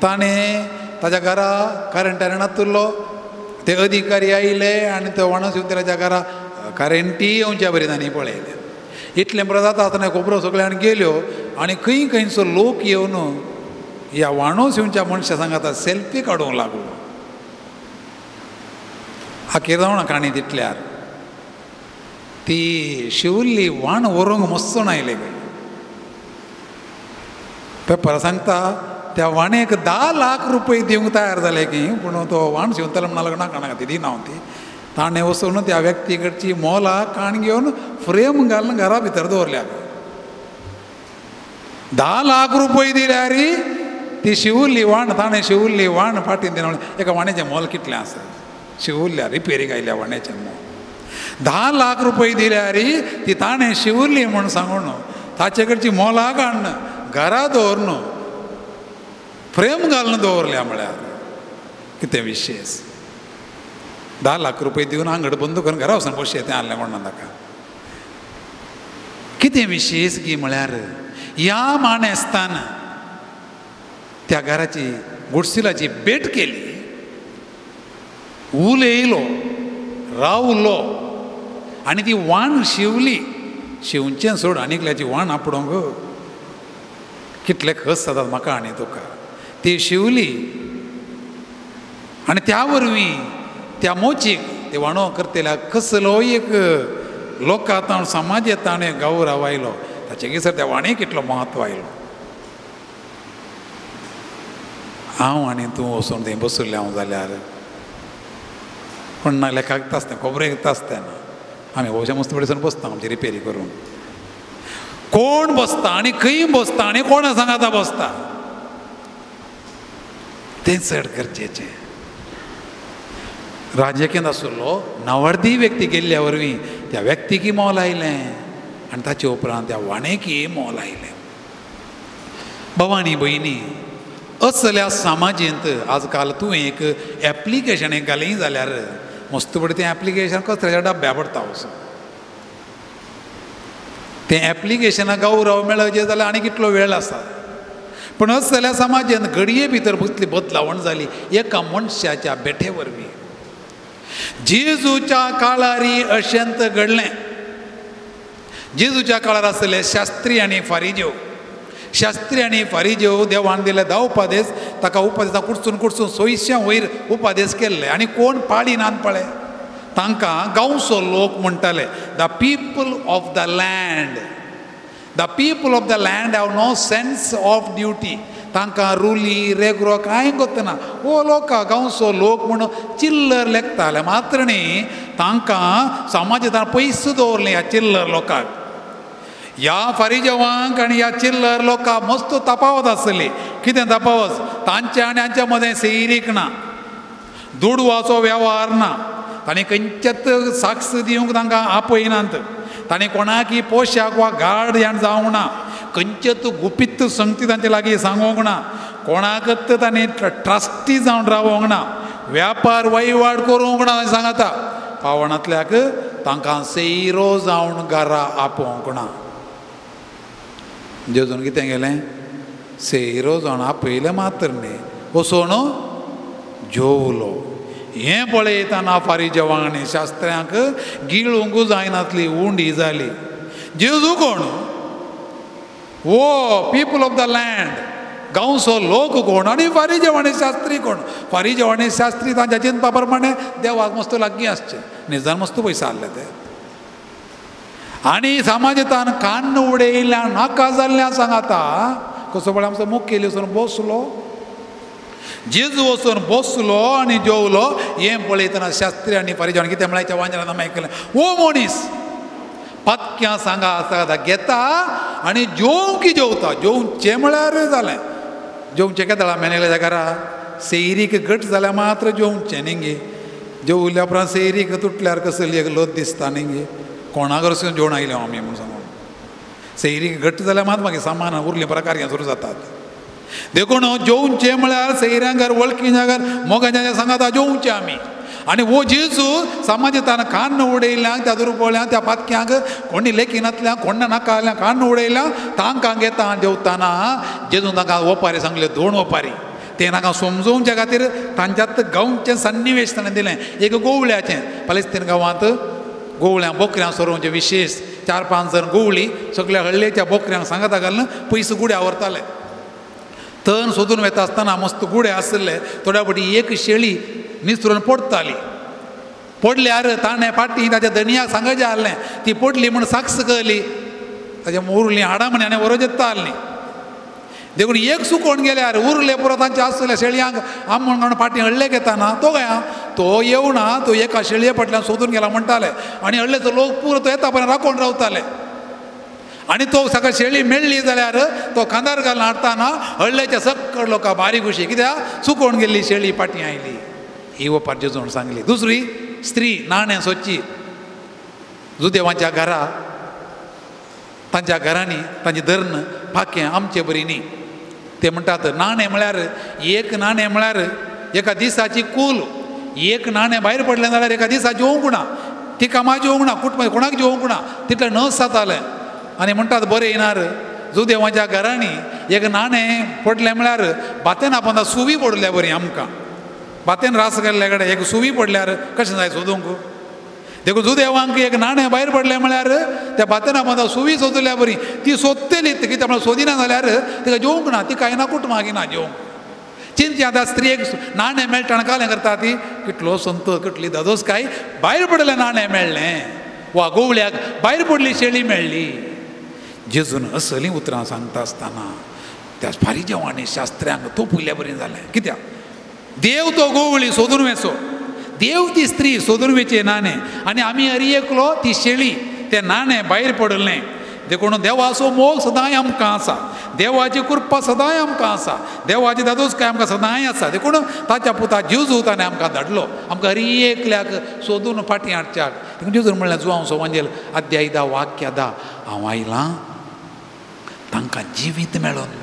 ताणें ताच्या घरा करंटान नातुल्लो ते अधिकारी आयले आनी ते वाणो शिंवतल्याच्या घरा करेंटी येवच्या बरी तांणी पळयलें. इतलें बरें जाता आसतना खबरो सगळ्यान गेल्यो आनी खंय खंयचो लोक येवन ह्या वाणो शिंवच्या मनशा सांगाता सेल्फी काडूंक लागलो. आखेर जावना काणी तितल्यार ती शिवल्ली वाण व्हरूंक मस्सोण आयले खंय. पेपर सांगता त्या वाणेक 10 लाख रुपये दिवंक तयार जाले की, पूण तो वाण शिंवतलो म्हणा लागना काणा ती दिना ती. ताणें वचून त्या व्यक्ती कडची मोला काण घेवन फ्रेम घालून घरा भितर दवरल्या. 10 लाख रुपये दिल्यार ती शिवल्ली वाण ताणें शिवल्ली वाण फाटीन दिना. एका वाण्याचें मोल कितलें आसा शिवल्ल्या रिपेरीक आयल्या वाण्याचें मोल 10 लाख रुपये दिल्यार ती ताणें शिवल्ली म्हूण सांगून ताचे कडची मोला काडून घरा दवरून फ्रेम घालून दवरल्या. म्हळ्यार कितें विशेश. 10 लाख रुपये दिवन आंगड बंद करून घरा वचून पयशे तें हाडलें कोण ताका. कितें विशेश की म्हळ्यार ह्या मानेस्तान त्या घराची गुडसिलाची भेट केली, उलयलो, रावलो आनी ती वाण शिवली. शिवचें सोड आनीकल्याची वाण आपडोंक कितले खस जातात म्हाका आनी तुका. ती शिवली आनी त्या वरवीं त्या मोचीक ते वाणो करतल्या कसलो एक लोकांत समाजेंत ताणें गौरव आयलो. ताचे सर त्या वाणेक कितलो म्हत्व आयलो. हांव आनी तूं वचून थंय बसुल्लें हांव जाल्यार कोण लेखाक आसता खबरेक आसता ना. आमी भोवशा मस्त पडसून बसता आमची रिपेरी करून. कोण बसता आनी खंय बसता आनी कोणा सांगाता बसता तें चड गरजेचें. राजकीय आशिल्लो नवर्दी व्यक्ती गेल्ल्या वरवीं त्या व्यक्तीकी मोल आयलें आनी ताचे उपरांत त्या वाणेकीय मोल आयलें. भवानी भयणी, असल्या समाजेंत आजकाल तूं एक एप्लिकेशन एक घाली जाल्यार मस्त पडटा तें एप्लिकेशन कचऱ्याच्या डब्या पडटा वचून. तें एप्लिकेशनाक गौरव मेळचे जाल्यार आनी कितलो वेळ आसा. पूण असल्या समाजेंत घडये भितर कसली बदलावण जाली एका मनशाच्या भेटे वरवीं. जेजूच्या काळारी अशेंत घडलें. जेजूच्या काळार आसले शास्त्री आनी फारिजेव. शास्त्री आनी फारिजेव देवान दिले 10 उपादेश. ताका उपादेसां कुडसून कुडसून 100 वयर उपादेश केल्ले आनी कोण पाळी नान पळय तांकां गांवचो लोक म्हणटाले the people of the land. The people of the land have no sense of duty. तांकां रुली रेग्रो कांय गोतना. हो लोक गांवचो लोक म्हूण चिल्लर लेखताले मात्र न्ही तांकां समाजांत पयस दवरलें ह्या चिल्लर लोकांक. ह्या फारिजेवांक आनी ह्या चिल्लर लोकांक मस्त तपावत आसली. कितें तपावत? तांच्या आनी हांच्या मदें सेरीक ना, दुडवाचो वेव्हार ना, तांणी खंयच्याच साक्ष दिवंक तांकां आपयनात, तांणी कोणाकी पोशाक वा गार्ड ह्यान जावंक ना, खंयचेच गुपीत संगती तांचे लागीं सांगूंक ना, कोणाकच तांणी ट्रस्टी जावन रावोंक ना, व्यापार वहिवाट करूंक ना. सांगाता पावणांतल्याक तांकां सेरो जावन घरा आपोवंक ना. जेजून कितें केलें? सेरो जावन आपयलें मात्र न्ही, वचून जेवलो. हें पळयतना फारिजेवांक आनी शास्त्र्यांक गिळूंक जायनातली उंडी जाली. जेजू कोण? वो पीपल ऑफ the land, गांवचो लोक कोण आनी फारिजेव आनी शास्त्री कोण? फारिजेव आनी शास्त्री तांच्या चिंतपा प्रमाणे देवाक मस्त लागीं आसचे, निजान मस्त पयशे आहले ते. आनी समाजान कान्न उडयल्या नाका जाल्ल्या सांगाता कसो पळय आमचो मुखेली वचून बसलो, जेजू वचून बसलो आनी जेवलो. हें पळयतना शास्त्री आनी फारिजेवान कितें म्हळ्यार वांजरान आमी आयकलें, ओ मनीस पातक्यां सांगा आसा घेता आनी जेवंक जेवता. जेवचें म्हळ्यार जालें, जेवचें केदळा मेनेल्या घरा सेरीक घट जाल्यार मात्र जेवचें न्ही गे. जेवल्या उपरांत सेरीक तुटल्यार कसली एक लज दिसता न्ही गे. कोणागर वचून जेवण आयलें आमी म्हूण सांगून सैरीक घट्ट जाल्यार मात मागीर सामान उरलीं प्रकार सुरू जातात. देखून जेवचें म्हळ्यार सैऱ्यांगर वळखीच्या घर मोगाच्या सांगाता जेवचें आमी. आनी हो जेजू समाजान कान्न उडयल्या त्या दुर्बोळ्यांक त्या पातक्यांक कोणी लेखिनातल्या कोण नाका आसल्या कान्न उडयल्या तांकां घेता जेवताना जेजून तांकां ओपारी सांगले 2 ओपारी ते नाका समजोवच्या खातीर तांच्यात गांवचें सन्निवेश ताणें दिलें. एक गोवळ्याचें पलेस्तीन गांवांत गोवळ्यां बोकऱ्यां सोरोवचें विशेश 4-5 जण गोवळी सगळ्या हळ्ळेच्या बोकऱ्यांक सांगाता घालून पयस गुड्या व्हरताले. तण सोदून वेता आसतना मस्त गुडे आशिल्ले थोड्या फावटी एक शेळी निसरून पडटाली. पडल्यार ताणें फाटीं ताच्या धनयाक सांगचें आहलें ती पडली म्हूण साक्स कळ्ळी ताच्या उरलीं हाडां म्हण हाणें व्हरोवचें आहलीं. देखून एक सुकोवन गेल्यार उरले पुरो तांच्या आसलेल्या शेळयांक आमण म्हणून फाटीं हळ्ळे घेताना तो काय तो येवना तो एका शेळये फाटल्यान सोदून गेला म्हणटाले आनी हळ्ळेचो लोक पुरो तो येता पर्यंत राखून रावताले. आनी तो सगळं शेळी मेळ्ळी जाल्यार तो खांदार घालून हाडटाना हळ्ळेच्या सकळ लोकां बारीक खुशी कित्याक सुकोवन गेल्ली शेळी फाटीं आयली. ही ओपार जेजून सांगली. दुसरी स्त्री नाणें सोदची जुदेवांच्या घरा तांच्या घरांनी तांची धरण पाखें आमचे बरी न्ही. ते म्हणटात नाणें म्हळ्यार एक नाणें म्हळ्यार एका दिसाची कूल. एक नाणें भायर पडलें जाल्यार एका दिसा जेवंक ना ती कामां जेवंक ना कुटुंब कोणाक जेवंक ना तितलें नस जातालें. आनी म्हणटात बरें येणार जुदेवाच्या घरांनी एक नाणें पडलें म्हळ्यार बातेन आपण सुवी पडल्या बरी आमकां बातेन रास केल्ल्या कडेन एक सुवी पडल्यार कशें जाय सोदूंक. देखून जुदेवांक एक नाणें भायर पडलें म्हळ्यार त्या बातेना पोंदा सुवी सोदल्या बरी ती सोदतली कित्याक म्हळ्यार सोदिना जाल्यार तिका जेवंक ना ती कांय ना कुटुंबाक ना जेवंक. चिंती आतां स्त्रियेक नाणें मेळटा आनी कालें करता ती कितलो संत कितली दादोस काय भायर पडलें नाणें मेळ्ळें वा गोवळ्याक भायर पडली शेळी मेळ्ळी. जेजून असलीं उतरां सांगता आसतना त्या फारीजेव आनी शास्त्र्यांक तोपुल्या बरी जालें कित्याक देव तो गोवळी सोदून वेचो देव ती स्त्री सोदून वेचे नाणें आनी आमी हरी एकलो ती शेळी तें नाणें भायर पडलें. देखून देवाचो मोग सदांय आमकां आसा देवाची कृपा सदांय आमकां आसा देवाची दादोसकाय आमकां सदांय आसा. देखून ताच्या पुता जेजू ताणें आमकां धाडलो आमकां हरी एकल्याक सोदून फाटीं हाडच्याक. देखून जेजून म्हणलें जुआंव सोवांजेल अध्याय 10 वाक्य 10 हांव आयलां तांकां जिवीत मेळोन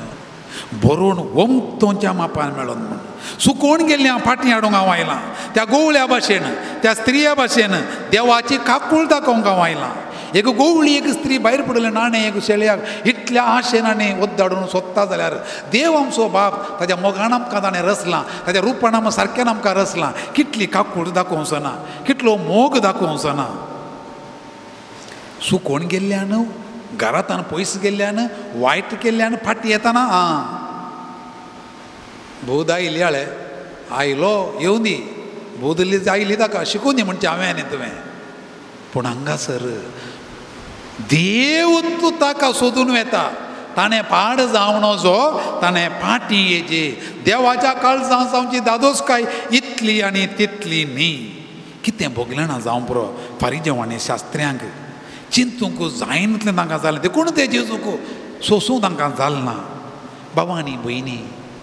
बरोवन वमतोच्या मापान मेळोन म्हूण सुकोवन गेल्ली हांव फाटीं हाडूंक हांव आयलां त्या गोवळ्या भाशेन त्या स्त्रिया भाशेन देवाची काकूळ दाखोवंक हांव आयलां. एक गोवळी एक स्त्री भायर पडलें नाणें एक शेळयाक इतल्या आशेन आनी ओद्दाडून सोदता जाल्यार देव आमचो बाप ताच्या मोगान आमकां ताणें रचलां ताच्या रुपान आमकां सारक्यान आमकां रचलां कितली काकूळ दाखोवचो ना कितलो मोग दाखोवचो ना. सुकोवन गेल्ल्यान घरांत पयस गेल्ल्यान वायट केल्ल्यान फाटीं येताना आं भोवदा आयली आळे आयलो येवं दी भोवदली आयली ताका शिकूं दी म्हणचें हांवें आनी तुवें. पूण हांगासर देव तूं ताका सोदून वेता ताणें पाड जावं नजो ताणें फाटीं येचे देवाच्या काळजां जावची दादोसकाय इतली आनी तितली न्ही. कितें भोगलें ना जावं पुरो फारीजेव आनी शास्त्र्यांक चिंतूंक जायनातलें तांकां जालें देखून तें जेजूक सोसूंक तांकां जालें ना. बाबा आनी भयणी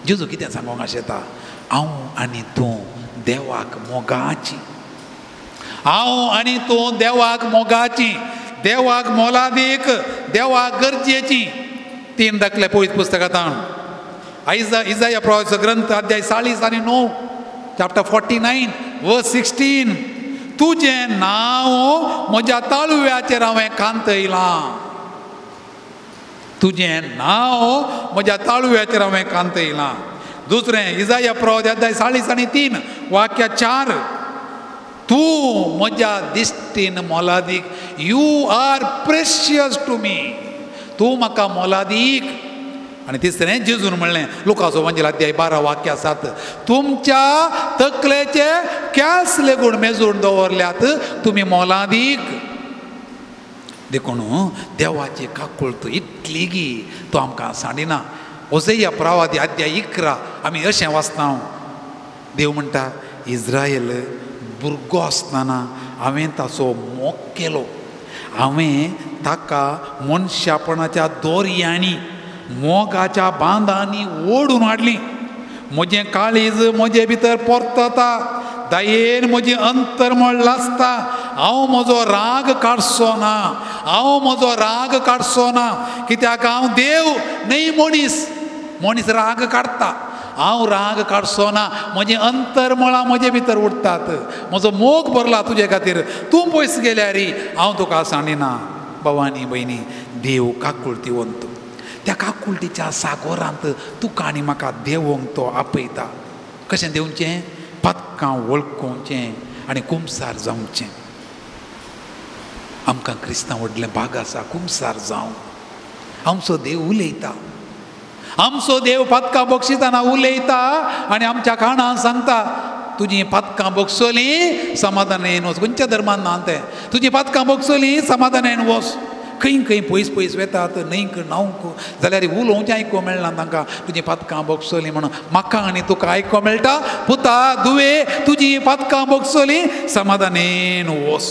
जेजू कितें सांगूंक आशेता हांव आनी तूं देवाक मोगाची हांव आनी तूं देवाक मोगाची देवाक मोलादीक देवाक गरजेची. 3 दाखले पवित्र पुस्तकांत इजाया प्रवाचो ग्रंथ अध्याय 40 आनी 9 चॅप्टर 49 वर्स 16 तुजें नांव म्हज्या ताळव्याचेर हांवें कांतयलां तुजें नांव म्हज्या ताळव्याचेर हांवें कांतयलां. दुसरें इजाया प्रवाद अध्याय 40 आनी 3 वाक्य 4 तूं म्हज्या दिश्टीन मोलादीक you are precious to me तूं म्हाका मोलादीक. आनी तिसरें जेजून म्हणलें लुकाचो वंजेल अध्याय 12 वाक्य 7 तुमच्या तकलेचे केंस लेगून मेजून दवरल्यात तुमी मोलादीक. देखून देवाची काकूळ इतली गी तो आमकां सांडिना. ओजया प्रवादी अध्याय 11 आमी अशें वाचता देव म्हणटा इज्रायल भुरगो आसतना हांवें ताचो मोग केलो हांवें ताका मनशापणाच्या दोरयांनी मोगाच्या बांदांनी ओडून हाडली म्हजें काळीज म्हजे भितर परतता दयेन म्हजी अंतरमळ लासता, हांव म्हजो राग काडचो ना, हांव म्हजो राग काडचो ना, कित्याक हांव देव न्हय मनीस, मनीस राग काडटा, हांव राग काडचो ना, म्हजें अंतरमळां म्हजे भितर उरतात, म्हजो मोग भरला तुजे खातीर, तूं पयस गेल्यार हांव तुका सांडिना. भावानी भयणी, देव काकुळटीवंत, त्या काकुळटीच्या सागोरांत तुका आनी म्हाका देवोंक तो आपयता. कशें देवचें? पातकां वळखोवचें आनी कुमसार जावचें. आमकां क्रिस्तांव व्हडलें भाग आसा कुमसार जावं. आमचो देव उलयता, आमचो देव पातकां बक्षिताना उलयता आनी आमच्या काणान सांगता, तुजी पातकां बक्षोली समाधानान वच. खंयच्या धर्मान ना तें, तुजी पातकां बक्षोली समाधानान वच. खंय खंय पयस पयस वेतात न्हंयक न्हावंक, जाल्यार उलोवचें आयकूंक मेळना तांकां, तुजी पातकां बक्षोली म्हणून. म्हाका आनी तुका आयकूंक मेळटा, पुता दुवे तुजी पातकां बक्षोली समाधानेन वच.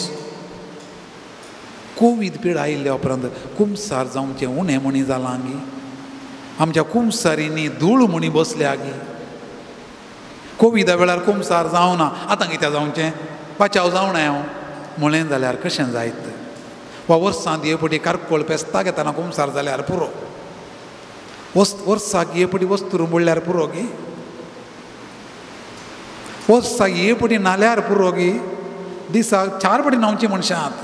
कोवीड पिडा आयिल्ल्या उपरांत कुमसार जावचें उणें म्हणी जालां गी, आमच्या कुमसारींनी धूळ म्हणी बसल्या गी. कोविडा वेळार कुमसार जावना, आतां कितें जावचें, पाचाव जावना हांव म्हळें जाल्यार कशें जायत? वा वर्सांत हे पटी कारकोळ पेस्ता घेतना कुमसार जाल्यार पुरो, वर्साक हे पटी वस्तू म्हणल्यार पुरो गी, वर्साक हे पटी न्हाल्यार पुरो गी, दिसाक 4 पटी न्हावची मनशांत,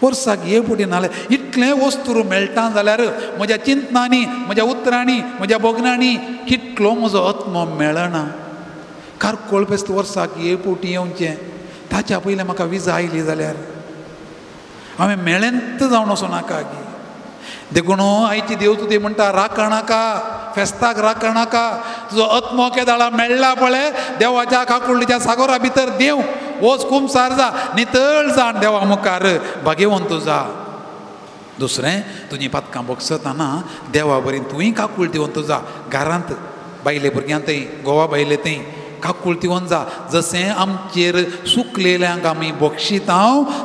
वर्साक हे पटी न्हाल्यार इतलें वस्तू मेळटा जाल्यार म्हज्या चिंतनांनी, म्हज्या उतरांनी, म्हज्या भोगणांनी कितलो म्हजो आत्मो मेळना. कारकोळ पेस्त वर्साक हे पटी येवचें, ताच्या पयलें म्हाका विजा आयली जाल्यार हांवें मेळेंत जावन वचूं नाका गी. देखून आयची देव तुजी म्हणटा, राखणाका, फेस्ताक राखणाका, तुजो आत्मो केदाळा मेळ्ळा पळय देवाच्या काकुळटीच्या सागोरा भितर देव वच, कुमसार जा, नितळ जाण देवा मुखार भागेवंत जा. दुसरें, तुजी पातकां बक्षतना देवा बरी तुंय काकुळटीवंत जा. घरांत बायले भुरग्यांतय, गोवा बायले थंय काकुळटीवंत जा. जशें आमचेर सुकलेल्यांक आमी बक्षिता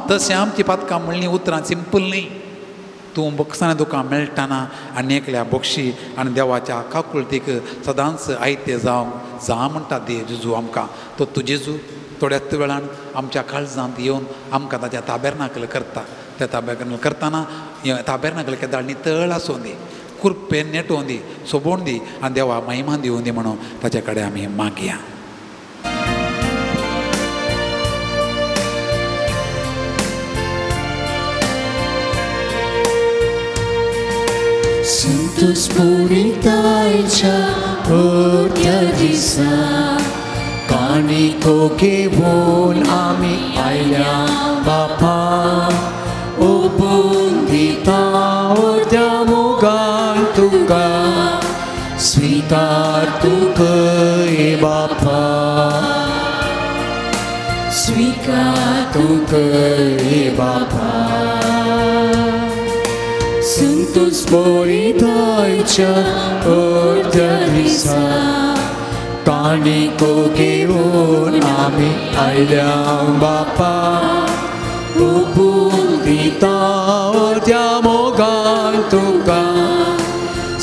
तशें आमची पातकां म्हणलीं उतरां सिंपल न्ही. तूं बक्षाना तुका मेळटाना आनी एकल्या बक्षी आनी देवाच्या काकुळटीक सदांच आयते जावंक जा म्हणटा देव जेजू आमकां. तो तुजेजू थोड्याच वेळान आमच्या काळजांत येवन आमकां ताच्या ताबेरनाकल करता. त्या ताबेरनाकल करतना ताबेरनाकल केदाळ नितळ आसूं दी, कुरपेन नेटोवन दी, सोबोवन दी आनी देवा महिमा दिवूं दी म्हणून ताचे कडेन आमी मागया. संतोष पुरितायच्या अर्ध्या दिसा काणिको घेवन आमी आयल्या बापा, ओपून दिता अर्ध्या मोगान तुका, स्विकार तुकय बापा, स्विकार तुकय बापा. संतोष पुरितायच्या अर्ध्या दिसा काणिको घेवन आमी आयल्या बापा, ओपून दिता अर्ध्या मोगान तुका,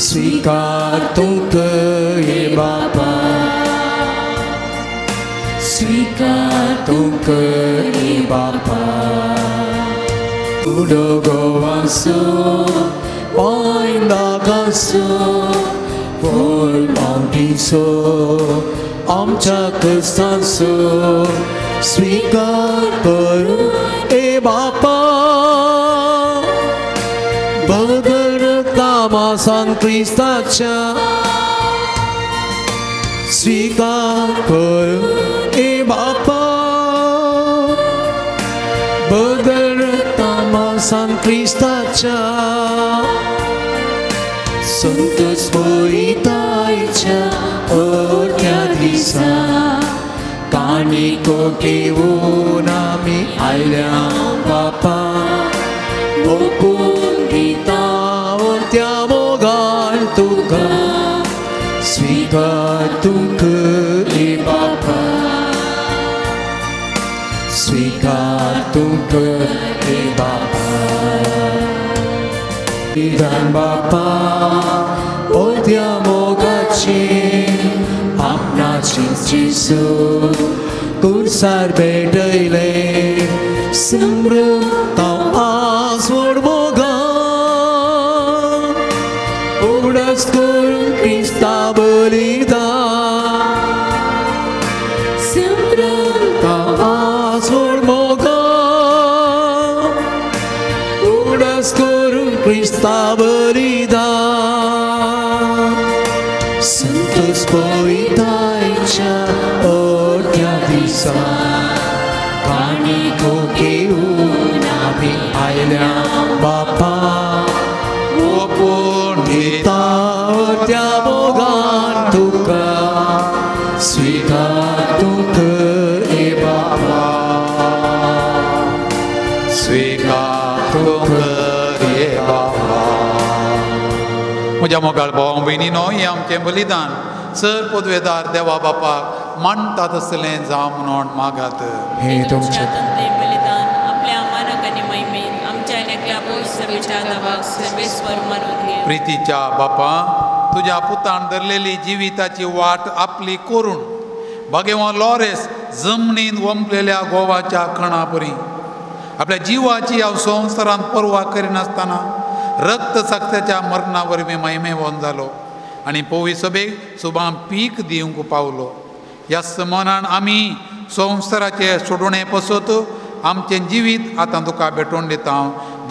स्विकार तुकय बापा, स्विकार तुकय बापा. उडो गोवासो पांयदागासो फूल मावटीसो आमच्या क्रिस्तांसो स्विकार करूं ए बापा, बगर कामासान क्रिस्ताच्या स्विकार करूं ए बापा, बगर कामासान क्रिस्ताच्या. संतोष पुरितायच्या अर्ध्या दिसा काणिको घेवन आमी आयल्या बापा, ओपून दिता अर्ध्या मोगान तुका, स्विकार तुकय बापा, स्विकार तुकय बापा. निदान बापा अर्ध्या मोगाची आपणाची जेजू कुर्सार भेटयले संभ्रम आसवड मोगान उगडास करून क्रिस्ता बलिदान संभ्रम आसवड मोगान उगडास करून क्रिस्ता बलिदान संतोष पवितायच्या अर्ध्या दिसा काणिको घेऊन आमी आयल्या बापा ओपून दिता त्या मोगान तुका स्वीकार तूं कर ए बापा स्वीकार तूं कर ए बापा. म्हज्या मोगाळ भाव भयणीनो, हें आमचें बलिदान सर पदवेदार देवा बापाक मानता तसलें जावं म्हणून मागात. हे तुमचें बलिदान आपल्या मानक आनी महिमेन आमच्या एकल्या सभेच्या दबाक सर्वेस्पर मानून घे. प्रितीच्या बापा, तुज्या पुतान धरलेली जिविताची वाट आपली करून बागेवा लॉरेस जमनीन वंपलेल्या गोवाच्या कणा परी आपल्या जिवाची हांव संवसारांत पर्वा करिनासतना रक्त साक्षाच्या मरणा वरवीं महिमेवन जालो आनी पोवी सभेक सुबां पीक दिवंक पावलो. ह्या मनान आमी संवसाराचे सोडोवणे पसत आमचें जिवीत आतां तुका भेटोवन दिता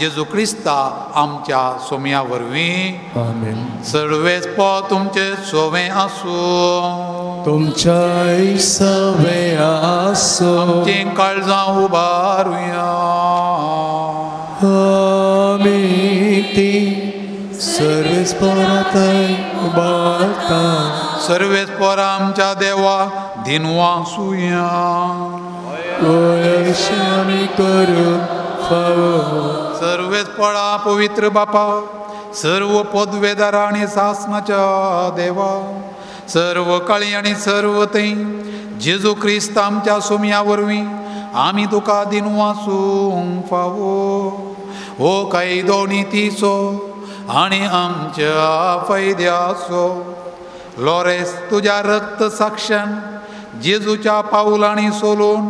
जेजू क्रिस्ता आमच्या सोम्या वरवीं. आमेन. सर्वेस पो तुमचें सोवें आसूं, तुमच्याय सवें आसूं. आमचीं काळजां उबारुया. आमी ती सर्वेस पोरातय उबारता. सर्वेस पोरा आमच्या देवा दिनवासुया. अशें आमी करूंक फावो. सर्वेस पोरा पवित्र बापा, सर्व पदवेदारा आनी सासणाच्या देवा, सर्व काळी आनी सर्व थंय जेजू क्रिस्त आमच्या सोम्या वरवीं आमी तुका दिनवासूंक फावो. हो कायदो नितीचो आनी आमच्या फायद्याचो लॉरेस तुज्या रक्त साक्षान जेजूच्या पावलांनी सोलून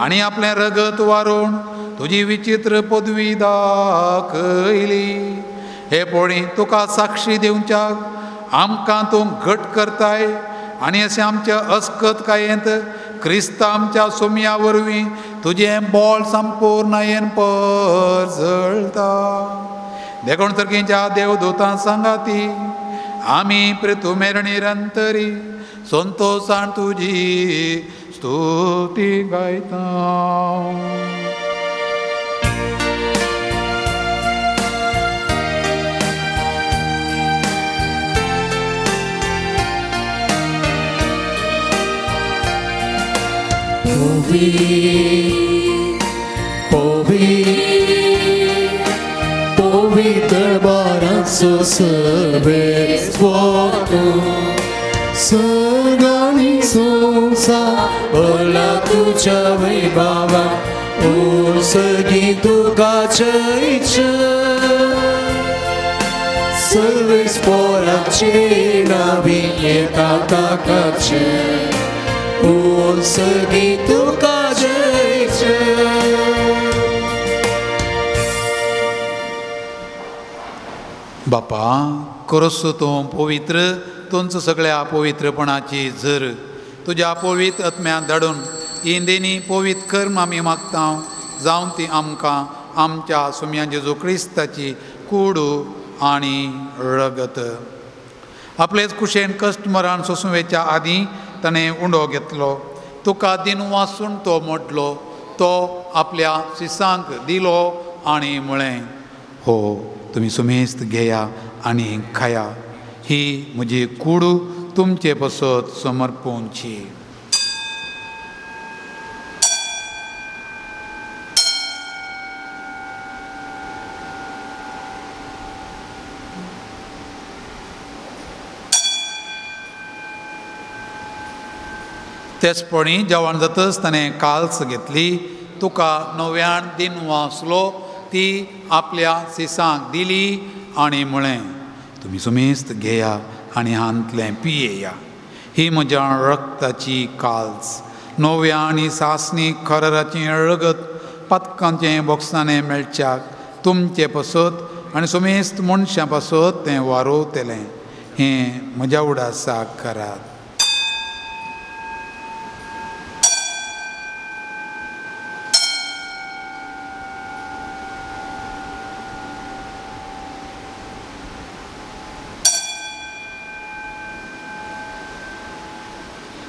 आनी आपलें रगत वारोवन तुजी विचित्र पदवी दाखयली. हे पोळी तुका साक्षी दिवच्याक आमकां तूं घट करताय आनी अशें आमच्या अस्कतकायेंत क्रिस्त आमच्या सोम्या वरवीं तुजें बोळ संपूर्णायेन परजळता. देखून सर्गीच्या देवदूतां सांगाती आमी पृथुमेर निरंतरी संतोषान तुजी स्तुती गायता. पवित्र बाराचो सर्वेस तूं सर्गानी संवसार भरला तुज्या वैभवा ओ सर्गी तुका जय जय. सर्वेस पोराचे नावी येता ताकाचे ओ सर्गी तुका जय जय. बापा करोसो तूं पवित्र तुमचो सगळ्या पवित्रपणाची झर तुज्या पवित्र आत्म्यान धाडून इंदेनी पवित्र कर्म आमी मागता जावन ती आमकां आमच्या सुम्या जेजू क्रिस्ताची कुडू आनी रगत. आपलेच कुशेन कश्ट मरण सोंसुवेच्या आदीं ताणें उंडो घेतलो, तुका दिन वासून तो मोडलो, तो आपल्या शिसांक दिलो आनी म्हळें, हो तुमी सुमेस्त घेया आनी खाया, ही म्हजी कूड तुमचे पसत समर्पूंची. तेचपणी जेवण जातच ताणें काल्स घेतली, तुका नव्यान दिन वाचलो, ती आपल्या सिसांक दिली आनी म्हळें, तुमी सुमेस्त घेया आनी हांतलें पियेया, ही म्हज्या रक्ताची काल्स, नव्या आनी सासणी खराराचें रगत पातकांचें बोक्साणें मेळच्याक तुमचे पासत आनी समेस्त मनशां पासत तें वारोवतलें. हें म्हज्या उडासाक करात.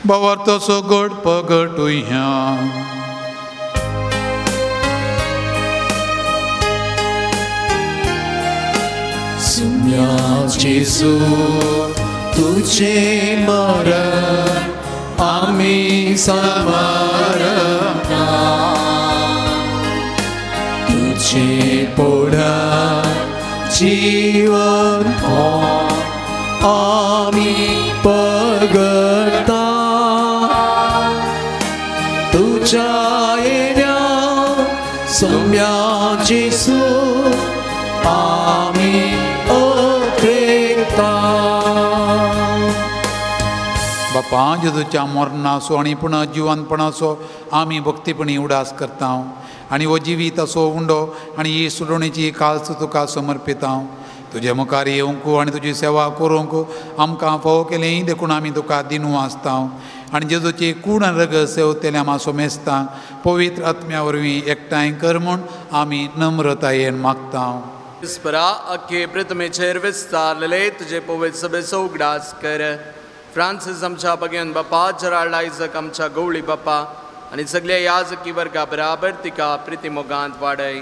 भावार्थाचो गोड पगटुया. सुम्या जेजू तुझे मरण आमी समरता, तुझे पोडा जीवन आमी पगडता, तुझ्या येण्या सुम्या जेजू आमी अखेरता. बापा जेजूच्या मरणाचो आनी पुनः जिवनपणाचो आमी भक्तीपणी उडास करता आनी हो जिवीताचो उंडो आनी ही सुडोवणेची काल्स तुका समर्पिता. तुजे मुखार येवंक आनी तुजी सेवा करूंक आमकां फावो केलें देखून आमी तुका दिनू आसता आनी जेजूची कूड आनी रगत सेवतल्या आमा सोमेस्तांक पवित्र आत्म्या वरवीं एकठांय कर म्हूण आमी नम्रतायेन मागता. ईश्वरा अख्खे प्रथमेचेर विस्तारलेले तुजे पवित्र सभेचो उगडास कर. फ्रांसीस आमच्या बगेन बापा, जेराल्ड आयजक आमच्या गवळी बापा आनी सगल्या याजकी वर्गा बराबर तिका प्रितीमोगांत वाडय.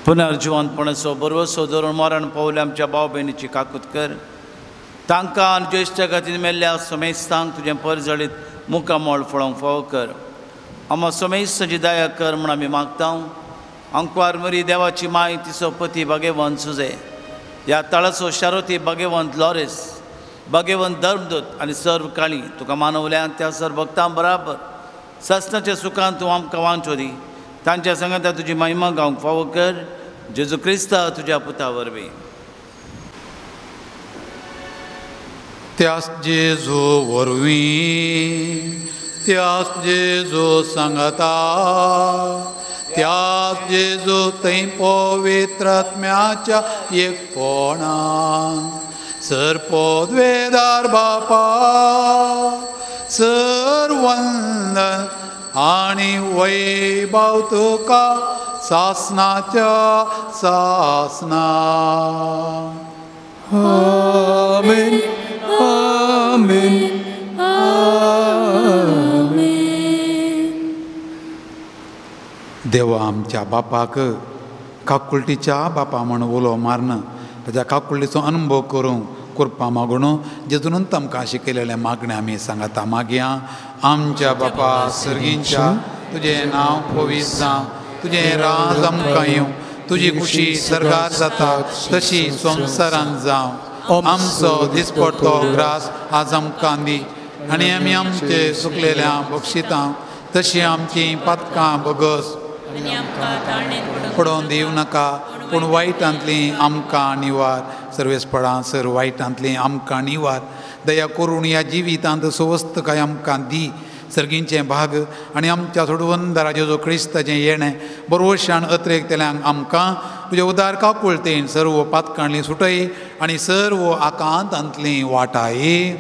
पुनर्जिवनपणाचो बरवसो धरून मरण पावल्या आमच्या भाव भयणीची काकूत कर. तांकां आनी ज्येश्ठ खातीर मेल्ल्या समेस्तांक तुजें परजळीत मुखामळ फळोवंक फावो कर. आमा समेस्तांची दया कर म्हूण आमी मागता. अंकवार मरी देवाची माय तिचो पती भागेवंत सुजे, ह्या तळाचो शारोती भागेवंत लॉरेस, भागेवंत धर्मदूत आनी सर्व काळी तुका मानवल्या त्या सर्व भक्तां बराबर ससनाच्या सुखान तूं आमकां वांचो दी. तांच्या सांगाता तुजी महिमा गावंक फावो कर. जेजू क्रिस्ता तुज्या पुता वरवीं. त्यास जेजू वरवीं, त्यास जेजू सांगता, त्यास जेजू थंय पवित्र आत्म्याच्या एकपणा सर पदवेदार बापा सर वंदन आनी वैभव तुका सासनाच्या सासना. आमेन आमेन आमेन. देवा आमच्या बापाक काकुळटीच्या बापा म्हण उलो मारन ताच्या काकुळटीचो अनुभव करूंक कृपा मागून जेजून आमकां शिकयलेलें मागणें आमी सांगता. मागया आमच्या बापा सर्गींच्या, तुजें नांव पवित्र जावं, तुजें राज आमकां येवं, तुजी खुशी सर्गार जाता तशी संवसारांत जावं. आमचो दिसपडतो ग्रास आज आमकां दी आनी आमी आमचे सुकलेल्या बक्षितां तशी आमची पातकां बगस पडोवन दिवं नाका, पूण वायटांतली आमकां निवार. सर्वेस्पळां सर वायटांतली आमकां निवार. दया करून ह्या जिवितांत सुवस्थकाय आमकां दी. सर्गींचें भाग आनी आमच्या सोडवंदरा जेजू क्रिस्ताचें येणें बरवशान अत्रेकतल्यांक आमकां तुज्या उदार काकुळतेन सर्व पातकांतली सुटय आनी सर्व आकांतांतली वाटाय.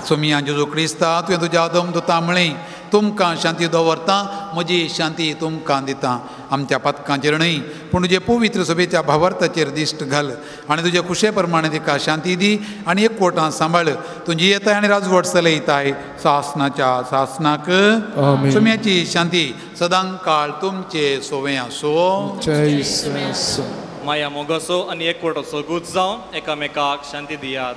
सोमिया जेजू क्रिस्ता तुवें तुज्या आदम दुता म्हळें तुमकां शांती दवरता, म्हजी शांती तुमकां दिता. आमच्या पातकांचेर न्हय पूण तुजे पवित्र सभेच्या भावार्थाचेर दिश्ट घाल आनी तुजे खुशे प्रमाणे तिका शांती दी आनी एकवटान सांबाळ. तुजी येताय आनी राजवट चलयताय सासनाच्या सासनाक. सोम्याची शांती सदां काळ तुमचे सोवे आसो. माया मोगाचो आनी एकवटाचो गूत जावन एकामेकाक शांती दियात.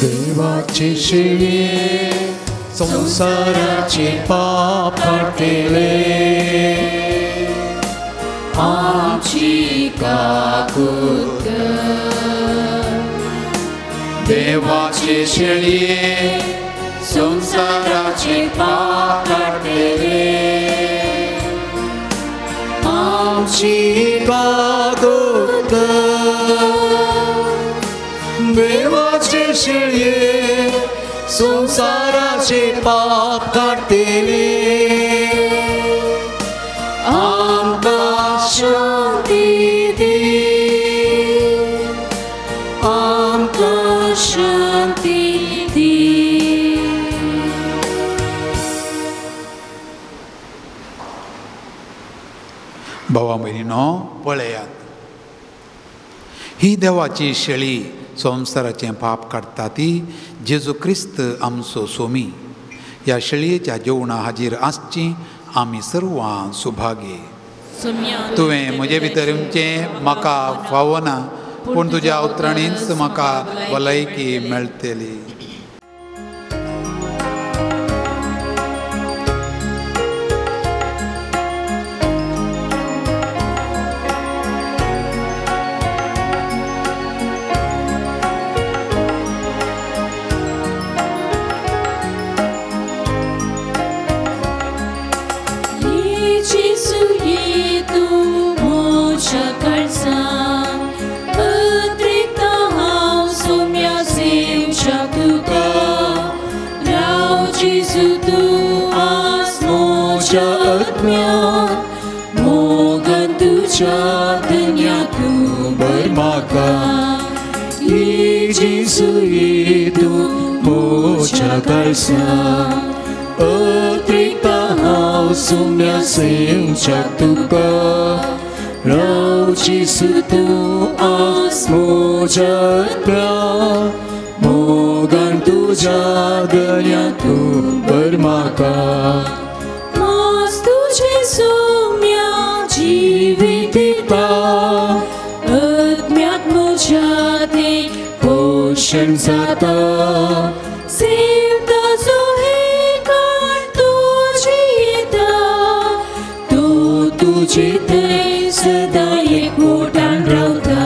देवाचे शिये संसाराचे पाप काडटले, आमची काकूत कर. देवाचे शेळये संवसाराचे पाप काडटले आमची काकूत देवाचे शेळये संवसाराचे पाप काडटले आमकां शांती दी आमकां शांती दी. भावा भयणीनो पळयात ही देवाची शेळी संवसाराचें पाप काडटा ती जेजू क्रिस्त आमचो सोमी. ह्या शेळयेच्या जेवणा हाजीर आसची आमी सर्वां सुभागी. तुवें म्हजे भितर येवचें म्हाका फावना पूण तुज्या उतरांनीच म्हाका भलायकी मेळटली. अत्रिक्ता हांव सुम्या सेवच्याक तुका राव जेजू तूं आस म्हज्या आत्म्या मोगान तुज्या दर्या तूं भर म्हाका. मास तुजें सोम्या जिवीत दिता आत्म्याक म्हज्या तें पोशण जाता तुजे सदां एकवटान रावता.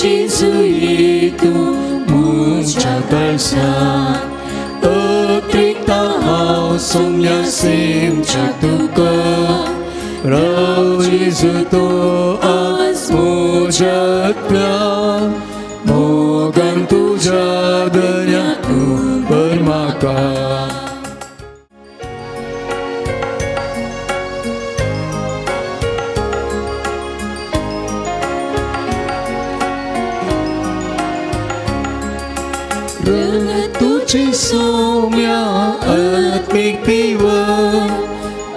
जेजू तूं म्हज्या काळजांत अत्रिक्ता हांव सोम्या सेवच्याक तुका राव जेजू तूं आस म्हज्या आत्म्या मोगान तुज्या दर्या तूं भर म्हाका. तुझे सौम्या आत्मिक पिवन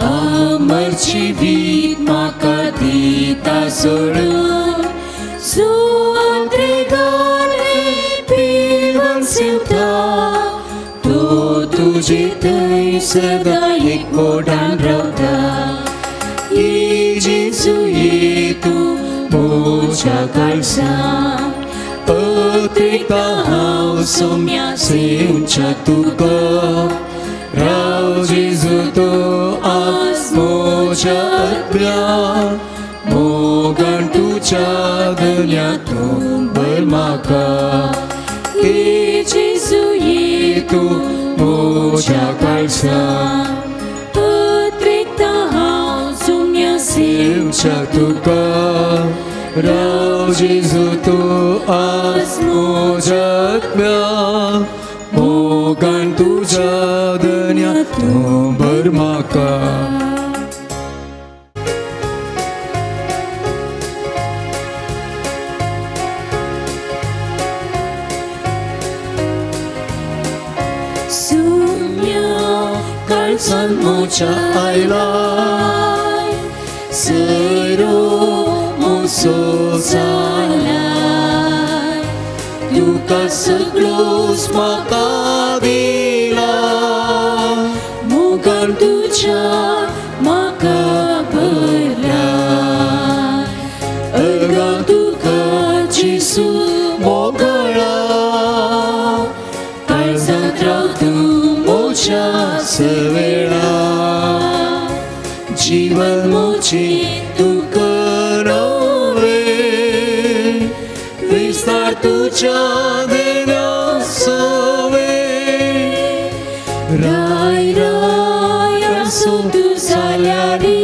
अमर जिवीत म्हाका दिता सोडून सुद्रेगान हें पिवन सेवता तो तुजे थंय सदां एकवटान रावता. जेजू तूं म्हज्या काळजांत अत्रिक्ता हांव सोम्या सेवच्याक तुका राव जेजू तूं आस म्हज्या आत्म्या मोगान तुज्या दर्या तूं भर म्हाका. जेजू तूं म्हज्या काळजांत अत्रिक्ता हांव सोम्या सेवच्याक तुका राव जेजू तूं आस म्हज्या आत्म्या मोगान तुज्या दर्या तूं भर म्हाका. सुम्या काळजान म्हज्या आयलाय सरो मोसो जालाय तुका सगळोच म्हाका दिला मोगान तुज्या म्हाका भरला अर्गां तुका जेजू मोगळा काळजांत राव तूं म्हज्या सवेळा जीवन म्हजें तूं करवे विस्तार तुझ्या देण्या सवे राय राय आसूं तूं जाल्यारी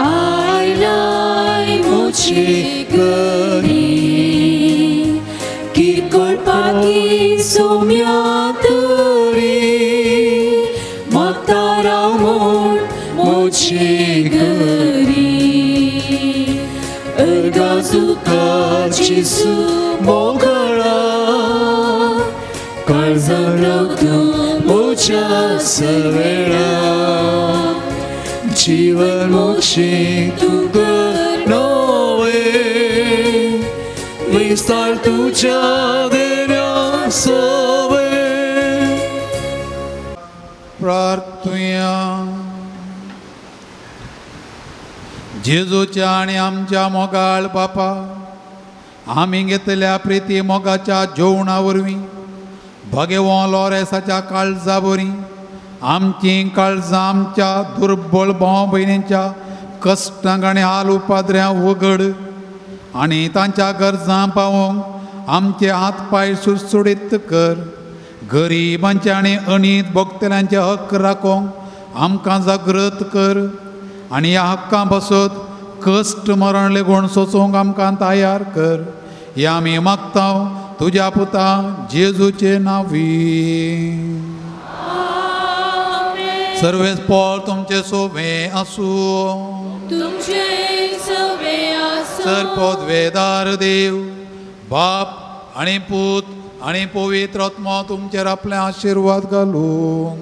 आयलाय मोची गरी किरकोळ पाकी सोम्या तरी मागता राव म्हूण मोची गरी अर्गां तुका जेजू मोगळा काळजान राव तूं म्हज्या सवेळा जीवन मोक्षी तूं कर नवें विस्तार तुझ्या देण्या सवे. प्रार्थुया. जेजूच्या आनी आमच्या मोगाळ बापा, आमी घेतल्या प्रिती मोगाच्या जेवणा वरवीं भगेवो लॉरेसाच्या काळजा बरी आमचीं काळजां आमच्या दुर्बळ भाव भयणींच्या कश्टांक आनी हाल उपाद्र्यां उगड आनी तांच्या गरजां पावोवंक आमचे हात पांय सुडसुडीत कर. गरिबांचे आनी अणीत भोगतल्यांचे हक्क राखोवंक आमकां जागृत कर आनी ह्या हक्कां पासत कश्ट मरण लेगून सोंसूंक आमकां तयार कर. ह्या आमी मागता तुज्या पुता जेजूचे नांवी. सर्वेस पॉल तुमचे सोबे आसूं. सर पदवेदार देव बाप आनी पूत आनी पवित्र आत्मा तुमचेर आपले आशिर्वाद घालूं.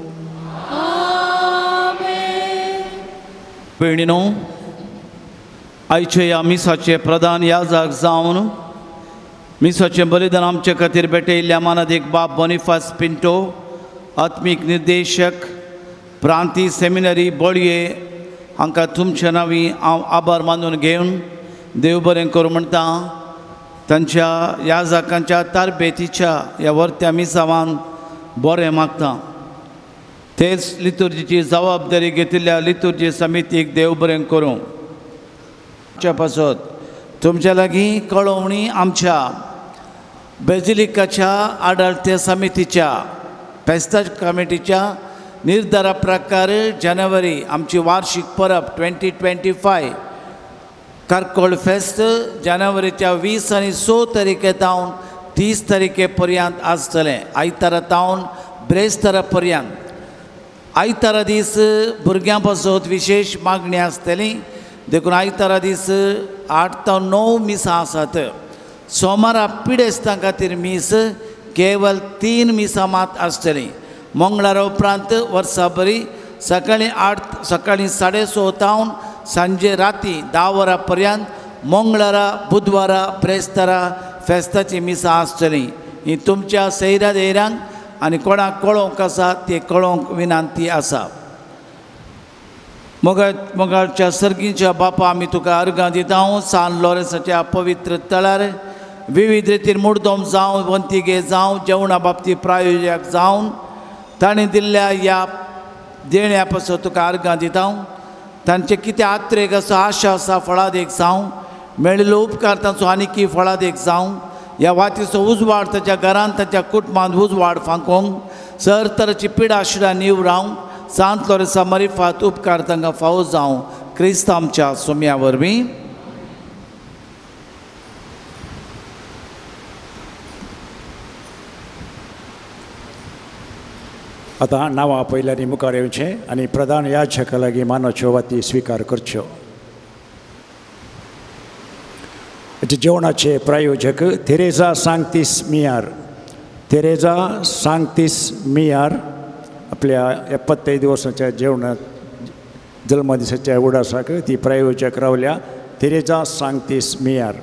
भयणीनो, आयचे ह्या मिसाचे प्रधान याजक जावन मिसाचें बलिदान आमचे खातीर भेटयल्ल्या मानादीक बाब बोनिफास पिंटो, आत्मीक निर्देशक प्रांती सेमिनरी बोळये हांकां तुमच्या नांवी हांव आभार मानून घेवन देव बरें करूं म्हणटा. तांच्या याजकांच्या तारबेतीच्या ह्या वर्त्या मिसावान बरें मागता. तेच लितुर्जीची जबाबदारी घेतिल्ल्या लितुर्जी समितीक देव बरें करूं. आमच्या पासत तुमच्या लागीं कळोवणी आमच्या बेजिलिकाच्या आडळते समितीच्या फेस्ता कमिटीच्या निर्धारा प्रकार जानेवारी आमची वार्षिक परब 2025 कार्कोळ फेस्त जानेवारीच्या 20 आनी 6 तारखे तावन 30 तारखे पर्यंत आसतलें. आयतारा तावन ब्रेस्तारा पर्यंत. आयतारा दीस भुरग्यां पासत विशेश मागणी आसतली देखून आयतारा दीस 8 ते 9 मिसां आसात. सोमारा पिडेस्तां खातीर मीस केवल 3 मिसां मात आसतलीं. मंगळारा उपरांत वर्सा बरी सकाळी 8 सकाळी 6:30 तावन सांजे राती 10 वरां पर्यंत मंगळारा बुधवारा ब्रेस्तारा फेस्ताची मिसां आसतलीं. ही तुमच्या सैरा धैर्यांक आनी कोणाक कळोवंक आसा ते कळोवंक विनंती आसा. मोगाच्या सर्गीच्या बापा, आमी तुका अर्गां दिता. सान लॉरेन्साच्या पवित्र तळार विविध रितीन मुडदोम जावं वंतिगे जावं जेवणा बाबतींत प्रायोजक जावन तांणी दिल्ल्या ह्या देण्या पासून तुका अर्गां दिता. तांचे कितें आत्रेक आसा आशा आसा फळादेक जावं मेळिल्लो उपकार तांचो आनीकी फळादेक जावं. ह्या वातीचो उजवाड ताच्या घरांत ताच्या कुटुंबांत उजवाड फांकोवंक सर तराची पिडा शिडा निव रावंक सांत लॉरेन्सा मरिफात उपकार तांकां फावो जावं. क्रिस्त आमच्या सोम्या वरवीं. आतां नांवां पयल्यांनी मुखार येवचें आनी प्रधान याजका लागीं मानाच्यो वाती स्विकार करच्यो. जेवणाचे प्रायोजक तेरेजा सांगतीस मियार. तेरेजा सांगतीस मियार आपल्या 75 वर्साच्या जेवणात जल्मदिसाच्या उडासाक ती प्रायोजक रावल्या. तेरेजा सांगतीस मियार.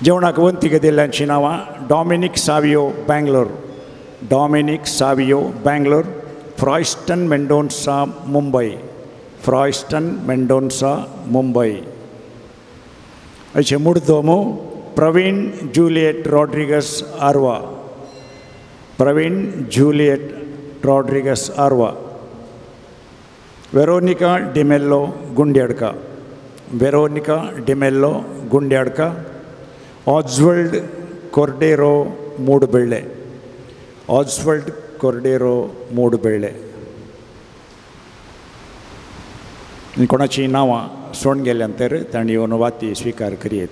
जेवणाक वंतीक दिल्ल्यांची नांवां Dominic Savio Bangalore, Dominic Savio Bangalore, Froyston Mendonca Mumbai, Froyston Mendonca Mumbai. अशें मुडदोमो Praveen Juliet Rodrigues Arva, Praveen Juliet Rodrigues Arva, Veronica D'Mello Gundadka, Veronica D'Mello Gundyadka, Oswald Cordero Moodbelle, Oswald Cordero Moodbelle. कोणाची नांवां सोडून गेल्यान तर तांणी येवन वाती स्विकार करयेत.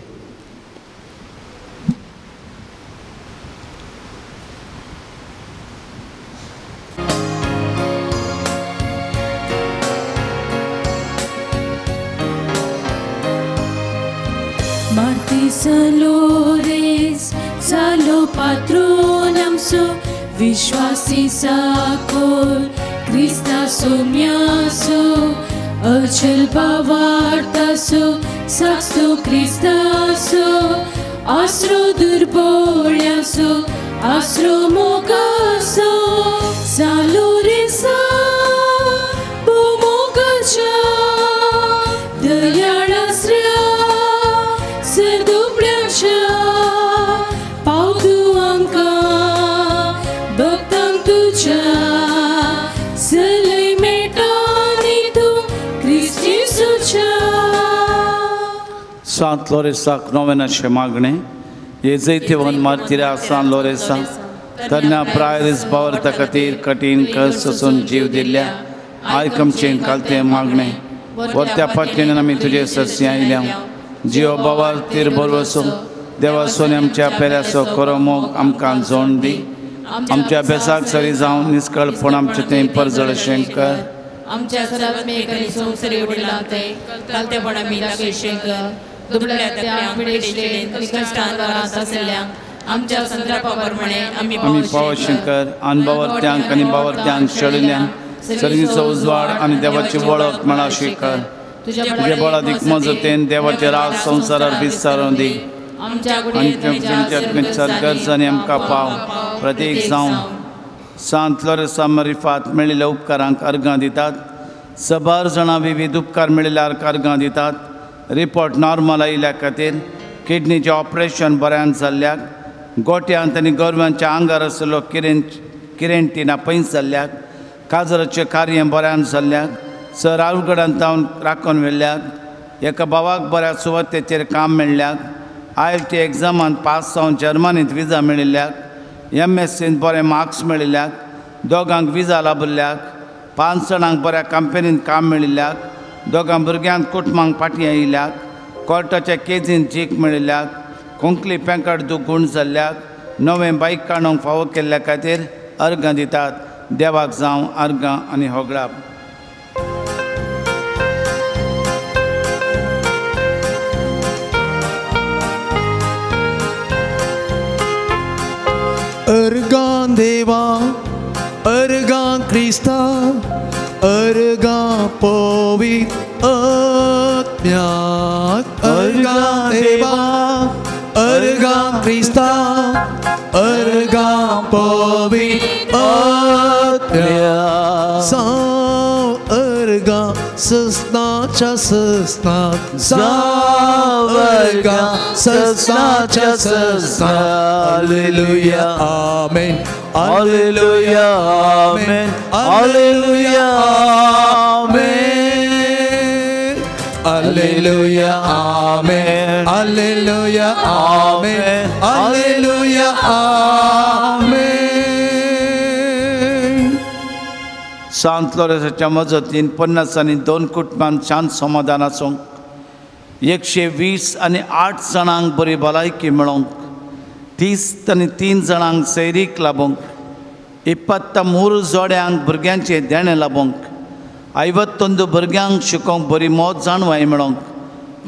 Salores, salo patronamso, vishwasi sakol, Krista somyaso, achal bhavartaso, saksto Kristaso, asro durbolyaso, asro mogaso, saloresa, bomogacha, dayalasra. सांत लोरेसाक नोवेनाशें मागणें हे जैतिवंत मार्तिरा सांत लोरेसा तरण्या प्रायरीस बावर्ता खातीर कठीण कश्ट सोसून जीव दिल्ल्या आयक आमचें कालतें मागणें वरत्या फाटल्यान आमी तुजे सरशी आयल्या जियो बाबार तीर बरवसो देवासोन आमच्या पेल्याचो खरो मोग आमकां जोण दी आमच्या अभ्यासाक सरी जावन निस्कळपण आमचें तें परजळशें कर आमच्या सदात्मेक आनी संवसारी वडिलां कालतेपण आमी दाखयशें कर दुबळ्या धाकट्यांक पिडेस्टेन आनी कश्टान घरांत आशिल्ल्यांक आमच्या संद्रापा प्रमाणे आमी आमी पावशें कर अनबावर्त्यांक आनी बावर्त्यांक शेळिल्ल्यांक सर्गीचो उजवाड आनी देवाची वळख मेळाशी कर तुजे बळादीक मजतीन देवाचे राज संवसारार विस्तारून दी आनी गरजांनी आमकां पाव प्रत्येक जावन सांत लोरेसा मरिफात मेळिल्ल्या उपकारांक अर्गां दितात. सबार जाणां विविध उपकार मेळिल्ल्या अर्गां दितात. रिपोर्ट नॉर्मल आयिल्ल्या खातीर किडनीचें ऑपरेशन बऱ्यान जाल्ल्याक गोट्यांत आनी गोरवांच्या आंगार आशिल्लो किरेंटीना पयस जाल्ल्याक काजराचें कार्य बऱ्यान जाल्ल्याक सर आवगडान तावन राखून व्हेल्ल्याक एका भावाक बऱ्या सुवातेचेर काम मेळ्ळ्याक ILT एग्जामान पास जावन जर्मनींत विजा मेळिल्ल्याक MSCन बरे मार्क्स मेळिल्ल्याक दोगांक विजा लाभिल्ल्याक 5 जाणांक बऱ्या कंपनींत काम मेळिल्ल्याक दोगां भुरग्यांक कुटुंबांक फाटीं आयिल्ल्याक कोर्टाच्या केजींत जीक मेळिल्ल्याक कोंकली पेंकाट दुगूण जाल्ल्याक नवें बायक काडूंक फावो केल्ल्या खातीर अर्गां दितात. देवाक जावं अर्गां आनी होगळाप. अर्गां देवा अर्गां क्रिस्ता अर्गां पवित्र आत्म्याक अर्गां देवा अर्गां क्रिस्ता अर्गां पवित्र आत्म्याक साव अर्गां सस्नाच्या सस्नात साव अर्गां सस्नाच्या सस्नात. Hallelujah amen hallelujah amen hallelujah amen hallelujah amen hallelujah amen hallelujah amen. सांत लोरेसाच्या मजतीन 50 आनी 2 कुटुंबांत शांत समाधान आसूंक 120 आनी 8 जाणांक बरी भलायकी मेळोंक 30 आनी 3 जाणांक सैरीक लाबोंक 23 जोड्यांक भुरग्यांचें देणें लाबोंक 51 भुरग्यांक शिकोवंक बरी मौत जाणवाय मेळोंक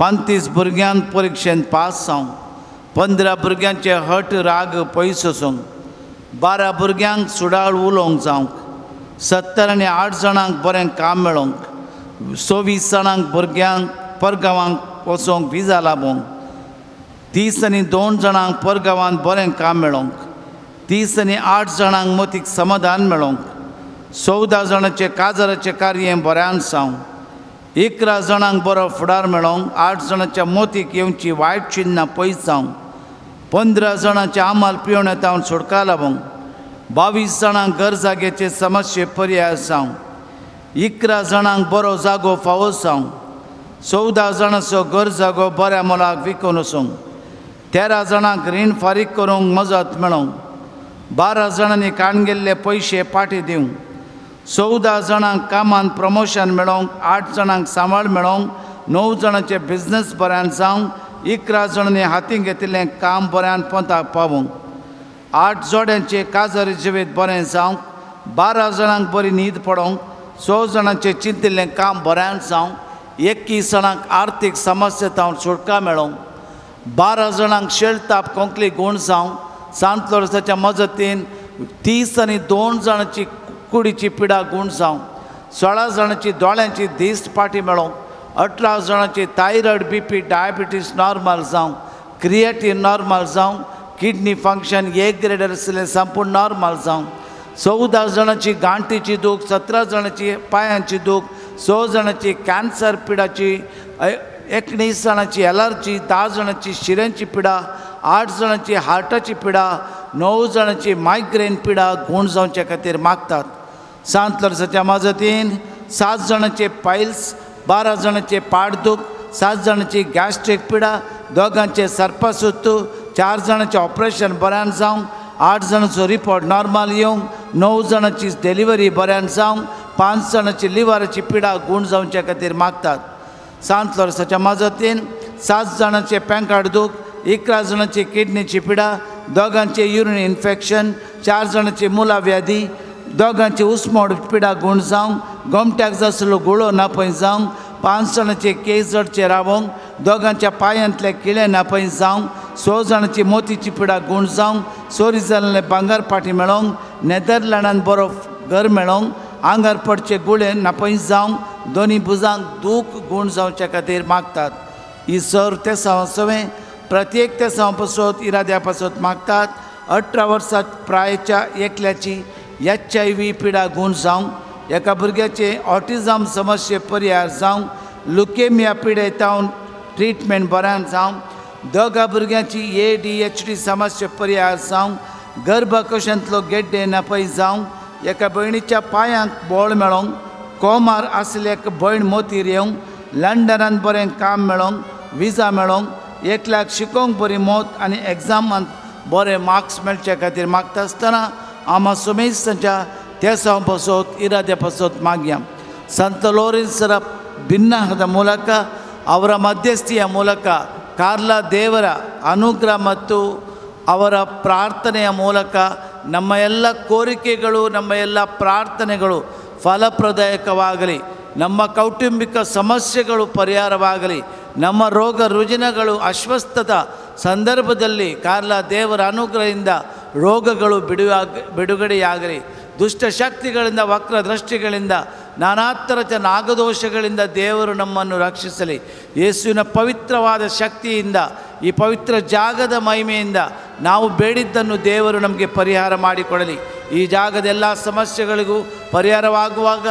35 भुरग्यांक परिक्षेंत पास जावंक 15 भुरग्यांचे हट राग पयस वचूंक 12 भुरग्यांक सुडाळ उलोवंक जावंक 70 आनी 8 जाणांक बरें काम मेळोंक 26 जाणांक भुरग्यांक परगांवांक वचोंक विजा लाबोंक 30 आनी 2 जाणांक परगांवांत बरें काम मेळोंक 30 आनी 8 जाणांक मतीक समाधान मेळोंक 14 जाणांचें काजाराचें कार्य बऱ्यान जावं 11 जाणांक बरो फुडार मेळोंक 8 जाणांच्या मोतीक येवची वायट चिन्नां पयस जावंक 15 जाणांच्या आमाल पिवण्या तावन सुटका लाबोंक 22 जाणांक घर जाग्याचे समस्ये पर्याय जावं 11 जाणांक बरो जागो फावो जावं 14 जाणांचो घर जागो बऱ्या मोलाक विकून वचूंक, 13 जाणांक रीण फारीक करूंक मजत मेळोंक, 12 जाणांनी काण गेल्ले पयशे पाटी दिवंक, 14 जाणांक कामांत प्रमोशन मेळोंक, 8 जाणांक सांबाळ मेळोंक, 9 जाणांचे बिजनस बऱ्यान जावंक, 11 जाणांनी हातीन घेतिल्लें काम बऱ्यान पोंताक पावोवंक, 8 जोड्यांचे काजारी जिवीत बरें जावंक, 12 जाणांक बरी न्हीद पडोवंक, 6 जाणांचें चिंतिल्लें काम बऱ्यान जावंक, 21 जाणांक आर्थीक समस्या तावन सुटका मेळोवंक, 12 जाणांक शेळताप खोंकली गूण जावंक, सांत लोरसाच्या मजतीन 30 आनी 2 जाणांची कुडीची पिडा गूण जावंक, 16 जाणांची दोळ्यांची दिश्ट पाटी मेळोवंक, 18 जाणांची थायरॉयड बीपी डायबिटीस नॉर्मल जावंक, क्रिएटीन नॉर्मल जावंक, किडनी फंक्शन ए ग्रेडर आशिल्लें संपूर्ण नॉर्मल जावंक, 14 जाणांची गांठीची दूख, 17 जाणांची पांयांची दूख, 6 जाणांची कॅन्सर पिडाची, 19 जाणांची एलर्जी, 10 जाणांची शिऱ्यांची पिडा, 8 जाणांची हार्टाची पिडा, 9 जाणांची मायग्रेन पिडा गूण जावचे खातीर मागतात. सांत लोरसाच्या मजतीन 7 जाणांचे पायल्स, 12 जाणांचे पाठदूख, 7 जाणांची गॅस्ट्रीक पिडा, 2 सर्पसुत्तू, 4 जाणांचें ऑपरेशन बऱ्यान जावंक, 8 जाणांचो रिपोर्ट नॉर्मल येवंक, 9 जाणांची डिलिव्हरी बऱ्यान जावंक, 5 जाणांची लिव्हराची पिडा गूण जावचे खातीर मागतात. सांत लोरसाच्या मजतीन 7 जाणांचे पेंकाड दूख, 11 जाणांची किडनीची पिडा, 2 युरिन इन्फेक्शन, 4 जाणांची मुलाव्याधी, 2 उस्मोड पिडा गूण जावंक, गोमट्याक जासलो गुळो नापय जावंक, 5 जाणांचे केस जडचे रावोंक, 2 पांयांतले किळे नापय जावंक, 6 जाणांची मोतीची पिडा गूण जावंक, चोरी जाल्ले भांगर पाटी मेळोवंक, नेदरलँडान बरो घर मेळोवंक, आंगार पडचे गुळे नापय जावंक, 2 भुजांक दूख गूण जावचे खातीर मागतात. ही सर तेसांव सवें प्रत्येक तेसांव पासत इराद्या पासत मागतात. 18 वर्सां प्रायेच्या एकल्याची HIV पिडा गूण जावंक, एका भुरग्याचे ऑटिझम समस्ये परिहार जावंक, लुकेमिया पिडे तावन ट्रिटमेंट बऱ्यान जावंक, 2 भुरग्यांची ADHD समस्या परिहार जावंक, गर्भकोशांतलो गेड्डे नापय जावंक, एका भयणीच्या पांयांक बळ मेळोवंक, कोमार आसले एक भयण मोतीर येवंक, लंडनान बरें काम मेळोवंक, विजा मेळोवंक, एकल्याक शिकोवंक बरी मत आनी एग्जामांत बरे मार्क्स मेळचे खातीर मागता आसतना आमा सुमेस्तांच्या तेसांव पासत इराद्या पासत मागया. ಸಂತ ಲೋರೆನ್ಸರ ಭಿನ್ನಹದ ಮೂಲಕ, ಅವರ ಮಧ್ಯಸ್ಥಿಯ ಮೂಲಕ, ಕಾರ್ಲ ದೇವರ ಅನುಗ್ರಹ ಮತ್ತು ಅವರ ಪ್ರಾರ್ಥನೆಯ ಮೂಲಕ ನಮ್ಮ ಎಲ್ಲ ಕೋರಿಕೆಗಳು, ನಮ್ಮ ಎಲ್ಲ ಪ್ರಾರ್ಥನೆಗಳು ಫಲಪ್ರದಾಯಕವಾಗಲಿ, ನಮ್ಮ ಕೌಟುಂಬಿಕ ಸಮಸ್ಯೆಗಳು ಪರಿಹಾರವಾಗಲಿ, ನಮ್ಮ ರೋಗ ರುಜಿನಗಳು ಅಸ್ವಸ್ಥದ ಸಂದರ್ಭದಲ್ಲಿ ಕಾರ್ಲ ದೇವರ ಅನುಗ್ರಹದಿಂದ ರೋಗಗಳು ಬಿಡುಗಡೆಯಾಗಲಿ, ದುಷ್ಟಶಕ್ತಿಗಳಿಂದ, ವಕ್ರದೃಷ್ಟಿಗಳಿಂದ, ನಾನಾ ಥರದ ನಾಗದೋಷಗಳಿಂದ ದೇವರು ನಮ್ಮನ್ನು ರಕ್ಷಿಸಲಿ. ಯೇಸುವಿನ ಪವಿತ್ರವಾದ ಶಕ್ತಿಯಿಂದ, ಈ ಪವಿತ್ರ ಜಾಗದ ಮಹಿಮೆಯಿಂದ ನಾವು ಬೇಡಿದ್ದನ್ನು ದೇವರು ನಮಗೆ ಪರಿಹಾರ ಮಾಡಿಕೊಡಲಿ. ಈ ಜಾಗದ ಎಲ್ಲ ಸಮಸ್ಯೆಗಳಿಗೂ ಪರಿಹಾರವಾಗುವಾಗ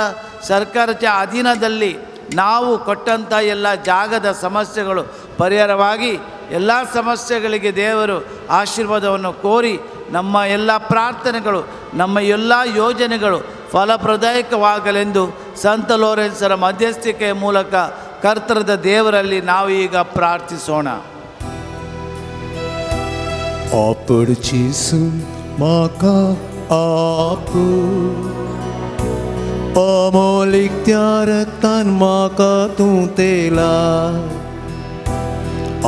ಸರ್ಕಾರದ ಅಧೀನದಲ್ಲಿ ನಾವು ಕೊಟ್ಟಂಥ ಎಲ್ಲ ಜಾಗದ ಸಮಸ್ಯೆಗಳು ಪರಿಹಾರವಾಗಿ ಎಲ್ಲ ಸಮಸ್ಯೆಗಳಿಗೆ ದೇವರು ಆಶೀರ್ವಾದವನ್ನು ಕೋರಿ ನಮ್ಮ ಎಲ್ಲ ಪ್ರಾರ್ಥನೆಗಳು, ನಮ್ಮ ಎಲ್ಲ ಯೋಜನೆಗಳು ಫಲಪ್ರದಾಯಕವಾಗಲೆಂದು ಸಂತ ಲೋರೆನ್ಸರ ಮಧ್ಯಸ್ಥಿಕೆಯ ಮೂಲಕ ಕರ್ತರದ ದೇವರಲ್ಲಿ ನಾವು ಈಗ ಪ್ರಾರ್ಥಿಸೋಣ. आपडचीसू म्हाका आपू, अमोलीक त्या रक्तान म्हाका तूं तेला.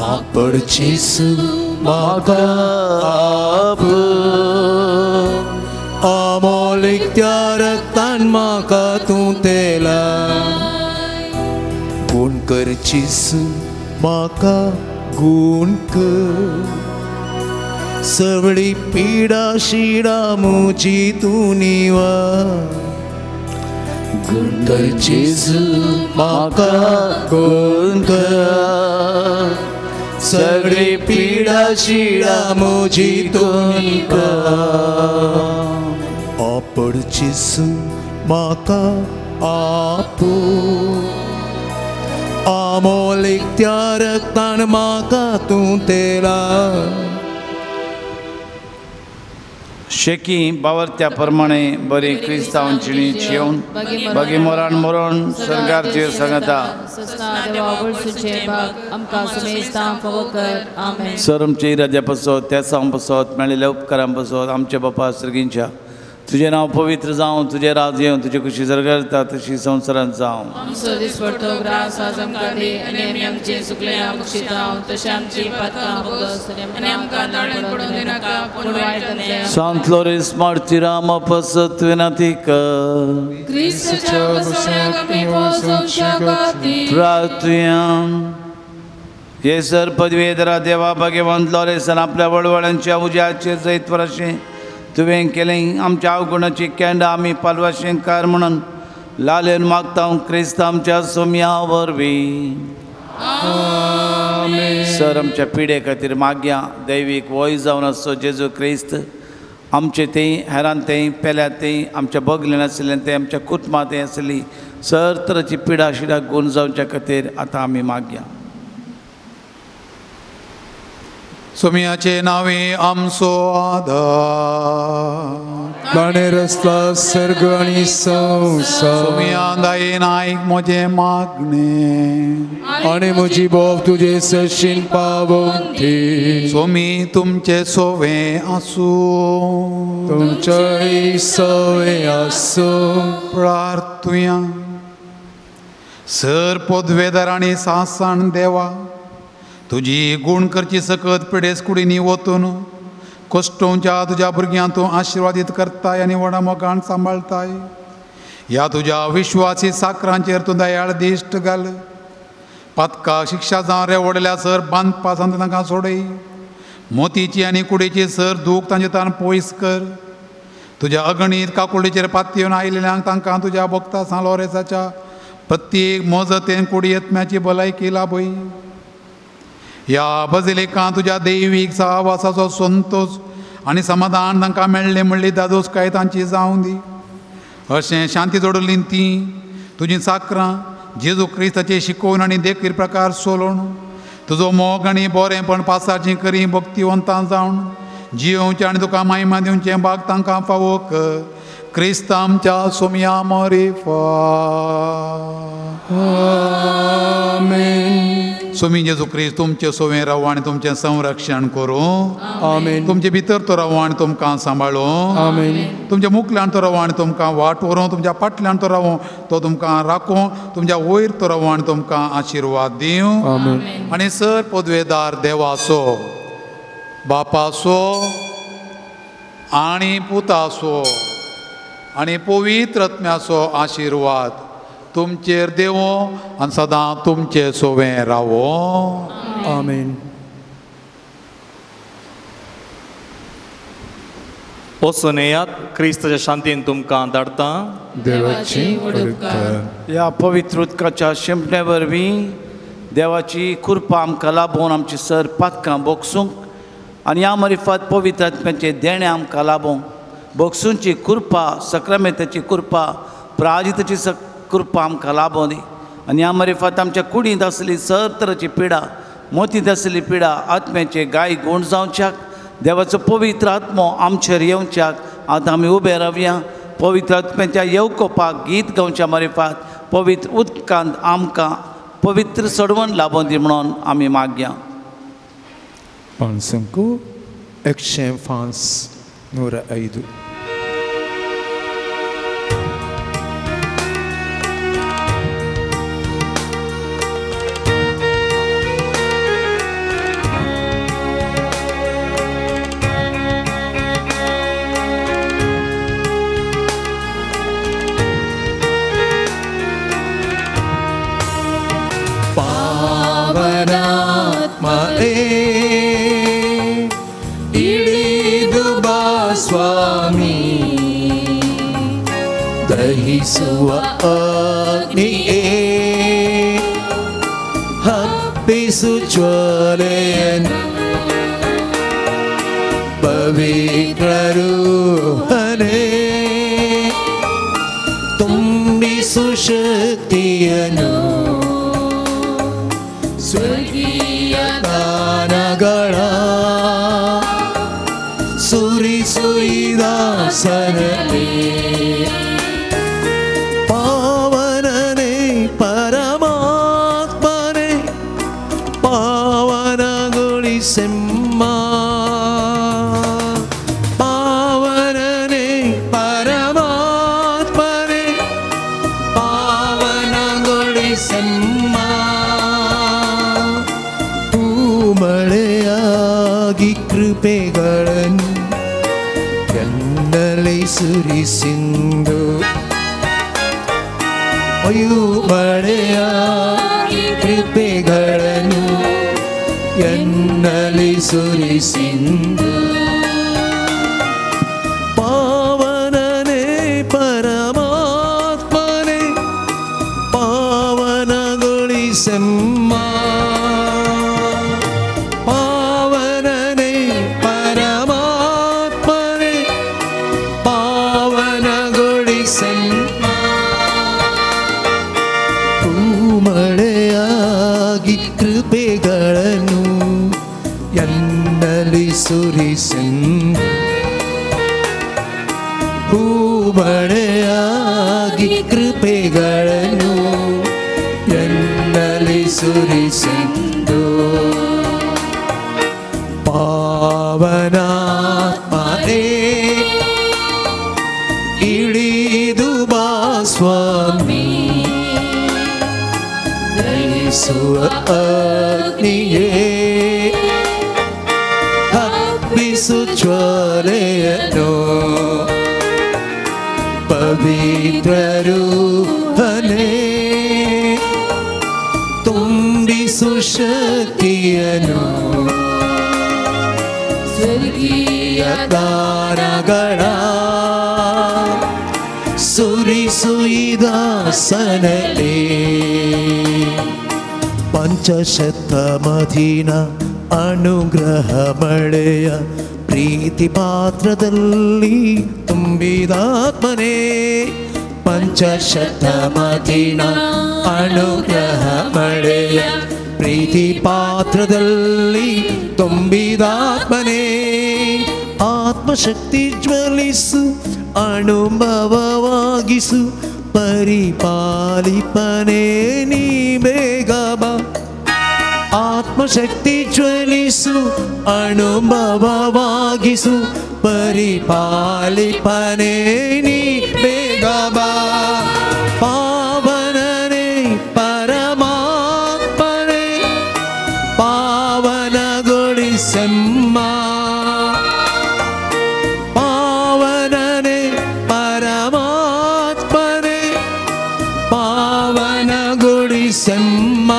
आपडचीसू म्हाका आपू, अमोलीक त्या रक्तान म्हाका तूं तेला. गूण करचीसू म्हाका गूण कर, सगळी पीडा शिडा मुजी तूं निवार. गुण कर जेजू म्हाका गुण कर, सगळी पीडा शिडा मुजी तूं निवार. आपड जेजू म्हाका आपू, आमोलीक त्या रक्तान म्हाका तूं तेला. शेकी बावरत्या प्रमाणे बरी क्रिस्तांव जिणी जिवन बागी मरण मरण सरकारचे सांगता. सर आमचे इराद्या पसत त्या पसत मेळिल्ल्या उपकारां पसत आमच्या बापा सर्गींच्या तुझें नांव पवित्र जावं, तुजें राज येवं, तुजी खुशी सरकारता तशी संवसारांत जावं. आमचो दिसपडतो ग्रास आज आमकां दी आनी आमी आमचे चुकले बक्षितांव तशें आमची पातकां भोगस आनी आमकां ताळ्यान पडून दिनाका पूण वायटांतल्यान. सांत लोरेस मार्तिरा पसत विनंती कर. क्रिस्ताच्या बसवण्याक आमी वचोवच्या खातीर प्रार्थुया. हे सर पदवेधरा देवा भाग्यवंत लोरेसान आपल्या वळवळांच्या उज्याचेर जैत वराशें तुवें केलें आमच्या अवगुणाची केंडां आमी पालवाशें कार म्हणून लालेन मागता क्रिस्त आमच्या सोम्या वरवीं. सर आमच्या पिडे खातीर मागया दैवीक वय जावन आसचो जेजू क्रिस्त आमचे थंय हेरान थंय पेल्या थंय आमच्या बगलेन आशिल्लें तें आमच्या कुटुंबां थंय आसली सर तराची पिडा शिडा गुण जावच्या खातीर आतां आमी मागया. सोम्याचे नावे आमचो आधार ताणें रचला सर्ग आनी संवसार. सोम्या दायेन आयक म्हजें मागणें आनी म्हजी बोव तुजे सरशीन पावोवन दी. सोमी तुमचें सोवें आसूं तुमचेंय सोवें आसूं. प्रार्थुया. सर पदवेदार आनी सासण देवा तुजी गूण करची सकत पिडेस कुडींनी वतून कश्टोंच्या तुज्या भुरग्यांक तूं आशिर्वादीत करताय आनी व्हडा मोगान सांबाळताय. ह्या तुज्या विश्वासी साकरांचेर तूं दयाळ दिश्ट घाल. पातका शिक्षा जावं रेवडल्या सर बांदपासान तांकां सोडय. मोतीची आनी कुडीची सर दूख तांचे तान पयस कर. तुज्या अगणीत काकुळीचेर पातयेवन आयिल्ल्यांक तांकां तुज्या भक्ता सान लोरेसाच्या प्रत्येक मजतेन कुडी यत्म्याची भलायकी लाभय. ह्या बजलेकां तुज्या दैवीक सहवासाचो संतोश आनी समाधान तांकां मेळ्ळें म्हणली दादोसकाय तांची जावं दी. अशें शांती जोडली तीं तुजीं साकरां जेजू क्रिस्ताची शिकोवन आनी देखीर प्रकार सोलोवन तुजो मोग आनी बरेंपण पासाची करी भक्तिवंतां जावन जियोवचें आनी तुका मायमा दिवचें भाग तांकां फावो कर. क्रिस्त आमच्या सोम्या मोरीफा. आमेन. सोमी जेजू क्रिस्त तुमचें सोवें रावो आनी तुमचें संरक्षण करूं. आमेन. तुमचे भितर तो रावो आनी तुमकां सांबाळूं. आमेन. तुमच्या मुखल्यान तो रावो आनी तुमकां वाट व्हरूं. तुमच्या पाटल्यान तो रावो तो तुमकां राखूं. तुमच्या वयर तो रावो आनी तुमकां आशिर्वाद दिवं. आमेन. आनी सर पदवेदार देवाचो बापाचो आनी पुताचो आनी पवित्र आत्म्याचो आशिर्वाद तुमचेर देवो आनी सदां तुमचे सोवें रावो. आमेन. वचून येयात, क्रिस्ताच्या शांतीन तुमकां धाडटा. देवाची उपकार. ह्या पवित्र उदकाच्या शिंपणे वरवीं देवाची कृपा आमकां लाभोवन आमची सर पातकां भोगसूंक आनी ह्या मरिफात पवित्र आत्म्याचें देणें आमकां लाभोवंक भोगसूंची कृपा सक्रामेताची कृपा प्राजिताची कृपा आमकां लाभोवं दी. आनी ह्या मरिफात आमच्या कुडींत आसली सर तराची पिडा मोतींत आसली पिडा आत्म्याचे गाय गूण जावच्याक देवाचो पवित्र आत्मो आमचेर येवच्याक आतां आमी उबे रावया. पवित्र आत्म्याच्या येवकोपाक गीत गावच्या मरिफात पवित्र उदकांत आमकां पवित्र सोडवण लाभोवं दी म्हणून आमी मागया. 5 105 105. ಸ್ವಾಮಿ ದಹಿಸುವ ಅಗ್ನಿಯೇ ಹಬ್ಬಿಸು ಜ್ವಾಲೆಯನ್ನು ಪವಿತ್ರ ರೂಹನೇ ತುಂಬಿಸು ಶಕ್ತಿಯನ್ನು ಸ್ವರ್ಗೀಯ ದಾನಗಳ ಸುರಿಸುಯಿದ दासनले. ಪಾವನನೇ ಪರಮಾತ್ಮನೇ ಪಾವನಗೊಳಿಸೆಮ್ಮ. ಪಾವನನೇ ಪರಮಾತ್ಮನೇ ಪಾವನಗೊಳಿಸೆಮ್ಮ. ಮಳೆಯಾಗಿ ಕೃಪೆಗಳನ್ನು ಎನ್ನಲ್ಲಿ ಸುರಿಸಿಂದು. ಅಯ್ಯೋ ಮಳೆಯಾಗಿ ಕೃಪೆಗಳನ್ನು ಎನ್ನಲ್ಲಿ ಸುರಿಸಿಂದು. ಪಾವನನೇ ಪರಮಾತ್ಮನೇ ಪಾವನಗೊಳಿಸೆಮ್ಮ. ಪಾವನನೇ ಪರಮಾತ್ಮನೇ ಪಾವನಗೊಳಿಸೆಮ್ಮ. ಮಳೆಯಾಗಿ ಕೃಪೆಗಳನ್ನು ಎನ್ನಲ್ಲಿ ಸುರಿಸಿಂದು. ಹೂಮಳೆಯಾಗಿ ಕೃಪೆಗಳನ್ನು ಎನ್ನಲ್ಲಿ ಸುರಿಸಿಂದು. ಪಾವನಾತ್ಮನೇ ಇಳಿದು ಬಾ ಸ್ವಾಮಿ, ದಹಿಸುವ ಅಗ್ನಿಯೇ ಹಬ್ಬಿಸು ಜ್ವಾಲೆಯನ್ನು. ಪವಿತ್ರರೂಪನೇ ತುಂಬಿಸು ಶಕ್ತಿಯನ್ನು. ಸ್ವರ್ಗೀಯ ದಾನಗಳ ಸುರಿಸು ಈ ದಾಸನಲ್ಲಿ. ಪಂಚಶತಮಧೀನ ಅನುಗ್ರಹ ಮಳೆಯ ಪ್ರೀತಿ ಪಾತ್ರದಲ್ಲಿ ತುಂಬಿದಾತ್ಮನೇ. ಪಂಚಶತಮಧೀನ ಅನುಗ್ರಹ ಮಳೆಯ ಪ್ರೀತಿ ಪಾತ್ರದಲ್ಲಿ ತುಂಬಿದಾತ್ಮನೇ. ಆತ್ಮಶಕ್ತಿ ಜ್ವಲಿಸು ಅನುಭವವಾಗಿಸು ಪರಿಪಾಲಿಪನೇ ನೀ ಬೇಗ ಬಾ. ಆತ್ಮಶಕ್ತಿ ಜ್ವಲಿಸು ಅನುಭವವಾಗಿಸು ಪರಿಪಾಲಿಪನೇ ನೀ ಬೇಗ ಬಾ. ಪಾವನನೇ ಪರಮಾತ್ಮನೇ ಪಾವನಗೊಳಿಸೆಮ್ಮ. ಪಾವನನೇ ಪರಮಾತ್ಮನೇ ಪಾವನಗೊಳಿಸೆಮ್ಮ.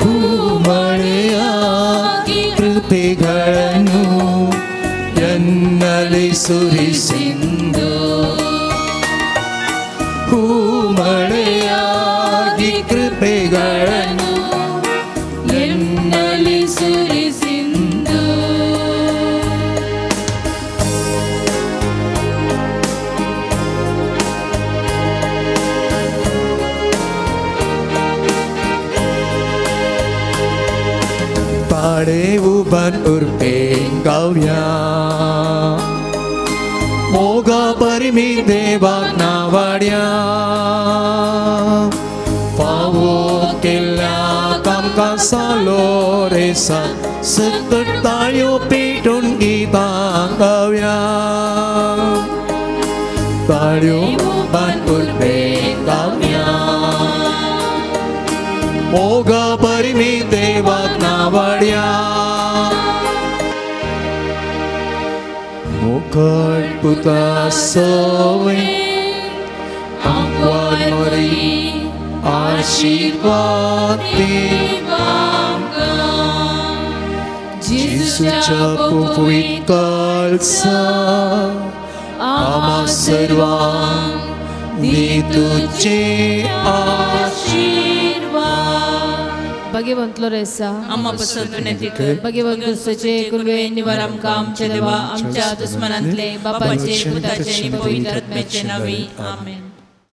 ಹೂಮಳೆಯಾಗಿ ಕೃಪೆಗಳನ್ನು ಎನ್ನಲ್ಲಿ ಸುರಿಸಿಂದು. ಹೂಮಳೆಯಾಗಿ ಕೃಪೆಗಳನ್ನು ಎನ್ನಲ್ಲಿ ಸುರಿಸಿಂದು. Parevuban urpengavya Moga parimi devak navadya Pavo kella kamka saloresa Sakat tayo pitun gitang gavya Parevuban urpengavya Moga parimi devak navadya Mukhat puta sove Angwan mori Ashirvad devanga Jesuच्या पवित्र काळजा आम्हा सर्वांक दी तुझे आशीर्वाद. भगवंतलो रेसा आम्हा पसंत विनंती कर. भगवंत क्रिस्ताचे कृपे निवार आमकां आमच्या देवा आमच्या दुस्मनांतले बापाचे पुताचे आणि पवित्र आत्म्याचे नावे आमेन.